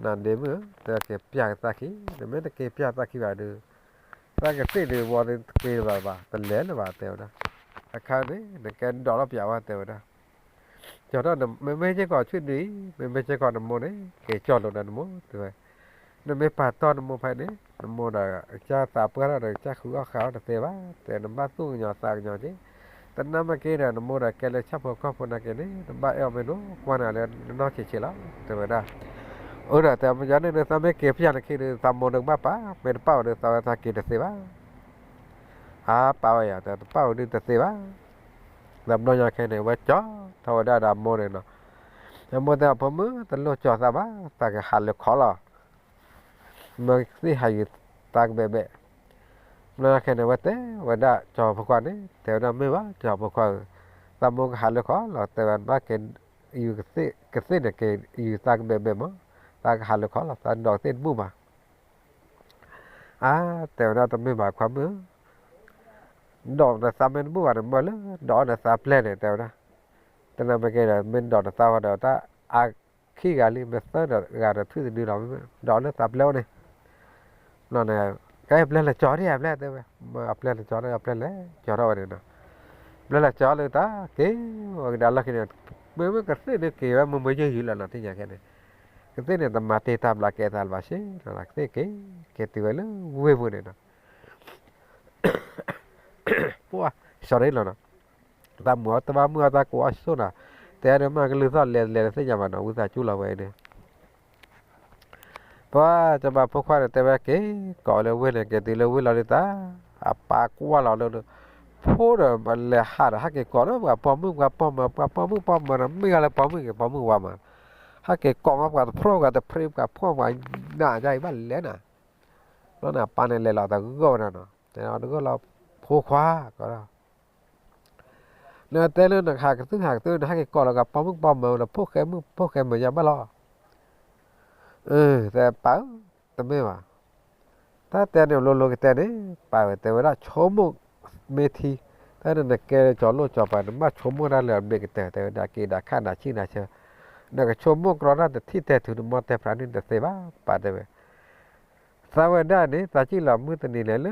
နၤဒ့မုၣ်ဧၢ, တဲက့ၤပျၢ်ကသးခံ, နမ့ၢ်တက့ၤပျၢ်သးခံဘၣ်ဒုး သးကသ့ၣ်ဒုးဝီတက့ၤဘၣ်ဘၣ် တလဲၤလၢၤဘၣ် တဲဝဲဒၣ်. အခါန့ၣ် နကဲဒိးထီၣ်ပၠးဝဲ တဲဝဲဒၣ်. ကၠီၤထီၣ် မ့မ့ၢ်စ့ၢ်ကီးဆူၣ်ဒုအံၤ မ့မ့ၢ်စ့ၢ်ကီးနမိၢ်န့ၣ် က့ၤကၠီၣ်လိာ်ဒီးနမိၢ် တဲဝဲ. နမ့ၢ်ပာ်တီၢ်နမိၢ်ဖဲန့ၣ် နမိၢ်ဒီးကစၢ်သးပှၢ်ထီၣ်ဒီးကစၢ်ဃုအီၣ်ဃုအီတသ့ဘၣ် တဲ နဘၣ်သူၣ်ကညီၤသးကညီၤက့ၤ, တနၢ်မ့ၢ်က့ၤဒီး နမိၢ်ဒီးကဲလၢဆၣ်ဖိကီၢ်ဖိနာ်က့ၤန့ၣ် နဘၣ်အဲၣ်အီၤမ့ၢ်နီၤ ကွၢ်နၤလၢနနီၢ်ဆံးဆံးလီၤ တဲဝဲဒၣ်. အၢဒီးတဲမ့ၢ်ယါန့ၣ် နသးမ့ၢ်က့ၤပျၢ်နခံဒုး သးမိၢ်ဒုးကဘၣ်ပာ် မ့ၢ်တပာ်ဝဲဒုး သးဝဲသးက့ၤတသ့ဘၣ်. အါ ပာ်ဝဲယၤ တဲတပာ်ဝဲဒုးတသ့ဘၣ်. ဒီးဘျီညါခဲန့ၣ် ဝဲကၠီထီၣ်ဝဲဒၣ်ဒီးအမိၢ်န့ၣ်နီၤ. အမိၢ်တဲအဖိမုၣ် တလိၣ်ကၠီၤသးဘၣ် သးကဟးလၢခီလီၤ မ့ၢ်သ့ၣ်ဟးယုာ်သးကဘဲးဘဲး. ဘျီညါခဲန့ၣ် ဝဲတဲဝဲဒၣ်ကၠီၤဖိခွါန့ၣ် တဲဝဲဒၣ်မ့ၢ်ဘၣ် ကၠီၤဖိခွါဧၢ, သးမိၢ်ကဟးလၢခီလီၤ တဲဝဲ နဘၣ်က့ၤ ကသ့ၣ်န့ၣ်က့ၤယုာ်သးကဘဲးဘဲးမး, သးကဟးလၢခီလီၤ သးဒိးကသ့ၣ်တဘူၣ်ဘၣ်. အါ တဲဝဲဒၣ်တမ့ၢ်ဘၣ်ခွါမုၣ်ဧၢ, ဒိးနသးမ့ၢ်တဘူၣ်ဘၣ်န့ၣ် မ့ၢ်လၢဒိးနသးပျဲၢ်န့ၣ် တဲဝဲဒၣ်. တနၢ်မ့ၢ်က့ၤဒီး မ့ၢ်ဒိးနသးဝဲဒီး တၢ်အါခံဂၤလံ မ့ၢ်သၢဂၤဒီး ထွံၣ်တဒုလီၤ ဒိးလၢသးပျဲၢ်အိၣ်န့ၣ်. ဘျီန့ၣ် ကဲပျဲၢ်လဲၤကၠီၤဒံး အပျဲၢ်တဲဝဲ, မ့ၢ်အပျဲၢ်လဲၤကၠီၤဒီး အပျဲၢ်လဲၤကၠီၤထီၣ်ဝဲန့ၣ်နီၤ. ပျဲၢ်လဲၤကၠီၤလၢတၢ်က့ၤဝဲကဒါလီၢ်ခံန့ၣ် မ့မ့ၢ်ကသ့ၣ်ဒုးက့ၤဝဲ မုာ်မုာ်ယုၢ်ယုၢ်လီၤနီၤ သ့ၣ်ညါခဲန့ၣ်, ကသ့ၣ်န့ၣ် တမၤတ့ၢ်တၢ်ဘျးကဲသးလၢၤဘၣ် ဆ့ၣ်နီၤ ကသ့ၣ်က့ၤ က့ၤတုၤဝဲလၢဝ့ၢ်ပူၤန့ၣ်နီၤ. ပှၤ sorry လီၤနီၤ, တၢ်မုာ်အီၤတဘၣ်မုာ်အီၤတၢ်ကိးအီၤဆိၣ်နီၤ, တဲအါဒုးမ့ၢ်ကလုၢ်သီၣ်လဲၤလဲၤတသ့ၣ်ညါဘၣ်နီၤ ဝံသးစူၤလီၤဝဲအံၤန့ၣ်. ပှၤကဘၣ်ဖိခွါန့ၣ် တဲဝဲက့ၤကိးလၢဝ့ၢ်န့ၣ် က့ၤတုၤလၢဝ့ၢ်လီၤဒုးတၢ်, အပၢ်ကွၢ်လီၤလၢ ဖိဒီးလဲၤဟးဒီး ဟဲက့ၤကိးလၢပှၤပိာ်မုၣ်ပှၤပိာ်မၢၤ ပှၤပိာ်မုၣ်ပိာ်မၢၤဒီး မ့ၢ်ဂၤလၢပိာ်မုၣ်က့ၤပိာ်မုၣ်ဝါမး, ဟဲက့ၤကိးမးပှၤတဖျိပှၤတဖျ့ပှၤဖှီၣ်ပှၤနး ယါအံၤဘၣ်လဲၣ်နၤ. ဘျီန့ၣ် အပၢ်န့ၣ်လဲၤလီၤတဂီၢ်ဝဲဒၣ်နီၤ, တဲအီၤတဂီၢ်လီၤ ဖိခွါ ကီးဒီး နတဲလၢနဟးကသုၣ်ဟးကသုၣ် နဟဲက့ၤကိးလီၤကပိာ်မုၣ်ပိာ်မၢၤဒီး ဖိၣ်ဃဲမုၣ်ဖိၣ်ဃဲမၢၤယါဘၣ်လီၤ. တဲပၢ်ဧၢ, တမ့ၢ်ဘၣ်, တၢ်တဲန့ၣ်လိၤလိၤကတဲန့ၣ် ပၢ်ဝဲတဲဝဲဒၣ် ဆိကမိၣ်မ့ၢ်ထံ, တၢ်န့ၣ်နကဲလၢကၠီၤလိၣ်ကၠီၤပၤ နဘၣ်ဆိကမိၣ်တၢ်လၢအဘျ့ကတၢၢ် တဲဝဲဒၣ် က့ၤဒၣ်ခၣ်ဒၣ်ဆံၣ်နၤဆၢ, နကဆိကမိၣ်ကြီတၢ်တထံၣ်တဲထုးနမီၢ်တဲဖျါန့ၣ်တသ့ဘၣ် ပၢ်တဲဝဲ သးဝဲဒၣ်န့ၣ် သးစံၣ်လီၤမုၢ်တနံၤလဲၣ်လၢ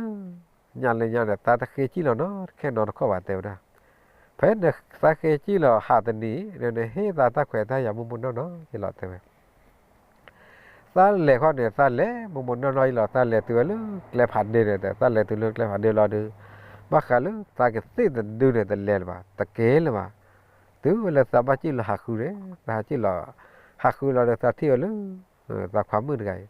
ညါလၢညါန့ၣ် သးတဃ့စံၣ်လီၤနီတခဲနီတခီၣ်ဘၣ် တဲဝဲဒၣ်. ဖဲနသးဃ့စံၣ်လီၤဟးတနံၤ နဟ့ၣ်သးတၢ်ခွဲးတၢ်ယာ်မိၢ်မိၢ်နီၢ်နီၢ်ယလီၤ တဲဝဲ. သးလဲၤခီန့ၣ် သးလဲၤမိၢ်မိၢ်နီၢ်နီၢ်ယလီၤ သးလဲၤတုၤဝဲလၢကျဲဖးဒ့န့ၣ် သးလဲၤတုၤလၢကျဲဖးဒ့လီၤဒုး ဘၣ်ဃးလၢသးကသ့ၣ်တဒုန့ၣ် တလဲၤလၢၤဘၣ် တက့ၤလၢၤဘၣ်. တုၤဝဲလၢသးဘၣ်စံၣ်လီၤဟးဃုန့ၣ် သးဟးစံၣ်လီၤ ဟးဃုလီၤဒီး သးထံၣ်ဝဲလၢ သးခွါမုၣ်တဂၤအံၤ,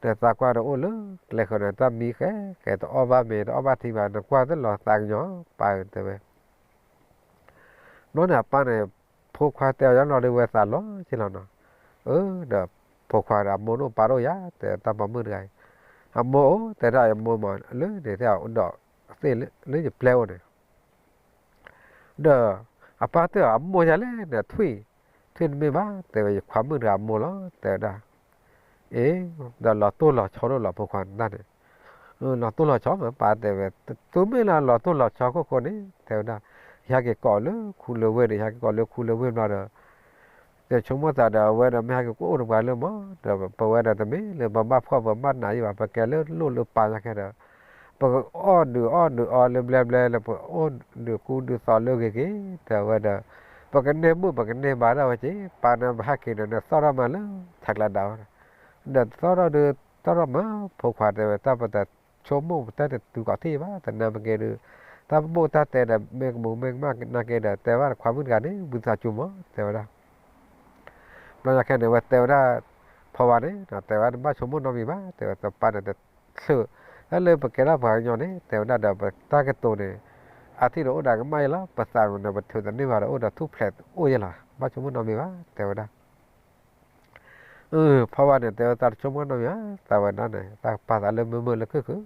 ဒီးသးကွၢ်ဒီးအိၣ်လၢကျဲဃၢၤန့ၣ် တၢ်မံဃဲဃဲ တအီၣ်ဘၣ်မ့ၤ တအီၣ်ဘၣ်ထံဘၣ် နကွၢ်သ့ၣ်လီၤသးကညီၤ ပၢ်ဧၢ တဲဝဲ. ဘျီန့ၣ်အပၢ်န့ၣ် ဖိခွါတဲအီၤယါလီၤဒုး ဝဲသးလီၤက့ၤလီၤနီၤ. အၢ ဒီးဖိခွါဒီး အမိၢ်ဒိၣ်ပၢ်ဒိၣ်ယါ တဲတၢ်ပိာ်မုၣ်တဂၤအံၤ, အမိၢ်အိၣ် တဲဒၣ်အမိၢ်မး လၢန့ၣ် တဲအဒိးသ့ၣ်လၢယပျဲၢ်အိၣ်န့ၣ် ဒီးအပၢ်တဲအီၤ အမိၢ်ယၤလဲၣ်န့ၣ် ထွံၣ်, ထွံၣ်တမ့ၢ်ဘၣ် တဲဝဲ ယခွါမုၣ်တဂၤအမိၢ်လီၤ တဲဝဲဒၣ်. အ့ ဒီးလီၤတိၢ်လီၤဆီဒိၣ်လီၤ ဖိခွါန့ၣ်တၢ်န့ၣ်, လီၤတိၢ်လီၤဆီမး ပၢ်တဲဝဲ, တုၤမ့ၢ်လၢလီၤတိၢ်လီၤဆီခိၣ်ဃိန့ၣ် တဲဝဲဒၣ်, ယဟဲက့ၤကိးလၢခူလၢဝ့ၢ်န့ၣ် ယဟဲက့ၤကိးလၢခူလၢဝ့ၢ်ဘျီဒီး ယဆိကမိၣ်သးဒီး အဝဲဒီးမ့ၢ်ဟဲက့ၤကအိၣ်တပှၤလၢမး ဒီးပဝဲဒီးတမ့ၢ်လၢပဘၣ်ဖှီၣ်ပဘၣ်နးယံၤဘၣ် ပကဲလၢလိၣ်လၢပၢ်ညါခဲဒီး ပကအီၣ်ဒုးအီၣ်ဒုးအီလၢဘျဲဘျဲလၢ ပအိၣ်ဒုးကူဒုးသိးလၢဂ့ၤဂ့ၤ ဒီးအဝဲဒီး ပကန့ၢ်ဘူၣ်ပကန့ၢ်ဘါဒၣ်ဝဲက့ၤ ပၢ်န့ၣ်ပဟဲက့ၤဒီး နသီၣ်ထီၣ်မးလၢထးကျးဒၣ်ဝဲဒီး ဒီးသီၣ်ထီၣ်ဒုး သီၣ်ထီၣ်မး ဖိခွါတဲဝဲ တၢ်ပတဆိကမိၣ်ပတဲတတုၤကီးထံၣ်ဘၣ် တနၢ်မ့ၢ်က့ၤဒုး တၢ်ပဘိၣ်တၢ်တဲဒီး မ့ၢ်ကမူးမ့ၢ်ကမၣ်နာ်က့ၤဒီး တဲဘၣ်ခွါမုၣ်တဂၤန့ၣ် ဝံသးစူၤမး တဲဝဲဒၣ်. ဘျီညါခဲန့ၣ် ဝဲတဲဝဲဒၣ် ဖီဝါန့ၣ် တဲဝဲဒၣ် တဘၣ်ဆိကမိၣ်နီတမံၤဘၣ် တဲဝဲ တပၢ်န့ၣ်တချုး တၢ်လၢပကဲထီၣ်ပှၤကညီန့ၣ် တဲဝဲဒၣ်ဒီး ပတၢ်ကတိၤန့ၣ် အထံၣ်ဒီးအိၣ်ဒီးကမၣ်ယဲလီၤ, ပသးန့ၣ် ပထုးသန့ၢ်ဘၣ်ဒီးအိၣ်ဒီးထူၣ်ဖျဲးအိၣ်ယဲလီၤ, ဘၣ်ဆိကမိၣ်နီတမံၤဘၣ် တဲဝဲဒၣ်. ဖီဝါန့ၣ် တဲဝဲသးတဆိကမိၣ်နီတမံၤဘၣ်, သးဝဲဒၣ်န့ၣ် သးကပာ်သးလၢမုာ်မုာ်လၢခုၣ်ခုၣ်,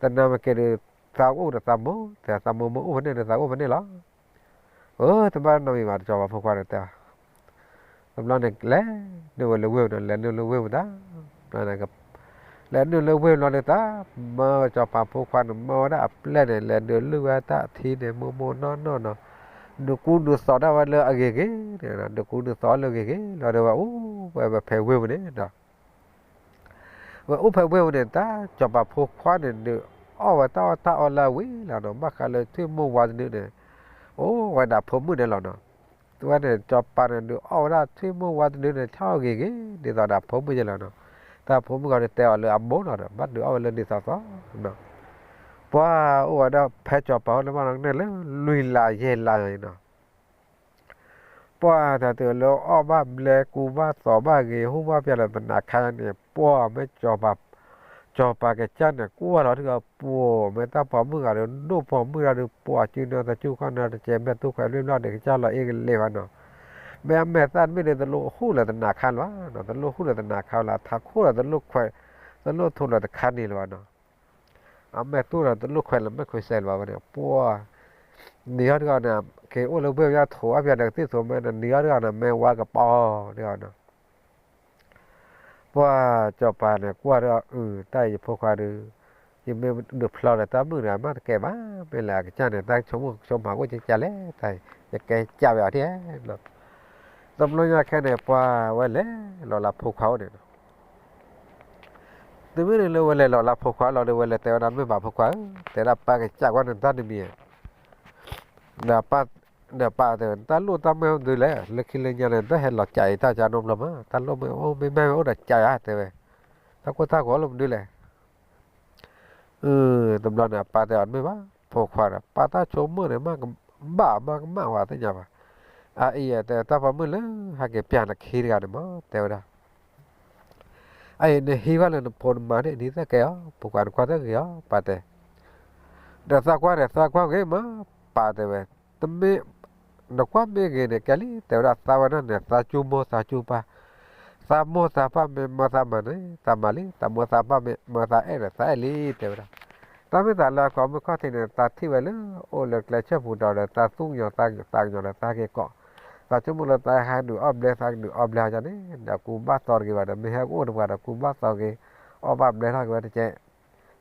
တနၤမ့ၢ်က့ၤဒီး သးအိၣ်ဒီးသးမိၢ်, တဲသးမိၢ်မ့ၢ်အိၣ်ဖဲန့ၣ်ဒီးသးအိၣ်ဖဲန့ၣ်လီၤ. အၢ တဘၣ်နီတမံၤဘၣ် စီၤပၤဖိခွါန့ၣ်တဲ တဘျီန့ၣ် လဲၤနုာ်ဝဲလၢဝ့ၢ်ပူၤန့ၣ် လဲၤနုာ်လၢဝ့ၢ်ပူၤတၢ်, လဲၤနုာ်လၢဝ့ၢ်ဘျီန့ၣ်တၢ်, မၢစီၤပၤဖိခွါန့ၣ် မၢဝဲဒၣ်အပျဲၢ်န့ၣ် လဲၤဒုးလုၢ်ဝဲတၢ်အထံန့ၣ် မိၢ်မိၢ်နီၢ်နီၢ်နီၤ, ဒုးကူဒုးသိးဒၣ်ဝဲလၢအဂ့ၤဂ့ၤန့ၣ်, ဒုးကူဒုးသိးလၢအဂ့ၤဂ့ၤလီၤဒီး ဝဲအိၣ်ဝဲဖဲဝ့ၢ်ပူၤန့ၣ်ဒီး ဝဲအိၣ်ဖဲဝ့ၢ်ပူၤန့ၣ် တၢ်စီၤပၤဖိခွါန့ၣ် ဒုးအီၣ်ဝဲတၢ်အီၣ်တၢ်အီလၢအဝံၤလီၤနီၤ, ဘၣ်ဃးလၢထွံၣ်မိၢ်ဝါတဒုန့ၣ် အိၣ်ဝဲဒၣ်ဖိမုၣ်န့ၣ်လီၤနီၤ. ဝဲန့ၣ် စီၤပၤန့ၣ် ဒုးအီၣ်ဝဲဒၣ်ထွံၣ်မိၢ်ဝါတဒုန့ၣ် ဆီၣ်ဂ့ၤဂ့ၤ ဒ်သိးဒီးဖိမုၣ်ယဲလီၤနီၤ. တၢ်ဖိမုၣ်ဂီၤန့ၣ် တဲအီၤလၢအမိၢ်လီၤဒီး ဘၣ်ဒုးအီၣ်ဝဲလၢဒ်သိးသိးနီၤ. ပှၤအိၣ်ဝဲဒၣ်ဖဲစီၤပၤအိၣ်လၢဘၣ်နီၤန့ၣ်လၢ လွံၢ်လါယဲၢ်လါအံၤနီၤ ပှၤတၢ်တုၤလၢအီၣ်ဘၣ်ဘျဲကူဘၣ်သိးဘၣ်ဂ့ၤ ဟူၣ်ဘၣ်ဖျါလၢသနာ်ခါန့ၣ် ပှၤမ့ၢ် စီၤပၤကစၢ်န့ၣ် ကွၢ်လီၤတဂၤ ပှၤမ့ၢ်တၢ်ပိာ်မုၣ်ဂၤဒီး ဒိၣ်ပိာ်မုၣ်တၢ်ဒီး ပှၤစုနၢတကၠူခီၣ်နၢတကဲ ဘဲၣ်တူၢ်ခွဲးလွံၢ်ဘျီၣ်ဒီး ကစၢ်လီၤအ့ၣ်ကလဲာ်ဘၣ်နီၤ. မ့ၢ်အမဲာ်သၣ်တမ့ၢ်ဒီး တလိၣ်ဟူၣ်လၢသနာ်ခါလၢၤဘၣ်နီၤ, တလိၣ်ဟူၣ်လၢသနာ်ခါလၢၤ ထးခိၣ်ဒီးတလိၣ်ခွဲး တလိၣ်ထိးလၢၤတခါန့ၣ်လၢၤဘၣ်နီၤ. အမဲာ်တူၢ်ဒီးတလိၣ်ခွဲးလၢၤ မဲာ်ခွဲးစဲးလၢၤဘၣ်ဝဲန့ၣ် ပှၤ နံၤဟီၣ်တဂီၢ်န့ၣ် က့ၤအိၣ်လၢဝ့ၢ်ပယီၤထိးအါပယီၤဒီးကသံၣ်သိးမ့ၢ် နံၤဟီၣ်တဂီၢ်န့ၣ် မ့ၢ်ဝါကပီၤတဂီၢ်နီၤ. ပှၤစီၤပၤန့ၣ် ကွၢ်တဂီၢ် အု တၢ်အံၤယဖိခွါဒီး ယမ့ၢ်ဒုးဖျီဒီးတၢ်မုၣ်တဂၤမ့ၢ်တကဲဘၣ်, မ့ၢ်လၢအကစၢ်န့ၣ် တၢ်ဆိကမိၣ်ဆိကမးအိၣ်ကကလဲၣ်, တၢ်ယကဲကးဝဲအီၤထံၣ်နီၤ. တဘျီညါခဲန့ၣ် ပှၤဝဲလဲၤလီၤလၢဖိခွါအိၣ်န့ၣ်နီၤ. တုၤမ့ၢ်န့ၣ်လၢဝဲလဲၤလီၤလၢဖိခွါလီၤဒီး ဝဲလဲၤတဲဝဲဒၣ် မ့ၢ်ဘၣ်ဖိခွါဧၢ, တဲဒၣ်ပၢ်ကစၢ်ကွၢ်န့ၣ်တၢ်တမံၤ, ဒီးပၢ်, ဒီးပၢ်တဲဝဲ တၢ်လိၣ်တၢ်မဲၢ်မနုၤလဲၣ်, လၢခံလၢညါန့ၣ် တဟဲလီၤကးအံၤတၢ်ကၢနီတဘျီမး, တၢ်လိၣ်မ့ၢ်အိၣ်မ့ၢ်မဲၢ်မ့ၢ်အိၣ်ဒီးကးဧါ တဲဝဲ, တၢ်ကိၢ်တၢ်ဂီၤလၢမနုၤလဲၣ်. တဘျီန့ၣ် အပၢ်တဲအီၤ မ့ၢ်ဘၣ်, ဖိခွါဒီး ပၢ်တၢ်ဆိကမိၣ်န့ၣ် မ့ၢ်ကဘၣ်မ့ၢ်ကမၣ်ဝဲသ့ၣ်ညါဘၣ်. အအံၤတဲ တၢ်ပိာ်မုၣ်လၢ ဟဲက့ၤပျၢ်နခံတဂၤန့ၣ်မး တဲဝဲဒၣ်, အအံၤနဟံးဘၣ်လၢနဖိနမါန့ၣ် နဟံးသၢကဲအီၤ, ဖိခွါနကွၢ်သၢဂ့ၤအီၤ ပၢ်တဲ, ဒီးသးကွၢ်ဒီး သးကွၢ်ဂ့ၤမး, ပၢ်တဲဝဲ, တမ့ၢ် နကွၢ်မ့ၢ်ဂ့ၤန့ၣ် ကဲလံ တဲဝဲဒၣ်, သးဝဲဒၣ်န့ၣ် သးကၠူမိၢ်သးကၠူပၢ်, သးမိၢ်သးပၢ်မ့ၢ်မၢသးမၤန့ၣ် သးမၤလံ, သးမိၢ်သးပၢ်မ့ၢ်မၢသးအဲၣ်ဒီး သးအဲၣ်လံ တဲဝဲဒၣ်. တၢ်မ့ၢ်သးလၢအကိးမုၢ်ခီၣ်ထံးန့ၣ် သးထံၣ်ဝဲလၢ အိၣ်လၢကျဲဆၢပူၤဒီး သးသူၣ်ကညီၤသးကညီၤဒီး သးက့ၤကိး, သးဆိကမိၣ်လၢသးဟဲဒုးအီၣ်ဘျဲ သးကဒုးအီၣ်ဘျဲဟီန့ၣ် ဒီးကူဘၣ်သီတဂ့ၤဘၣ်ဒီး မ့ၢ်ဟဲကအိၣ်တပှၤဒီး ကူဘၣ်သီဂ့ၤ အီၣ်ဘၣ်ဘျဲထီၣ်က့ၤဝဲတကဲ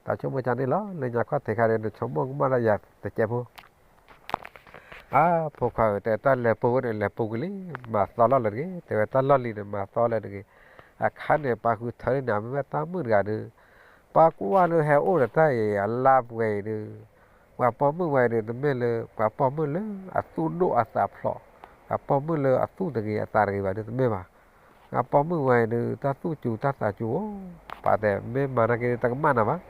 တၢ်ဆိကမိၣ်ကန့ၣ်လီၤ. လၢညါခီၣ်ထံးခါဒီး နဆိကမိၣ်ကမၣ်တၢ်ယၤတကဲဖိ အါ ဖိခွါဧၢ တဲ တၢ်လဲၤပူၤဝဲန့ၣ် လဲၤပူၤကွံာ်လံ, မၤသီလီၤလၢတဂ့ၤ, တဲဝဲ တၢ်လီၢ်လံၤန့ၣ် မၤသီလၢတဂ့ၤ. အခါန့ၣ် ပှၤဃုထၢန့ၢ်နၤ မ့မ့ၢ်တၢ်မုၣ်တဂၤဒီး ပှၤကွၢ်လၢဟဲအိၣ်ဒီးတၢ်အံၤ အလါပှဲၤအံၤဒီး ပှၤပိာ်မုၣ်ဝဲအံၤဒီး တမ့ၢ်လၢ ပှၤပိာ်မုၣ်လၢအသူၣ်ဒိၣ်အသးဖျိး, ပှၤပိာ်မုၣ်လၢအသူၣ်တဂ့ၤအသးတဂ့ၤဘၣ်ဒီး တမ့ၢ်ဘၣ်. ပှၤပိာ်မုၣ်ဝဲအံၤဒီး တၢ်သူၣ်စူၤတၢ်သးစူၤအိၣ်, ပၢ်တဲ မ့ၢ်မၤနာ်က့ၤဒီး တကမၣ်နၤဘၣ်.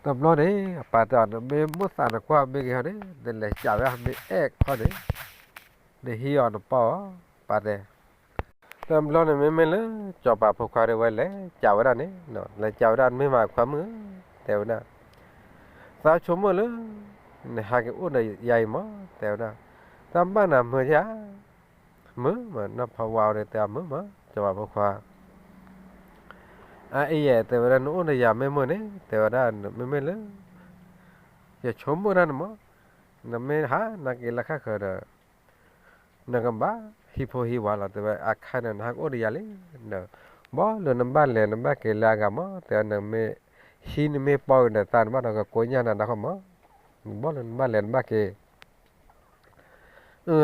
တဘျီန့ၣ် အပၢ်တဲအီၤ နမ့ၢ်မိၣ်သးနကွၢ်မ့ၢ်ဂ့ၤဟီန့ၣ် နလဲၤကးဝဲဒၣ်မ့ၢ်အဲၣ်ခီန့ၣ် နဟံးအီၤနပီၢ်အီၤ ပၢ်တဲ. တဘျီန့ၣ် မ့မ့ၢ်လၢ စီၤပၤဖိခွါဒီးဝဲလဲၤကးဝဲဒၣ်န့ၣ် လဲၤကးဝဲဒၣ် မ့ၢ်မၤခွါမုၣ် တဲဝဲဒၣ်, သးဆိကမိၣ်လၢ နဟးက့ၤအိၣ်ဒီးယၤအံၤမး တဲဝဲဒၣ်, တၢ်ဘၣ်နၤမုာ်ဧါ မုာ်မး နီၢ်ဖီဝါအီၤဒီးတဲအီၤ မုာ်မး စီၤပၤဖိခွါ အအံၤယဲ တဲဝဲဒၣ် နအိၣ်ဒီးယၤမ့ၢ်မုာ်န့ၣ် တဲဝဲဒၣ် မ့မ့ၢ်လၢ ယဆိကမိၣ်တၢ်န့ၣ်မး နမ့ၢ်ဟးနာ်က့ၤလၢခါဃၢၤဒီး နကဘၣ်ဟံးဖိဟံးဝၤလီၤ တဲဝဲ အခါန့ၣ် နဟးကအိၣ်ဒီးယၤလံဒီး ဘီလၢနဘၣ်လဲၤ နဘၣ်က့ၤလၢအဂၤမး တဲဝဲ နမ့ၢ်ဟံးနမ့ၢ်ပီၢ်က့ၤဒီးသး နဘၣ်ဒီးကကိညၢ်နၤဒၣ်ဃီမး ဘီလၢနဘၣ်လဲၤနဘၣ်က့ၤ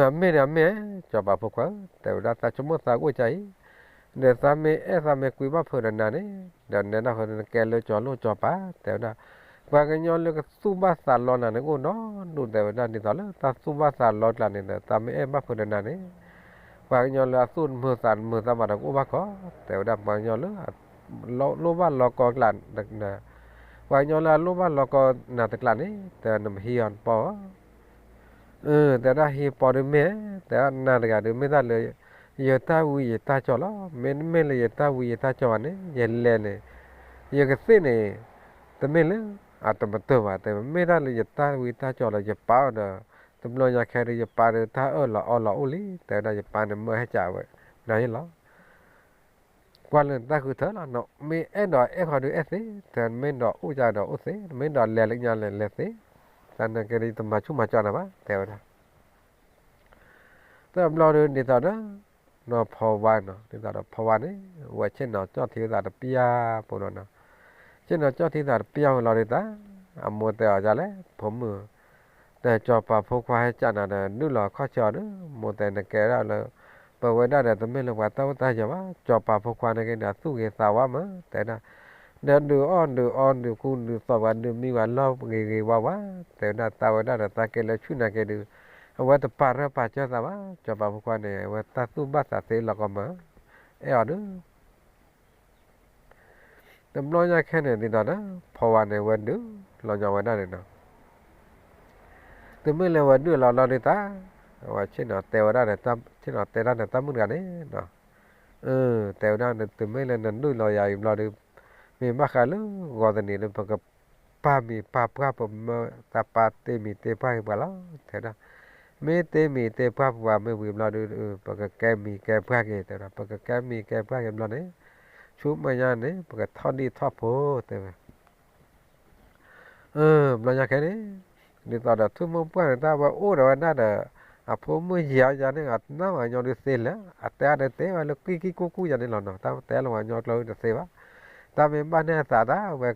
အမ့ၢ်ဒီးအမ့ၢ် စီၤပၤဖိခွါဧၢ တဲဝဲဒၣ် သးဆိကမိၣ်သးကအိၣ်ကါအံၤ ဒီးသးမ့ၢ်အဲၣ်သးမ့ၢ်ကွံဘၣ်ဖုးဒီးနၤန့ၣ် ဒီးနဲဒၣ်ဃီနကဲလၢကၠီၤလိၣ်ကၠီၤပၤ တဲဝဲဒၣ် ပှၤကညီလၢကသူၣ်ဘၣ်သးလီနၤန့ၣ် ကအိၣ်ဒီဒူၣ် တဲဝဲဒၣ် ဒ်သိးလၢတၢ်သူၣ်ဘၣ်သးလီကျါန့ၣ်ဒီး သးမ့ၢ်အဲၣ်ဘၣ်ဖုးဒီးနၤန့ၣ် ပှၤကညီလၢအသူၣ်မုာ်သးမုာ်သးဘၣ်ဒီးကအိၣ်ဘၣ်ခီ တဲဝဲဒၣ် ပှၤကညီလၢ လိၣ်ဘၣ်လီကီကျါ ပှၤကညီလၢအလိၣ်ဘၣ်လီကီနၤတကျါန့ၣ် တဲနမ့ၢ်ဟံးအီၤနပီၢ်အီၤ အၢ တဲဒၣ်ဟံးပီၢ်ဒုးမ့ၢ် တဲဒၣ်နၤတဂၤဒုးမ့ၢ်တၢ်လၢ ယတၢ်ဝံယတၢ်ကၠီလီၤ မ့တမ့ၢ်လၢယတၢ်ဝံယတၢ်ကၠီဘၣ်န့ၣ် ယလဲၤန့ၣ် ယကသ့ၣ်န့ၣ် တမ့ၢ်လၢ အတမတၢၢ်ဘၣ် တဲဝဲ, မ့ၢ်ဒၣ်လၢယတၢ်ဝံတၢ်ကၠီၤဒီးယပၢ်အီၤဒီး တဘျီညါခဲဒုး ယပၢ်ဒီးတၢ်အၢၣ်လီၤအီလီၤအိၣ်လံ တဲဝဲဒၣ်, ယပၢ်န့ၣ်မၢဟဲကးဝဲ လၢယလီၤ ကွၢ်လၢနတၢ်ဃုထၢလီၤ, နမ့ၢ်အဲၣ်ဒိးအဲၣ်ဃီဒုးအဲၣ်သ့, နမ့ၢ်ဒိးအိၣ်ယၤဒီးအိၣ်သ့, နမ့ၢ်ဒိးလဲၤလၢညါလဲၤလဲၤသ့, တၢ်နာ်က့ဒုး ယတမၤဆူၣ်မၤကၠီနၤဘၣ် တဲဝဲဒၣ်. တဘျီဒုး ဒ်သိးဒီး နီၢ်ဖီဝါနီၤ, ဒ်သိးဒီးဖီဝါန့ၣ် အဝဲဆ့ၣ်နီၤကၠီၣ်ထံသးတပျၢ်ဖိလီၤနီၤ. ဆ့ၣ်နီၤကၠီၣ်ထံသးတပျၢ်ဖိလီၤဒုးတၢ်, အမိၢ်တဲအီၤဒ်လဲၣ်, ဖိမုၣ်, ဒီးစီၤပၤဖိခွါဟဲကးနၤဒီး ဒုၣ်လီၤခီၣ်ဆၢအီၤဒီး မိၢ်တဲနကဲဒၣ်လၢ ပဝဲဒၣ်ဒီးတမ့ၢ်လၢပှၤတၢ်အိၣ်တၢ်ယၢၤဘၣ်, စီၤပၤဖိခွါန့ၣ်က့ဒီး သူၣ်ဂ့ၤသးဝါမး တဲဒၣ်, ဒီးဒုးအီၣ်ဒုးအီဒုးကူဒုးသိးပှၤ ဒုးမံပှၤလီၢ်ဂ့ၤဂ့ၤဝါဝါ, တဲဝဲဒၣ် သးဝဲဒၣ်ဒီးသးကဲလၢဆူၣ်နာ်က့ဒုး အဝဲတပာ်ရၢပာ်စၢၤသးဘၣ်, စီၤပၤဖိခွါန့ၣ် အဝဲတၢ်သူၣ်ဘၣ်သးသ့လီၤကီမး, အဲၣ်အီၤဒုး တဘျီညါခဲန့ၣ် ဒ်သိးဒီး ဖီဝါန့ၣ် ဝဲဒုးလီၤညီဝဲဒၣ်န့ၣ်နီၤ. တုၤမ့ၢ်လၢဝဲဒုးလီၤလီၤဒုးတၢ်, အဝဲဆ့ၣ်နီၤတဲဝဲဒၣ်ဒီး ဆ့ၣ်နီၤတဲဒၣ်န့ၣ် တၢ်မုၣ်တဂၤန့ၣ်နီၤ, တဲဝဲဒၣ်န့ၣ် တုၤမ့ၢ်လၢနဒုးလီၤယၤအံၤဘျီဒီး မ့ၢ်ဘၣ်ဃးလၢဂီၤသန့ၤဒီး ပကပာ်မံၤပာ်ပှၢ် ပမၢသးပာ်တ့မံၤတ့ပှၢ်က့ၤပှၤလီၤ တဲဝဲဒၣ်. မ့ၢ်တ့မံၤတ့ပှၢ်ပှၤမ့ၢ်ဝံၤဘျီဒီး ပကကဲမံၤကဲပှၢ်က့ၤ တဲဝဲဒၣ်, ပကကဲမံၤကဲပှၢ်က့ၤဘျီန့ၣ် ဆူမဲာ်ညါန့ၣ် ပကထီၣ်ဒံၣ်ထီၣ်ဖိ တဲဝဲ ဘျီညါခဲန့ၣ် ဒ်သိးဒီး ထူမိၢ်ပှၢ်န့ၣ် တၢ်ဝဲအိၣ်ဒီးဝဲဒၣ်ဒီး အဖိမုၣ်ယံာ်အီၤယၤန့ၣ် အနၢ်မၤညီဒုးသ့လဲၣ်, အတဲအါဒုးသ့ဝဲလၢကွံၢ်ကွံၢ်ကူၣ်ကူၣ်ယၤန့ၣ်လီၤနီၤ, တၢ်တဲလၢပှၤကညီကျိာ်တသ့ဘၣ်, တၢ်မ့ၢ်ဘၣ်န့ၢ်အသးတၢ်ဝဲ,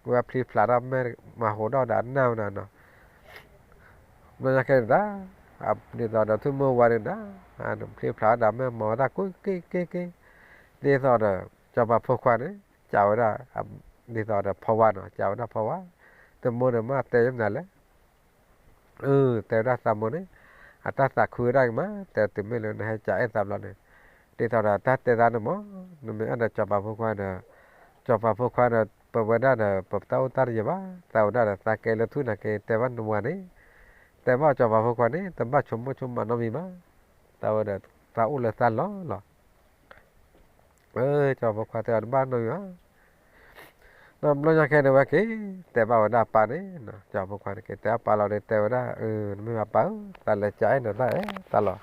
ဝဲဖျံဖျါတၢ်မဲာ်မၤဟိးဒီးအနၢ်ဝဲဒၣ်နီၤ ဘျီညါခဲန့ၣ်တၢ်, ဒ်သိးဒီးထူမိၢ်ဝါန့ၣ်တၢ်, ဖျံဖျါဝဲဒၣ်မဲာ်မၤဝဲတၢ်ကွံၢ်ကွံၢ်ကွံၢ်ကွံၢ်, ဒ်သိးဒီး စီၤပၤဖိခွါန့ၣ် ကးဝဲဒၣ်, ဒ်သိးဒီးဖီဝါနီၤ ကးဝဲဒၣ်ဖီဝါ, တမိၢ်န့ၣ်မ့ၢ်တဲယမနုၤလဲၣ် တဲဝဲဒၣ်သးမိၢ်န့ၣ်, အတၢ်သးခုဝဲဒၣ်က့ၤမး တဲတုၤမ့ၢ်လၢနဟဲကးအဲၣ်သးဘျီန့ၣ်, ဒ်သိးဒီးတၢ်တဲသးန့ၣ်မး, နမ့ၢ်အဲၣ်ဒိးစီၤပၤဖိခွါဒီး, စီၤပၤဖိခွါဒီး ပဝဲဒၣ်ဒီး ပတၢ်အိၣ်တၢ်တယၢၤဘၣ်, သးဝဲဒၣ်ဒီး သးကဲလၢထူၣ်နာ်က့ တဲဘၣ်နဝၤန့ၣ်, တဲဘၣ်စီၤပၤဖိခွါန့ၣ် တဘၣ်ဆိကမိၣ်ဆိကမးနီတမံၤဘၣ်, သးဝဲဒီး သးအိၣ်လၢသးလီၢ်လီၤ စီၤပၤဖိခွါတဲအီၤတဘၣ်နီတမံၤဘၣ်, ဒီးဘျီညါခဲန့ၣ်ဝဲက့ၤ တဲဘၣ်ဝဲဒၣ်အပၢ်န့ၣ်, စီၤပၤဖိခွါန့ၣ်က့ၤတဲအပၢ်လီၤဒီး တဲဝဲဒၣ်, နမ့ၢ်ဘၣ်ပၢ်ဧၢ, သးလဲၤကးအဲၣ်နၤတၢ်အဲၣ်တၢ်လီၤ,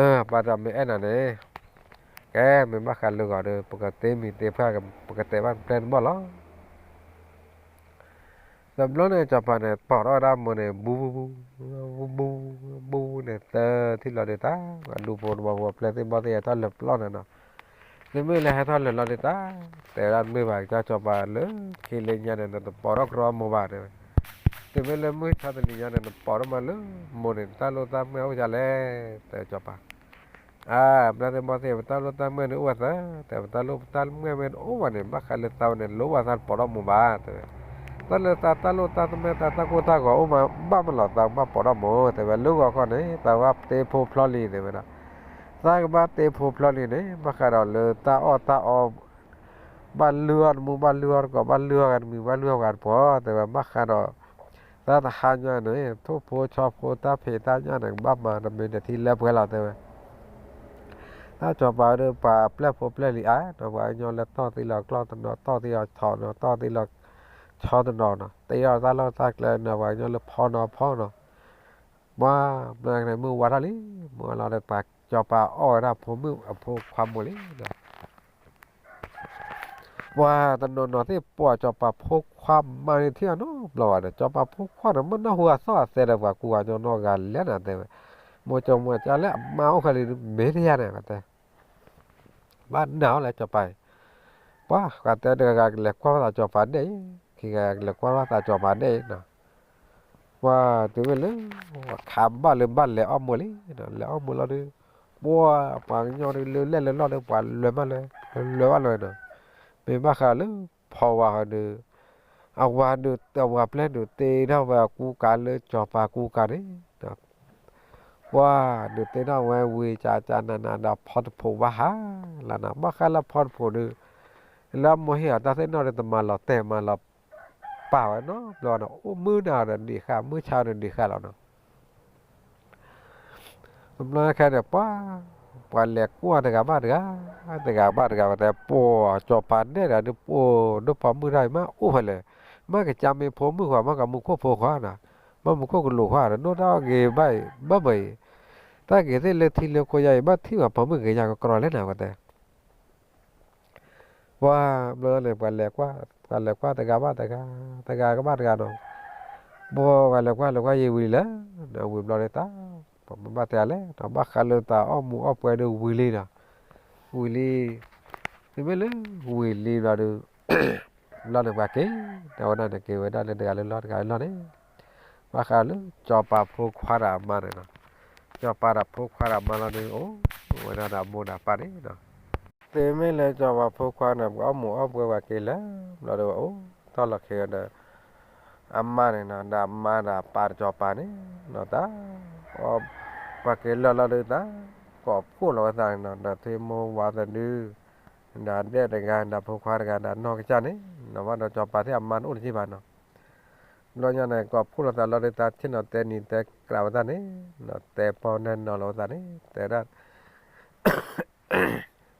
အပၢ်ဒီးမ့ၢ်အဲၣ်နၤန့ၣ်, ကဲ မ့ၢ်ဘၣ်ဃးလၢဂီၤဒီး ပကတ့မံၤတ့ပှၢ် ပကတဲဘၣ်နပျဲၢ်နဘီၣ်လီၤ တဘျီန့ၣ် စီၤပၤန့ၣ် ပိာ်ထီၣ်ဝဲဒၣ်မိၢ်န့ၣ် ဘူးဘူးဘူး, ဘူးဘူး, ဘူးဘူးန့ၣ် သၢထံၣ်လီၤဒုးတၢ်, အဒူဖိတဘီဖိ ပျဲၢ်သ့ၣ်ဘီၣ်သ့ၣ် ဟဲထီၣ်လၢပျီၢ်န့ၣ်နီၤ, နမ့ၢ်လၢဟဲထီၣ်လၢလီၤဒုးတၢ်, တဲဝဲဒၣ်မ့ၢ်ဘၣ်ကစၢ်စီၤပၤလၢခံလၢညါန့ၣ် နတပိာ်ထီၣ်ကရီမိၢ်ဘၣ်တဲဝဲ, တုၤမ့ၢ်လၢမုၢ်ဆါတနံၤညါန့ၣ် နပိာ်ထီၣ်မးလၢမိၢ်န့ၣ် နတၢ်လိၣ်တၢ်မၢအိၣ်ဒ်လဲၣ်, တဲစီၤပၤ အါ, ပျဲၢ်သ့ၣ်ဘီၣ်သ့ၣ် ပတၢ်လိၣ်တၢ်မၢန့ၣ်အိၣ်ဝဲသၢ, တဲပတၢ်လိၣ်တၢ်မၢမ့ၢ်အိၣ်ဝဲန့ၣ် ဘၣ်ဃးလၢသးဝဲန့ၣ် လိၣ်ဘၣ်သးတပိာ်ထီၣ်မိၢ်ဘၣ် တဲဝဲ, တၢ်လၢသးတၢ်လိၣ်တၢ်မၢတၢ်တၢ်ကိၢ်တၢ်ဂီၤအိၣ်မး ဘၣ်မးလီၤ သးဘၣ်ပိာ်ထီၣ်မိၢ် တဲဝဲ, လၢဂီၤခီန့ၣ် သးဘၣ်တ့ဖိဖျီလံ တဲဝဲဒၣ်, သးကဘၣ်တ့ဖိဖျီလံန့ၣ် ဘၣ်ဃးဒီးလၢတၢ်အီၣ်တၢ်အီ ဘၣ်လုၢ်အီၣ်တမူ ဘၣ်လုၢ်အီၣ်တကိး ဘၣ်လုၢ်အီၣ်ဂၤတမံၤ ဘၣ်လုၢ်အီၣ်ဂၤတပှီၤ တဲဝဲ, ဘၣ်ဃးဒီး တၢ်တဟါညါန့ၣ် ထိၣ်ဖိဆီဖိတၢ်ဖံးတၢ်ညၣ်န့ၣ် ကဘၣ်မၤတမံၤန့ၣ်ထံလၢပှဲၤလီၤ တဲဝဲ, တၢ်စီၤပၤဒီး ပှၤပျဲၢ်ဖိပျဲၢ်လံၤအါနီၤ ပှၤကညီလၢတီၢ်သံလီၤကျီၢ်တနီၤ တီၢ်သံလီၤဆီနီၤ တီၢ်သံလီၤဆီတနီၤနီၤ တ့ထီၣ်တၢ်လီၢ်တၢ်ကျဲနီၤ ပှၤကညီလၢဖီနီၤဖီနီၤ, ပှၤဘျီန့ၣ်မုၢ်ဝါထီၣ်လံ မုၢ်ဝါလီၤဒီး ပှၤစီၤပၤအီၣ်ဝဲဒၣ်ဖိမုၣ်အဖိခွါမိၢ်လံ ပှၤတနီၤနီၤသ့ၣ်ပှၤစီၤပၤဖိခွါမါန့ၣ်ထံၣ်အနီတဘျီဘၣ်ဒီး စီၤပၤဖိခွါန့ၣ် မ့ၢ်နၢ်ဟူအသီၣ်အသဲဒီး ပှၤကူပှၤကညီနီတဂၤလဲၣ်နၤတဲဝဲ, မိၢ်ကီမိၢ်ကါလၢအမါအိၣ်ခဲလံ မ့ၢ်တယါန့ၣ်တဲ, ဘၣ်နာ်အီၤလဲၣ်စီၤပၤအံၤ, ပှၤဃးတဲတဂၤဂၤကလဲၤကွၢ်ဘၣ်သးစီၤပၤဒဲးအံၤ, ခံဂၤဂၤကလဲၤကွၢ်ဘၣ်သးစီၤပၤဒဲးအံၤနီၤ ပှၤတုၤဝဲလၢ ခးဘၣ်လၢဘၣ်လဲၤအီၣ်မိၢ်လံ, လဲၤအီၣ်မိၢ်လီၤဒီး ပှၤပှၤကညီဒုးလၢလဲၣ်လၢလီၢ်ဒီး ပှၤလဲၤမးလၢ လဲၤဘၣ်လီၤနီၤ, မ့ၢ်ဘၣ်ဃးလၢဖီဝါဟီဒီး အဝၤဒုး အဝၤပျဲၢ်ဒုးတ့ထီၣ်ဝဲအကူကၤလၢစီၤပၤကူကၤန့ၣ် ပှၤဒုးတ့ထီၣ်ဝဲဝံၤ ကကနနဒီးဖီတဖိးဘၣ်ဟါလီၤနီၤ, ဘၣ်ဃးလၢဖီတဖိးဒုး လၢအမိၢ်ဟ့ၣ်အီၤတၢ်သ့ၣ်နီၣ်ဒီး တမၤလီၤတဲာ်မၤလီၤပာ်ဝဲနီတဘျီနီၤ, အိၣ်မုၢ်နၤဒီးဒံးဃာ် မုၢ်ဆါဒီးဒံးဃာ်လီၤနီၤ. တဘျီခဲန့ၣ် ပှၤ ပှၤလဲၤကွၢ်တဂၤဘၣ်တဂၤ တဂၤဘၣ်တဂၤ ပှၤတဲ ပှၤစီၤပၤဒဲးဒီး ဒုးပှၤဒိၣ်ပိာ်မုၣ်တၢ်အံၤမး အိၣ်ဖဲလဲၣ်, မ့ၢ်ကစၢ်မ့ၢ်ဖိမုၣ်ခွါ မ့ၢ်ကမူခိၣ်ဖိခွါနီၤ, မ့ၢ်မူခိၣ်ကလူးခွါနီၤ, ဒိၣ်တၢ်အီၣ်ဂ့ၤဘၣ်အံၤ ဘၣ်ဘၣ်အံၤ, တၢ်ဂ့ၤသ့ၣ်လၢထံလၢခိယါအံၤ ဘၣ်ထံၣ်ပှၤဖိမုၣ်ဂ့ၤယါကကြီလဲၣ်နၤ ဝဲတဲ ပှၤဘျီန့ၣ် ပှၤလဲၤကွၢ်, ပှၤလဲၤကွၢ်တဂၤဘၣ်တဂၤ, တဂၤကဘၣ်တဂၤနီၤ, ပှၤလဲၤကွၢ်လဲၤကွၢ်ယံာ်ဝံၤလံလၢ, ဝံၤဘျီန့ၣ်တၢ်, ပှၤမ့ၢ်ဘၣ်တဲလဲၣ်နီၤ, ဘၣ်ဃးလၢသးအီၣ်မူးအီၣ်ပွဲဒီးဝံၤလံနီၤ, ဝံၤလံ, မ့မ့ၢ်လၢဝံၤလံဘျီဒီး ဘျီန့ၣ်ပှၤက့ၤ, အဝဲဒၣ်န့ၣ်က့ၤဝဲဒၣ်လၢတဂၤလၢလီၢ် တဂၤလၢလီၢ်န့ၣ်, ဘၣ်ဃးလၢစီၤပၤဖိခွါဒီးအမါန့ၣ်နီၤ, စီၤပၤဒီးဖိခွါဒီးအမါလီၤဒီး အိၣ်ဝဲဒၣ်ဒီးအမိၢ်ဒီးအပၢ်န့ၣ်နီၤ, တုၤမ့ၢ်လၢစီၤပၤဖိခွါန့ၣ် ပှၤအီၣ်မူးအီၣ်ပွဲပှၤက့ၤလၢ, ဘျီဒီးအိၣ်ထီၣ်လီၤခံဒီး အမါန့ၣ်နီၤ ဒီးအမါဒီးအပၢ်ဒီးစီၤပၤန့ၣ်နီၤ တၢ်, ပှၤက့ၤလၢာ်လီၤဒီးတၢ်, ကိးဖှိၣ်လီၤဝဲသးန့ၣ်နီၤ ဒီးထွံၣ်မိၢ်ဝါသဒု, ဒီးဒဲၣ်တဂၤ ဒီးဖိခွါတဂၤ ဒီးနီၢ်ကစၢ်န့ၣ်နီၤ ဘၣ်ဒီးစီၤပၤသ့ၣ်အမါန့ၣ်အိၣ်တက့ၢ်ဘၣ်နီၤ, ဘျီညါန့ၣ် ကိးဖှိၣ်လီၤသးလီၤဒီးတၢ် ဆ့ၣ်နီၤတဲနံၤတဲကျးဝဲသးန့ၣ်နီၤ တဲပီၢ်နဲၣ်နီၤလီၤဝဲသးန့ၣ် တဲဝဲဒၣ်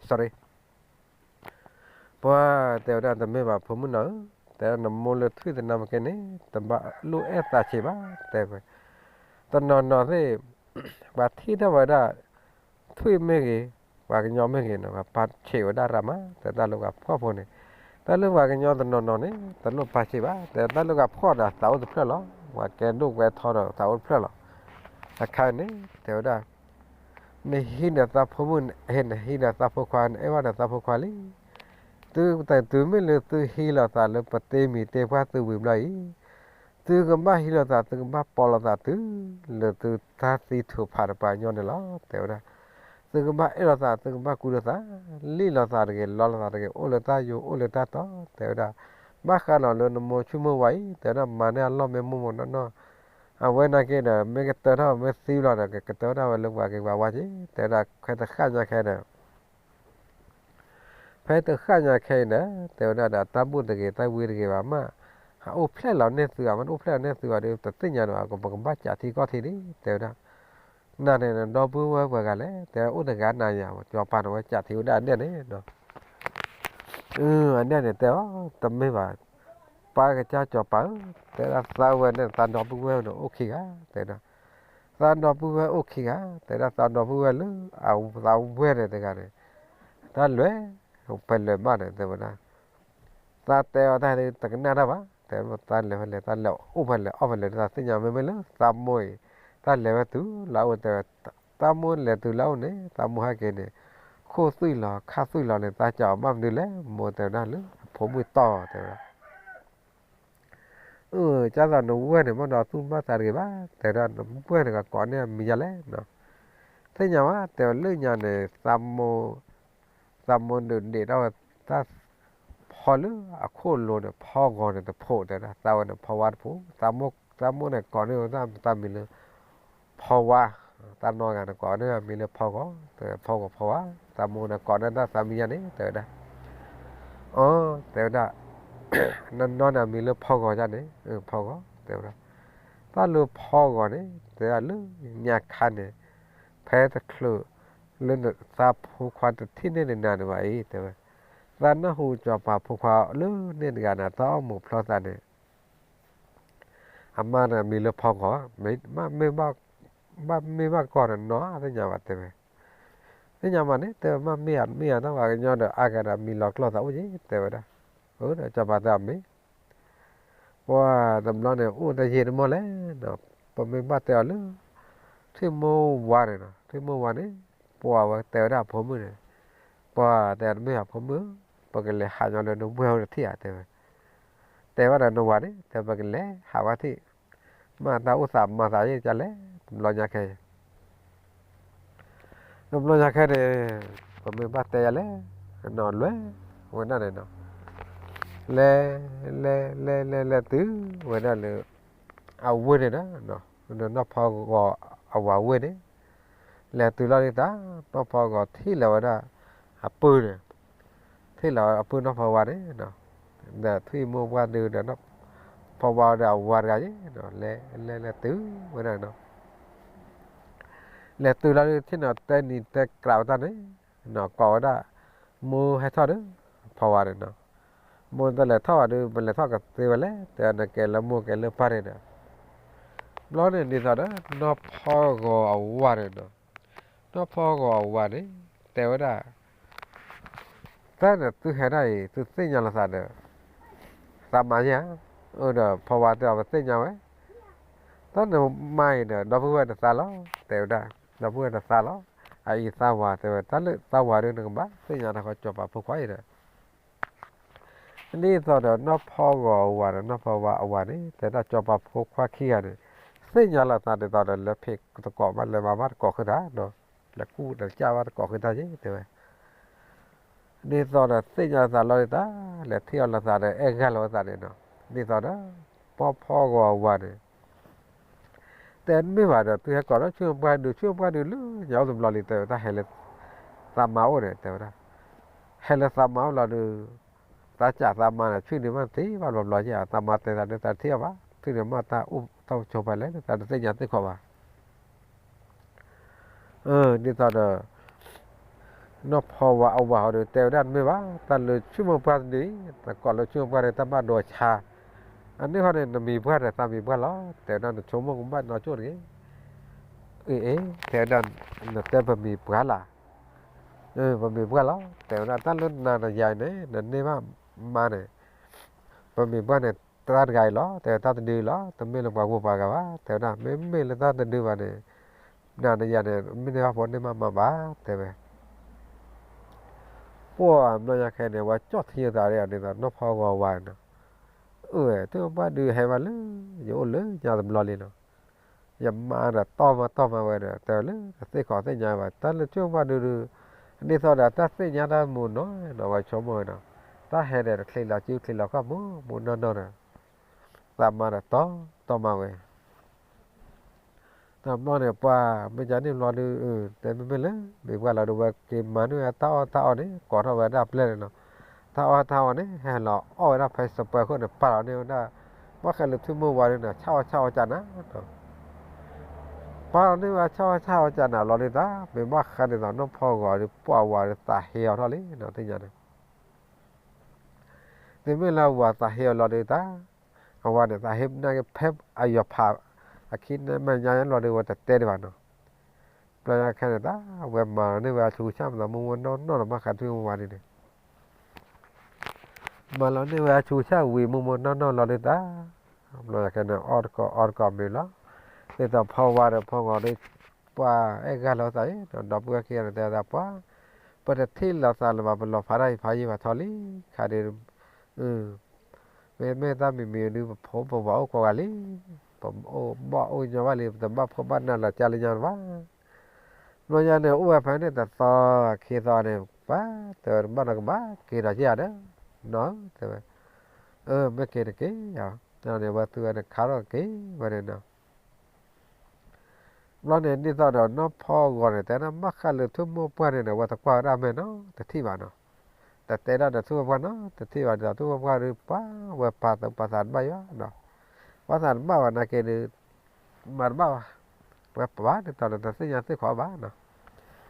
sorry ပှၤတဲဝဲဒၣ် တမ့ၢ်ဘၣ်ဖိမုၣ်နီၤဧၢ, တဲဝဲဒၣ်နမိၢ်လၢထွံၣ်သနါမ့ၢ်က့န့ၣ် တဘၣ်လိၣ်အဲၣ်သးဆံးဘၣ် တဲဝဲ, တနီၤနီၤသ့ၣ်, ပှၤထံၣ်ထီၣ်ဝဲဒၣ်, ထွံၣ်မ့ၢ်ဂ့ၤ, ပှၤကညီမ့ၢ်ဂ့ၤနီၤ ပှၤပာ်ဆံးဝဲဒၣ်ရၣ်မး တဲတၢ်လၢပှၤဖှီၣ်ဖိန့ၣ်, တၢ်လၢပှၤကညီတနီၤနီၤန့ၣ် တလိၣ်ပာ်ဆံးဘၣ် တဲတၢ်လၢပှၤဖှီၣ်ဒီးသးအိၣ်တဖျၢၣ်လီၤ ပှၤကဲဒိၣ်ကဲထီဒီးသးအိၣ်တဖျၢၣ်လီၤ, အခါန့ၣ် တဲဝဲဒၣ် နဟံးဒီးသးဖိမုၣ် နဟံးဒီးသးဖိခွါ နအဲၣ်ဘၣ်ဒီးသးဖိခွါလံ, သုတတုၤမ့ၢ်လၢသုဟံးလိာ်သးလၢပတ့မံၤတ့ပှၢ်သုဝံၤဘျီအံၤ, သုကဘၣ်ဟံးလိာ်သး သုကဘၣ်ပိာ်လိာ်သးတုၤ, လၢသုတၢ်သံထုးဖးတပှၤကညီန့ၣ်လီၤ တဲဝဲဒၣ်, သုကဘၣ်အဲၣ်လိာ်သး သုကဘၣ်ကူလိာ်သး, လံၣ်လိာ်သးတဂ့ၤ လီလိာ်သးတဂ့ၤ အိၣ်လၢတၢ်ယိာ်အိၣ်လၢတၢ်တီ တဲဝဲဒၣ်, ဘၣ်ဃးလီၤလၢနမိၢ်ဆူၣ်မိၢ်ဝါအံၤ တဲဝဲဒၣ် မၤန့ၢ်အလီၢ်မ့ၢ်မိၢ်မိၢ်နီၢ်နီၢ်, အဝဲနာ်က့ဒီး မ့ၢ်ကတၢၢ်ထီၣ်မ့ၢ်သံလီၤဒီး ကကတၢၢ်ထီၣ်ဝဲလၢပှၤဂ့ၤပှၤဝါက့, တဲဝဲဒၣ် ဖဲတဃၣ်ညါခဲဒီး ဖဲတဃၣ်ညါခဲအံၤန့ၣ် တဲဝဲဒၣ်ဒီး တၢ်ဘူၣ်တဂ့ၤ တၢ်ဝံတဂ့ၤဘၣ်မး, ဟးအိၣ်ဖျဲၣ်လီၤန့ၢ်သုဧါ မ့ၢ်တအိၣ်ဖျဲၣ်လီၤန့ၢ်သုဘၣ်ဒီး တသ့ၣ်ညါဒီး ပကဘၣ်ကးထံကီၢ်ထံဒံး တဲဝဲဒၣ်, နၤန့ၣ် နဒီပုၢ်ဝဲၢ်ပှဲၤဂၤလဲၣ် တဲဝဲ အိၣ်တဂၤနၤယၤ စီၤပၤန့ၣ်ဝဲကးထံဝဲဒၣ်အဒဲၣ်န့ၣ် အဒဲၣ်န့ၣ်တဲအီၤ တမ့ၢ်ဘၣ်, ပၢ်ကစၢ်စီၤပၤဧၢ, တဲဒၣ်သးဝဲန့ၣ် သးဒီပုၢ်ဝဲၢ်န့ၣ်အိၣ်ခံဂၤ, တဲဒၣ်, သးဒီပုၢ်ဝဲၢ်အိၣ်ခံဂၤ, တဲဒၣ်သးဒီပုၢ်ဝဲၢ်လၢ သးဝဲၢ်န့ၣ်တဂၤန့ၣ်, တၢ်လဲၤ, ဖဲလဲၤဘၣ်န့ၣ် တဲဝဲဒၣ်, သးတဲအီၤတၢ်တကနၣ်တၢ်ဘၣ်, တဲသးလဲၤဖဲလဲၣ် သးလဲၤအိၣ်ဖဲလဲၣ် အီၣ်ဖဲလဲၣ် တၢ်သ့ၣ်ညါမ့မ့ၢ်လၢ သးမိၢ်အံၤ, တၢ်လဲၤဝဲတုၤလၢအအိၣ်တဲဝဲ သးမိၢ်လဲၤတုၤလၢအအိၣ်န့ၣ် သးမိၢ်ဟဲက့ၤန့ၣ်, ခိၣ်သွံၣ်လီၤ ခါသွံၣ်လီၤန့ၣ် သးကးအီၤဘၣ်မနုၤလဲၣ် မိၢ်တဲဝဲဒၣ်လၢ အဖိမုၣ်တီၢ်တဲဝဲဒၣ်, အၢ ကၢ်သိးနဝဲၢ်န့ၣ် မ့ၢ်ဒီးသူၣ်ဘၣ်သးတဂ့ၤဘၣ် တဲဝဲဒၣ် နဝဲၢ်န့ၣ် ကကိးန့ၢ်အမံၤယါလဲၣ်, သ့ၣ်ညါဘၣ် တဲဝဲလၢညါန့ၣ် သးမိၢ်ဒုးဒ့းထီၣ်ဝဲတၢ်ဖီလၢအခိၣ်လိၤန့ၣ် ဖီဂီၤန့ၣ်တဖိး တဲဝဲဒၣ် သးဝဲန့ၣ်ဖီဝါတဖိး, သးမိၢ်န့ၣ်ကိးန့ၢ်ဝဲဒၣ်တၢ်မံၤလၢ ဖီဝါ, တၢ်နီၢ်ဂၤန့ၣ်ကိးန့ၢ်အမံၤလၢဖီဂီၤ, ဖီဂီၤဖီဝါ, သးမိၢ်န့ၣ်ကိးန့ၢ်တၢ်သးမံၤယါန့ၣ် တဲဝဲဒၣ်, အၢ တဲဝဲဒၣ် နနီၢ်န့ၣ်အမံၤလၢဖီဂီၤယါန့ၣ်, ဖီဂီၤ တဲဝဲဒၣ်, တၢ်လၢဖီဂီၤန့ၣ် တဲဒၣ်လၢညါခါန့ၣ်, ဖဲတချုး လၢသးဖိခွါတထံၣ်န့ၢ်နၤန့ၣ်ဘၣ်အံၤ တဲဝဲ, သးနၢ်ဟူစီၤပၤဖိခွါလၢန့ၣ်တဂၤန့ၣ် တၢ်အီၣ်မူးဖျီသးန့ၣ် အမါန့ၣ်အမံၤလၢဖီဂီၤ, မ့ၢ်ဘၣ်မ့ၢ်ဘၣ်ကီၢ်န့ၣ်နီၤ သ့ၣ်ညါဘၣ်တဲဝဲ, သ့ၣ်ညါမးန့ၣ် တဲဝဲမ့ၢ်မ့ၢ်ဧါ တၢ်ပှၤကညီဒီးအါဂၤဒီးမံၤလီၤကျိၣ်သးအိၣ်က့ တဲဝဲဒၣ်, အၢ ဒီးစီၤပၤတဲအီၤမ့ၢ် ပှၤတဘျီန့ၣ် အိၣ်တယံာ်တမီၢ်လဲၣ်နီၤ, ပမ့ၢ်ဘၣ်တဲအီၤလၢ ထွံၣ်မိၢ်ဝါန့ၣ်နီၤ, ထွံၣ်မိၢ်ဝါန့ၣ် ပှၤဝဲတဲဝဲဒၣ်အဖိမုၣ်န့ၣ်, ပှၤတဲတမ့ၢ်အဖိမုၣ်, ပကလဲၤဟးညီလၢနဝဲၢ်အိၣ်တထံၣ်ဧါ တဲဝဲ, တဲဘၣ်ဒီးနဝၤန့ၣ် တဲပကလဲၤဟးဝဲထံၣ်, မ့ၢ်တၢ်အိၣ်သးမၤသးယဲၢ်ကလဲၣ် တဘျီညါခဲ တဘျီညါခဲန့ၣ် ပမ့ၢ်ဘၣ်တဲယၤလဲၣ်, နီၤလဲၤဝဲဒၣ်န့ၣ်နီၤ, လဲၤ လဲၤ လဲၤ လဲၤ လဲၤတုၤဝဲဒၣ်လၢ အဝ့ၢ်န့ၣ်ဒီး နီၢ်ဖီဂီၤအဝၤဝ့ၢ်န့ၣ်, လဲၤတုၤလီၤဒ်တၢ် နီၢ်ဖီဂီၤထံၣ်လီၤဝဲဒၣ် အပုၢ်န့ၣ်, ထံၣ်လီၤဝဲအပုၢ်နီၢ်ဖီဝါန့ၣ်, ဒီးထွံၣ်မိၢ်ပှၢ်ဒုးဒီး ဖီဝါဒီးအဝၤတဂၤယဲၢ်, လဲၤ လဲၤ လဲၤတုၤဝဲဒၣ်နီၤ လဲၤတုၤလီၤဒ်ထံၣ်နီၤ တဲနံၤတဲကြးဝဲတၢ်န့ၣ်, နီၤကိးဝဲဒၣ် မိၢ်ဟဲထီၣ်ဒီး ဖီဝါန့ၣ်နီၤ, မိၢ်တလဲၤထီၣ်ဘၣ်ဒီး ပလဲၤထီၣ်ကသ့ဝဲလဲၣ် တဲနကဲလၢမိၢ်ကဲလၢပၢ်န့ၣ်ဒီး, ဘျီန့ၣ်ဒ်သိးဒီး နီၢ်ဖီဂီၤအဝၤန့ၣ်ဒီး, နီၢ်ဖီဂီၤအဝၤန့ၣ် တဲဝဲဒၣ်, တၢ်န့ၣ်သုဟဲဒၣ်အံၤ သုသ့ၣ်ညါလိာ်သးဒီး သးမါယဲၢ်ဧါ, အၢဒီးဖီဝါတဲအီၤ ပသ့ၣ်ညါဝဲ, တၢ်နမါအံၤဒီး ဒီပုၢ်ဝဲၢ်တသးလီၤ တဲဝဲဒၣ်, ဒီပုၢ်ဝဲၢ်တသးလီၤ, အအံၤသးဝၤ တဲဝဲ, တၢ်လၢသးဝၤဒီး နကဘၣ်သ့ၣ်ညါတၢ်ဃီ စီၤပၤဖိခွါအံၤဒီး ဒ်သိးဒီးနီၢ်ဖီဂီၤအဝၤဒီး နီၢ်ဖီဝါအဝၤန့ၣ် တဲဒၣ်စီၤပၤဖိခွါခံဂၤန့ၣ် သ့ၣ်ညါလိာ်သးဒ်သိးဒီး လဲၤဖံးသကိးဘၣ် လဲၤမၤဘၣ်သကိးဃုာ်တၢ်, လဲၤကူၣ်လဲၤကၢ်ဘၣ်သကိးဃုာ်တၢ်ယဲၢ် တဲဝဲ, ဒ်သိးဒီးသ့ၣ်ညါလိာ်သးလီၤဒ်သိး လဲၤထံၣ်အီၤလိာ်သးဒီး အဲၣ်ဂၢ်လိာ်သးန့ၣ်နီၤ, ဒ်သိးဒီး နီၢ်ဖီဂီၤအဝၤန့ၣ် တဲမ့ၢ်ဘၣ်ဒီး သုဟဲကိးထီၣ်ဆူမိၢ်ပှၢ်ဒုး ဆူမိၢ်ပှၢ်ဒုးလၢညါအိၣ်တဘျီလံ တဲဝဲဒၣ် ဟဲလၢ သးမါအိၣ်န့ၣ် တဲဝဲဒၣ်, ဟဲလၢသးမါအိၣ်လီၤဒီး သးစၢ်သးမါန့ၣ် ဆူန့ၣ်မးတသ့ဘၣ်ဘျီဘျီယဲၢ် သးမါတဲသးဒ်သိးတထံၣ်အီၤဘၣ် ဆူန့ၣ်မးတၢ်အိၣ်တၢ်ဆိးပှၤလဲၣ် သးတသ့ၣ်ညါသ့ၣ်ခီဘၣ် ဒ်သိးဒီး နီၢ်ဖီဝါအဝၤဟီဒီး တဲဝဲဒၣ်တမ့ၢ်ဘၣ် တၢ်လၢဆူမိၢ်ပှၢ်တဒုအံၤ နကိးလၢဆူမိၢ်ပှၢ်ဒီး တၢ်ဘၣ်ဒိဆါ, အန့ၣ်ဃီန့ၣ် နမံၤပှၢ်ဒီးသးမံၤပှၢ်လီၤ တဲဝဲဒၣ် နဆိကမိၣ်ကဘၣ်နီၢ်ကၠိၣ်တဂ့ၤ, အ့ အ့ တဲဝဲဒၣ် နတဲပမံၤပှၢ်လၢ် ပမံၤပှၢ်လီၤ တဲဝဲဒၣ် တၢ်လၢနၤနယၤအံၤန့ၣ် နန့ၢ်ဘၣ်မါန့ၣ် ပမံၤပှၢ်န့ၣ် တၢ်တဂၤအံၤလီၤ တဲဝဲတၢ်တဒုလီၤ တမ့ၢ်လၢပှၤဂိၢ်ပှၤဂၤဘၣ် တဲဝဲဒၣ် မ့မ့ၢ်လၢတၢ်တဒုဘၣ်န့ၣ် နၤနယၤန့ၣ် မ့ၢ်န့ၢ်ဘၣ်ဖိန့ၢ်ဘၣ်မါဘၣ် တဲဝဲ ပှၤဘျီညါခဲန့ၣ် ဝဲကၠီၣ်ထံယိာ်သးဒ်အံၤဒ်သိး နီၢ်ဖီဂီၤဝါနီၤ, အၢ ထံၣ်မိၢ်ပှၢ်ဒုးဟဲဘၣ်လၢ ယအိၣ်လၢညါတဘျီလံနီၤ, ယမါဒီးတီၢ်မးတီၢ်မးဝဲဒီး တဲဝဲလၢတသ့ၣ်ခီသ့ၣ်ညါဘၣ် တၢ်လၢထံၣ်မိၢ်ပှၢ်ဒုးဒုး, ဒ်သိးဒီးတၢ်သ့ၣ်ညါတၢ်မူနီၤနီၤ ဝဲဆိကမိၣ်ဝဲနီၤ, တၢ်ဟဲဒီးတချံးလီၤစုချံးလီၤခီၣ်မူမူနီၢ်နီၢ်ဒီး, သးမါဒီးတီၢ်တီၢ်မးဝဲ တဘျီန့ၣ် ပှၤမ့ၢ်ကန့ၣ်ဘျီဒုး တဲမ့မ့ၢ်လၢ မံၤပှၢ်လီၤဒုး ဝဲက့ၤမၤန့ၢ်ဝဲတၢ်အီၣ်တၢ်အီန့ၣ် ကိးထီၣ်ဝဲဒၣ်ပျဲၢ်န့ၣ်နီၤ, တၢ်အီၣ်တၢ်အီန့ၣ် ဟဲလီၤအီၣ်ဝဲဒၣ်ဖဲစပၢၤခိၣ်န့ၣ် ပာ်လီၤန့ၢ်ဝဲဒၣ် ဘၣ်ဃးလၢထံမိၢ်ဝါဒုးန့ၣ် ဆၣ်အီၣ်ဆၣ်အီၣ်ကနၤ, ပာ်လီၤန့ၢ်ဝဲဆၣ်အီၣ်ဆၣ်အီၣ်ကနၤလီၤဒုးတၢ် မ့ၢ်ဘၣ်ဃးဒ်သိးနီၢ်ဖီဂီၤဒုး ပှၤဝၤဒုးသးဟ့အီၤထီၣ်လံနီၤ သ့ၣ်ညါန့ၣ် သုမ့ၢ်လၢဝၤသးဟ့အီၤလီၤဒုးတၢ်, အဝၤန့ၣ် သးဟ့နာ်က့ဖဲအယီၤဖး အခံန့ၣ်မဲာ်ညါလီၤဒုး ဝဲတတဲဒံးဘၣ်နီၤ, ဘျီညါခဲန့ၣ်တၢ် ဝဲမၤလီၤန့ၢ်ဝဲအဆူးဆၣ်မး မိၢ်မိၢ်နီၢ်နီၢ်လီၤ ဘၣ်ဃးထံမိၢ်ဝါဒုးန့ၣ် မၤလီၤန့ၢ်ဝဲအဆူးဆၣ်ဝံၤ မိၢ်မိၢ်နီၢ်နီၢ်လီၤဒုးတၢ်, ဘျီညါခဲန့ၣ် အီၣ်တကိးအီတကိးမ့ၤလီၤ, ဒ်သိးဖီဝါဒီးဖီဂီၤဒုး ပှၤအဲၣ်ဂၢ်လိာ်သးအံၤ ဒီပုၢ်ဝဲၢ်ခံဂၤန့ၣ် တဲသးပှၤ, ပတထံၣ်လိာ်သးလၢၤဘၣ် ပလီၤဖးတၢ်အံၤဖးယံၤဖးထီလံ, ခါဒုး မ့မ့ၢ်တၢ်မံၤမံၤဒုး ပဖိပဝၤအိၣ်ကိးဂၤလံ, ပအိၣ်ဘၣ်အိၣ်ညီဘၣ်လံ ပတဘၣ်ဖှီၣ်ဘၣ်နးလၢၤကၢ်လၢညါလၢၤဘၣ်, ဘျီညါန့ၣ် အိၣ်ဝဲဖဲန့ၣ်တသီခံသီန့ၣ် ပှၤတဲဝဲတဘၣ်နီတကဘၣ်က့ၤဒီးက့ၤဧါဒီး, နီၢ်ဧၢ တဲဝဲ, အၢ မ့ၢ်က့ၤတက့ၢ်ဧါ, န့ၣ်ဝဲသုဝဲန့ၣ် ခါထီၣ်က့ၤဝဲန့ၣ်နီၤ ဘျီန့ၣ် ဒ်သိးဒီးနီၢ်ဖီဂီၤန့ၣ် တဲဒၣ်ဘၣ်ဃးလၢထံမိၢ်ပှၢ်န့ၣ်ဒီး ဝဲတကွၢ်ဝဲဒၣ်မဲာ်နီၤ တထံၣ်ဘၣ်နီၤ, တတဲဒၣ်ဒီးထံမိၢ်ပှၢ်နီၤ တထံၣ်ဘၣ်ဒ်သိးထံမိၢ်ပှၢ်ဒုး ပှၤဝဲပာ်သူၣ်ပာ်သးတဘၣ်ယွၤနီၤ, ပာ်သးတဘၣ်ဝဲနာ်က့ဒုး မၤတဘၣ်ဘၣ်, ဝဲပာ်ဒ်သိးဒီးတသ့ၣ်ညါသ့ၣ်ခီဘၣ်နီၤ ပှၤတဘျီန့ၣ်တၢ် ဒ်သိးဖီ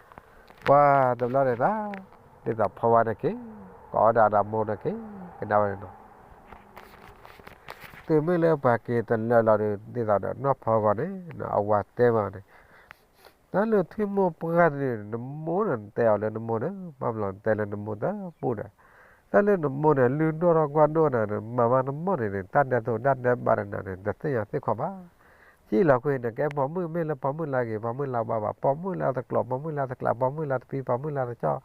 ဝါန့ၣ်က့ၤ ကိးဝဲဒၣ်ဒီးမိၢ်န့ၣ်က့ၤ ကဒါဝဲန့ၣ်နီၤ, တုၤမ့ၢ်လၢပှၤက့ၤတလၢာ်လီၤဒုး ဒ်သိးဒီးနီၢ်ဖီဂီၤန့ၣ် အဝၤတဲမးန့ၣ် တၢ်လၢထံမိၢ်ပှၢ်န့ၣ် နမိၢ်န့ၣ် နတဲအီၤလၢနမိၢ်န့ၣ် ဘၣ်ဘျီနတဲလၢနမိၢ်တဘူၣ်ဒီး တၢ်လၢနမိၢ်န့ၣ် လုၢ်ဒိၣ်ထီၣ်ကွၢ်ဒိၣ်နၤန့ၣ် မၤမးနမိၢ်န့ၣ်န့ၣ် တၢ်ဒဲးသိးတၢ်ဒဲးဘးဒီးနၤန့ၣ် တသ့ၣ်ညါသ့ၣ်ခီဘၣ်, စံၣ်လီၤကွံာ် နကဲပိာ်မုၣ်မ့ၢ်လၢပိာ်မုၣ်လၢအဂ့ၤ ပိာ်မုၣ်လၢအဘၣ်ဘၣ် ပိာ်မုၣ်လၢအတကျိး ပိာ်မုၣ်လၢအတကျး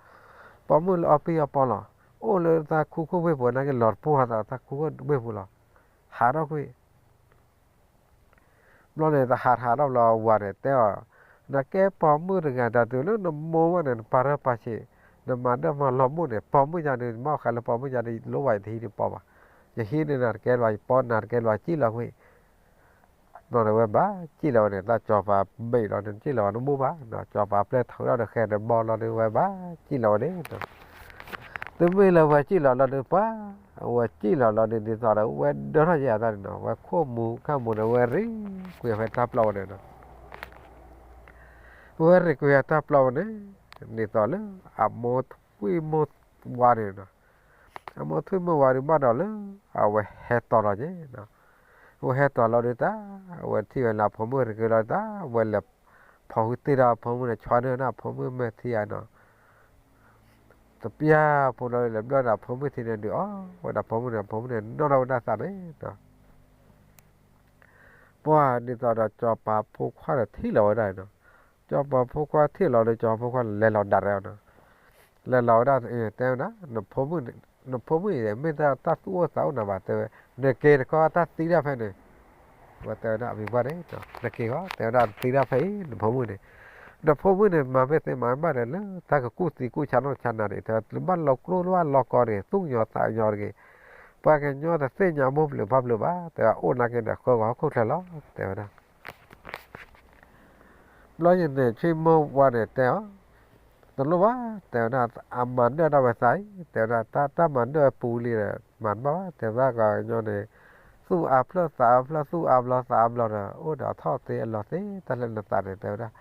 ပိာ်မုၣ်လၢအတပံ ပိာ်မုၣ်လၢအတကၠီၣ် ပိာ်မုၣ်လၢအီပံအီပီလီၤ, အိၣ်လၢတၢ်ခူခိၣ်ဝ့ၢ်ပူၤ နာ်က့လီၤတပူၤအသးတၢ်ခူခိၣ်ဝ့ၢ်ပူၤလီၤ, ဟးထီၣ်ကွံာ် ဘျီန့ၣ် တဟးတဟးထီၣ်ဘျီ ဝၤန့ၣ်တဲအီၤ, နကဲပိာ်မုၣ်တဂၤ တၢ်တုၤလၢနမိၢ်ဝဲန့ၣ် နပာ်ရၢပာ်ဆံး နမၤဒၣ်မၤလီၤမိၢ်န့ၣ် ပိာ်မုၣ်ယၤဒုး နဘၣ်ဃးလၢပိာ်မုၣ်ယၤဒုး လိၣ်ဝဲယတဟံးဒုးပိာ်ဘၣ်, ယဟံးန့ၢ်နၤတကဲလီၤ ယပိာ်နၤတကဲလီၤ စံၣ်လီၤကွံာ် ဘျီန့ၣ်ဝဲဘၣ်စံၣ်လီၤဝဲန့ၣ် တၢ်စီၤပၤဘ့ၣ်လီၤန့ၣ် စံၣ်လီၤဝဲတဘူၣ်ဘၣ်, စီၤပၤပျဲၢ်ထုးထီၣ်ဒီးဃဲၤဒီးဘီလီၤဒုး ဝဲဘၣ်စံၣ်လီၤဝဲန့ၣ် သုမ့ၢ်လၢဝဲစံၣ်လီၤလီၤဒုးပှၤ, ဝဲစံၣ်လီၤလီၤဒုး ဒ်သိးဒီး ဝဲဒၢထီၣ်ယဲအသးန့ၣ်နီၤ ဝဲခိၣ်မူခါမူန့ၣ် ဝဲရံၣ်ကွံာ်ဖဲတၢ်ပျီဝဲန့ၣ်နီၤ, ဝဲရံၣ်ကွံာ်ဖဲတၢ်ပျီဝဲန့ၣ် ဒ်သိးလၢ အမိၢ်ဝံၣ်မိၢ်ဝါန့ၣ်နီၤ အမိၢ်ထွံၣ်မိၢ်ဝါဒုးဘၣ်ဒီးလၢ အဝဲဟဲတီၤလီၤက့ၤနီၤ, အဝဲဟဲတီၤလီၤဒုးတၢ် အဝဲထံၣ်ဝဲလၢအဖိမုၣ်တဂ့ၤလီၤဒုးတၢ် အဝဲလဲၤဖီၣ်ဃုာ်တ့ၢ်ဒီးအဖိမုၣ်န့ၣ် ဆွါန့ၢ်ဝဲဒၣ်အဖိမုၣ်မဲာ်ထံဧါနီၤ, တပျၢ်ဖိလီၤလဲၤဘျီၣ်ဒီးအဖိမုၣ်ထံန့ၣ်ဒုးအီၣ်ဝဲဒၣ်အဖိမုၣ်န့ၣ် အဖိမုၣ်န့ၣ်နီၣ်ထီၣ်ဝဲဒၣ်သးန့ၣ်နီၤ ပှၢ်ဒ်သိးဒီးစီၤပၤဖိခွါဒီးထံၣ်လီၤဝဲဒၣ်နီၤ, စီၤပၤဖိခွါထံၣ်လီၤဒီး စီၤပၤဖိခွါလဲၤလီၤဒၣ်ရဲၣ်နီၤ, လဲၤလီၤဝဲဒၣ် တဲဝဲဒၣ် နဖိမုၣ်အံၤ မ့ၢ်တၢ်သူၣ်အိၣ်သးအိၣ်နၤဘၣ် တဲဝဲ, နက့ၤတခီတၢ်သံတၢ်ဖဲန့ၣ်, ဝဲတဲဝဲဒၣ်အမံၤပှၢ်န့ၣ်, နက့ၤဃီ တဲဝဲဒၣ်သံတၢ်ဖဲအံၤ နဖိမုၣ်န့ၣ်, နဖိမုၣ်န့ၣ် မၤမ့ၢ်သ့မၤဘၣ်ဒီးလၢ တၢ်ကကူၣ်သံကူၣ်ဆါနီၢ်ဆါနၤန့ၣ် တဲဝဲ တဘၣ်လီၤကျိၣ်တဘၣ်လီၤကီန့ၣ် သူၣ်ကညီၤသးကညီၤတဂ့ၤ, ပှၤကညီတသ့ၣ်ညါမိၢ်ပျၢၤဖါပျၢၤဘၣ် တဲဝဲ အိၣ်နာ်က့ဒီး ဃၢဂီၤဟီၣ်ခိၣ်ချၢလီၤ တဲဝဲဒၣ် ဘျီယန့ၣ် ထွံၣ်မိၢ်ဝါန့ၣ်တဲအီၤ, တလိၣ်ဘၣ် တဲဝဲဒၣ် အမၤနၢၤဒၣ်ဝဲသးအံၤ တဲဝဲဒၣ် တၢ်မၤနၢၤပူၤလံဒီး မၤတဘၣ်ဘၣ် တဲဝဲဒၣ် ပှၤကညီန့ၣ် သူၣ်အါဖျၢၣ်သးအါဖျၢၣ် သူၣ်အါဘျီသးအါဘျီဒီး အိၣ်ဒီးအထီၣ်သ့အလီၤသ့ တၢ်လၢနသးန့ၣ် တဲဝဲဒၣ်,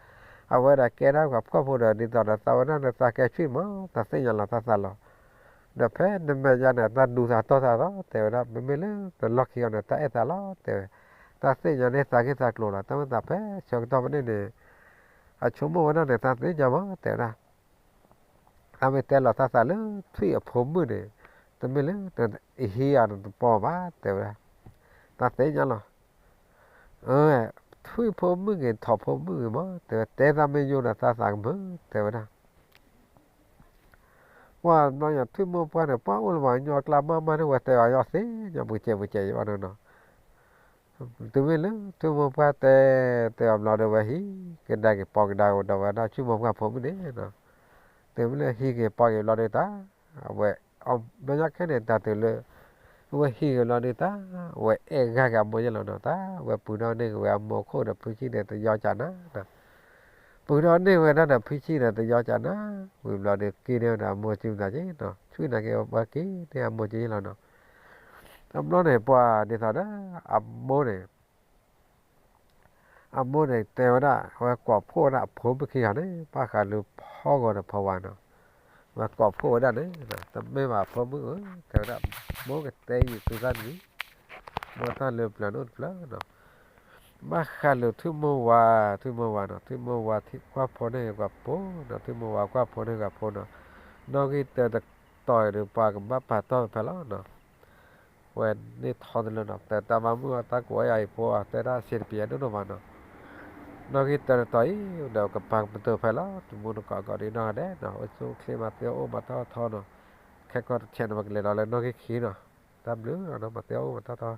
အဝဲဒၣ်ကဲဒၣ်ပှၤဖှီၣ်ဖိဒီး ဒ်သိးဒီးသးဝဲဒၣ်န့ၣ် သးကဲဆံၣ်မး တၢ်သ့ၣ်ညါလီၤတၢ်သးလီၤ ဒီးဖဲနမဲာ်ညါန့ၣ် တၢ်ဒူသးတီၢ်သးသီ တဲဝဲဒၣ် မ့မ့ၢ်လၢတလီၢ်ခံအီၤန့ၣ် တၢ်အဲၣ်သးလီၤ တဲဝဲ, တၢ်သ့ၣ်ညါန့ၢ်သးဂ့ၢ်သးကျိၤလီၤ တၢ်မ့ၢ်သးဖဲဆၢကတီၢ်ဖဲန့ၣ်န့ၣ်, အဆိကမိၣ်ဝဲဒၣ်န့ၣ် တၢ်သ့ၣ်ညါမး တဲဝဲဒၣ်, တၢ်မ့ၢ်တဲလီၤတၢ်သးလၢထွံၣ်အဖိမုၣ်န့ၣ်, တမ့ၢ်လၢ ဟံးအီၤန့ၣ်တပီၢ်ဘၣ် တဲဝဲဒၣ်, တၢ်သ့ၣ်ညါလီၤ ထွံၣ်ဖိမုၣ်ဂ့ၤ ထိးဖိမုၣ်ဂ့ၤမး တဲဝဲ တဲသးမ့ၢ်ယိၣ်ဒီးသးသးကမုာ် တဲဝဲဒၣ်, ပှၢ်ဘျီညါ ထွံၣ်မိၢ်ပှၢ်န့ၣ် ပှၢ်အိၣ်လၢပှၤကညီကျါမးမးန့ၣ် ဝဲတဲအီၤယီၢ်သ့ၣ်ညါ ပူၤစဲးပူၤစဲးယဘၣ်န့ၣ်နီၤ, တုၤမ့ၢ်လၢထွံၣ်မိၢ်ပှၢ်တဲ တဲအီၤဘျီဒီး ဝဲဟံးကဒါက့ၤပိာ်ကဒါက့ၤဒီးဝဲဒၣ် ထွံၣ်မိၢ်ပှၢ်ဖိမုၣ်န့ၣ်နီၤ, တုၤမ့ၢ်လၢဟံးက့ၤပိာ်က့ၤဘျီဒီးတၢ်, အဝဲ ဘျီညါခဲန့ၣ် တၢ်တုၤလၢ အဝဲဟံးက့ၤဘျီဒီးတၢ်, အဝဲအဲၣ်ဂၤက့ၤအမိၢ်ယဲၢ်လီၤနီၤ တၢ်, အဝဲပှ့ၤထီၣ်န့ၢ်က့ၤဝဲအမိၢ်ခိၣ်ဒီးဖုဆံၣ်န့ၣ် တယီကၢ်နၤ ပှ့ၤထီၣ်န့ၢ်ဝဲဒၣ်ဒီးဖုဆံၣ်ဒီးတယီကၢ်နၤ, ဝံၤဘျီဒီးက့ၤန့ၢ်ဝဲဒၣ်အမိၢ်စုမတၤက့ၤနီၤ, ဆူၣ်နာ်က့ၤဝဲက့ၤန့ၢ်အမိၢ်က့ၤယဲၢ်လီၤနီၤ, တဘျီန့ၣ် ပှၢ်ဒ်သိးဒီး အမိၢ်န့ၣ် အမိၢ်န့ၣ်တဲဝဲဒၣ် အဝဲကိးဖှိၣ်ဝဲဒၣ်အဖိမုၣ်ခံဂၤန့ၣ် ဘၣ်ဃးလၢဖီဂီၤဒီးဖီဝါနီၤ, အဝဲကိးဖှိၣ်ဝဲဒၣ်န့ၣ်, တမ့ၢ်ဘၣ်အဖိမုၣ်ဧၢ, တဲဝဲဒၣ်, မိၢ်ကတဲယံာ်သုသၣ်တမံၤ, မိၢ်တၢ်လၢပျၢၤန့ၣ်အိၣ်တဖျၢၣ်နီၤ, ဘၣ်ဃးလၢထွံၣ်မိၢ်ဝါ, ထွံၣ်မိၢ်ဝါနီၤ, ထွံၣ်မိၢ်ဝါကွၢ်ဖိန့ၢ်ဂ့ၤပှၤဖိနီၤ, ထွံၣ်မိၢ်ဝါကွၢ်ဖိန့ၢ်ဂ့ၤပှၤဖိနီၤ, နီၣ်ဂံၢ်တၢတတီၤအံၤဒီး ပှၤကဘၣ်ပာ်တီၢ်ဖဲလီၤနီၤ ဝဲန့ၢ်ထီတလၢနီၤ, တၢ်တၢ်မၤမုၢ်အတၢ်ကိးဝဲယၤအံၤဖိ တဲဒၣ်စ့တပံၤအဒိၣ်ဒိၣ်မးနီၤ, နီၣ်ဂံၢ်တၢတတီၤအံၤဒီး ကပာ်ကပတုာ်ဖဲလီၤ, တမူတကိးကိးဒ်နီၢ်ဂၤဒဲးနီၤ, အိၣ်ဆူၣ်အိၣ်ချ့မၤသ့အိၣ်မၤတၢ်ထီနီၤ, ခဲကီၢ်တဆဲးန့ၣ် ပကလဲၤဒီးလၢနီၣ်ဂံၢ်ခံနီၤ, တၢ်ဘျုးနီၤ မၤသ့အိၣ်မၤတၢ်ထီ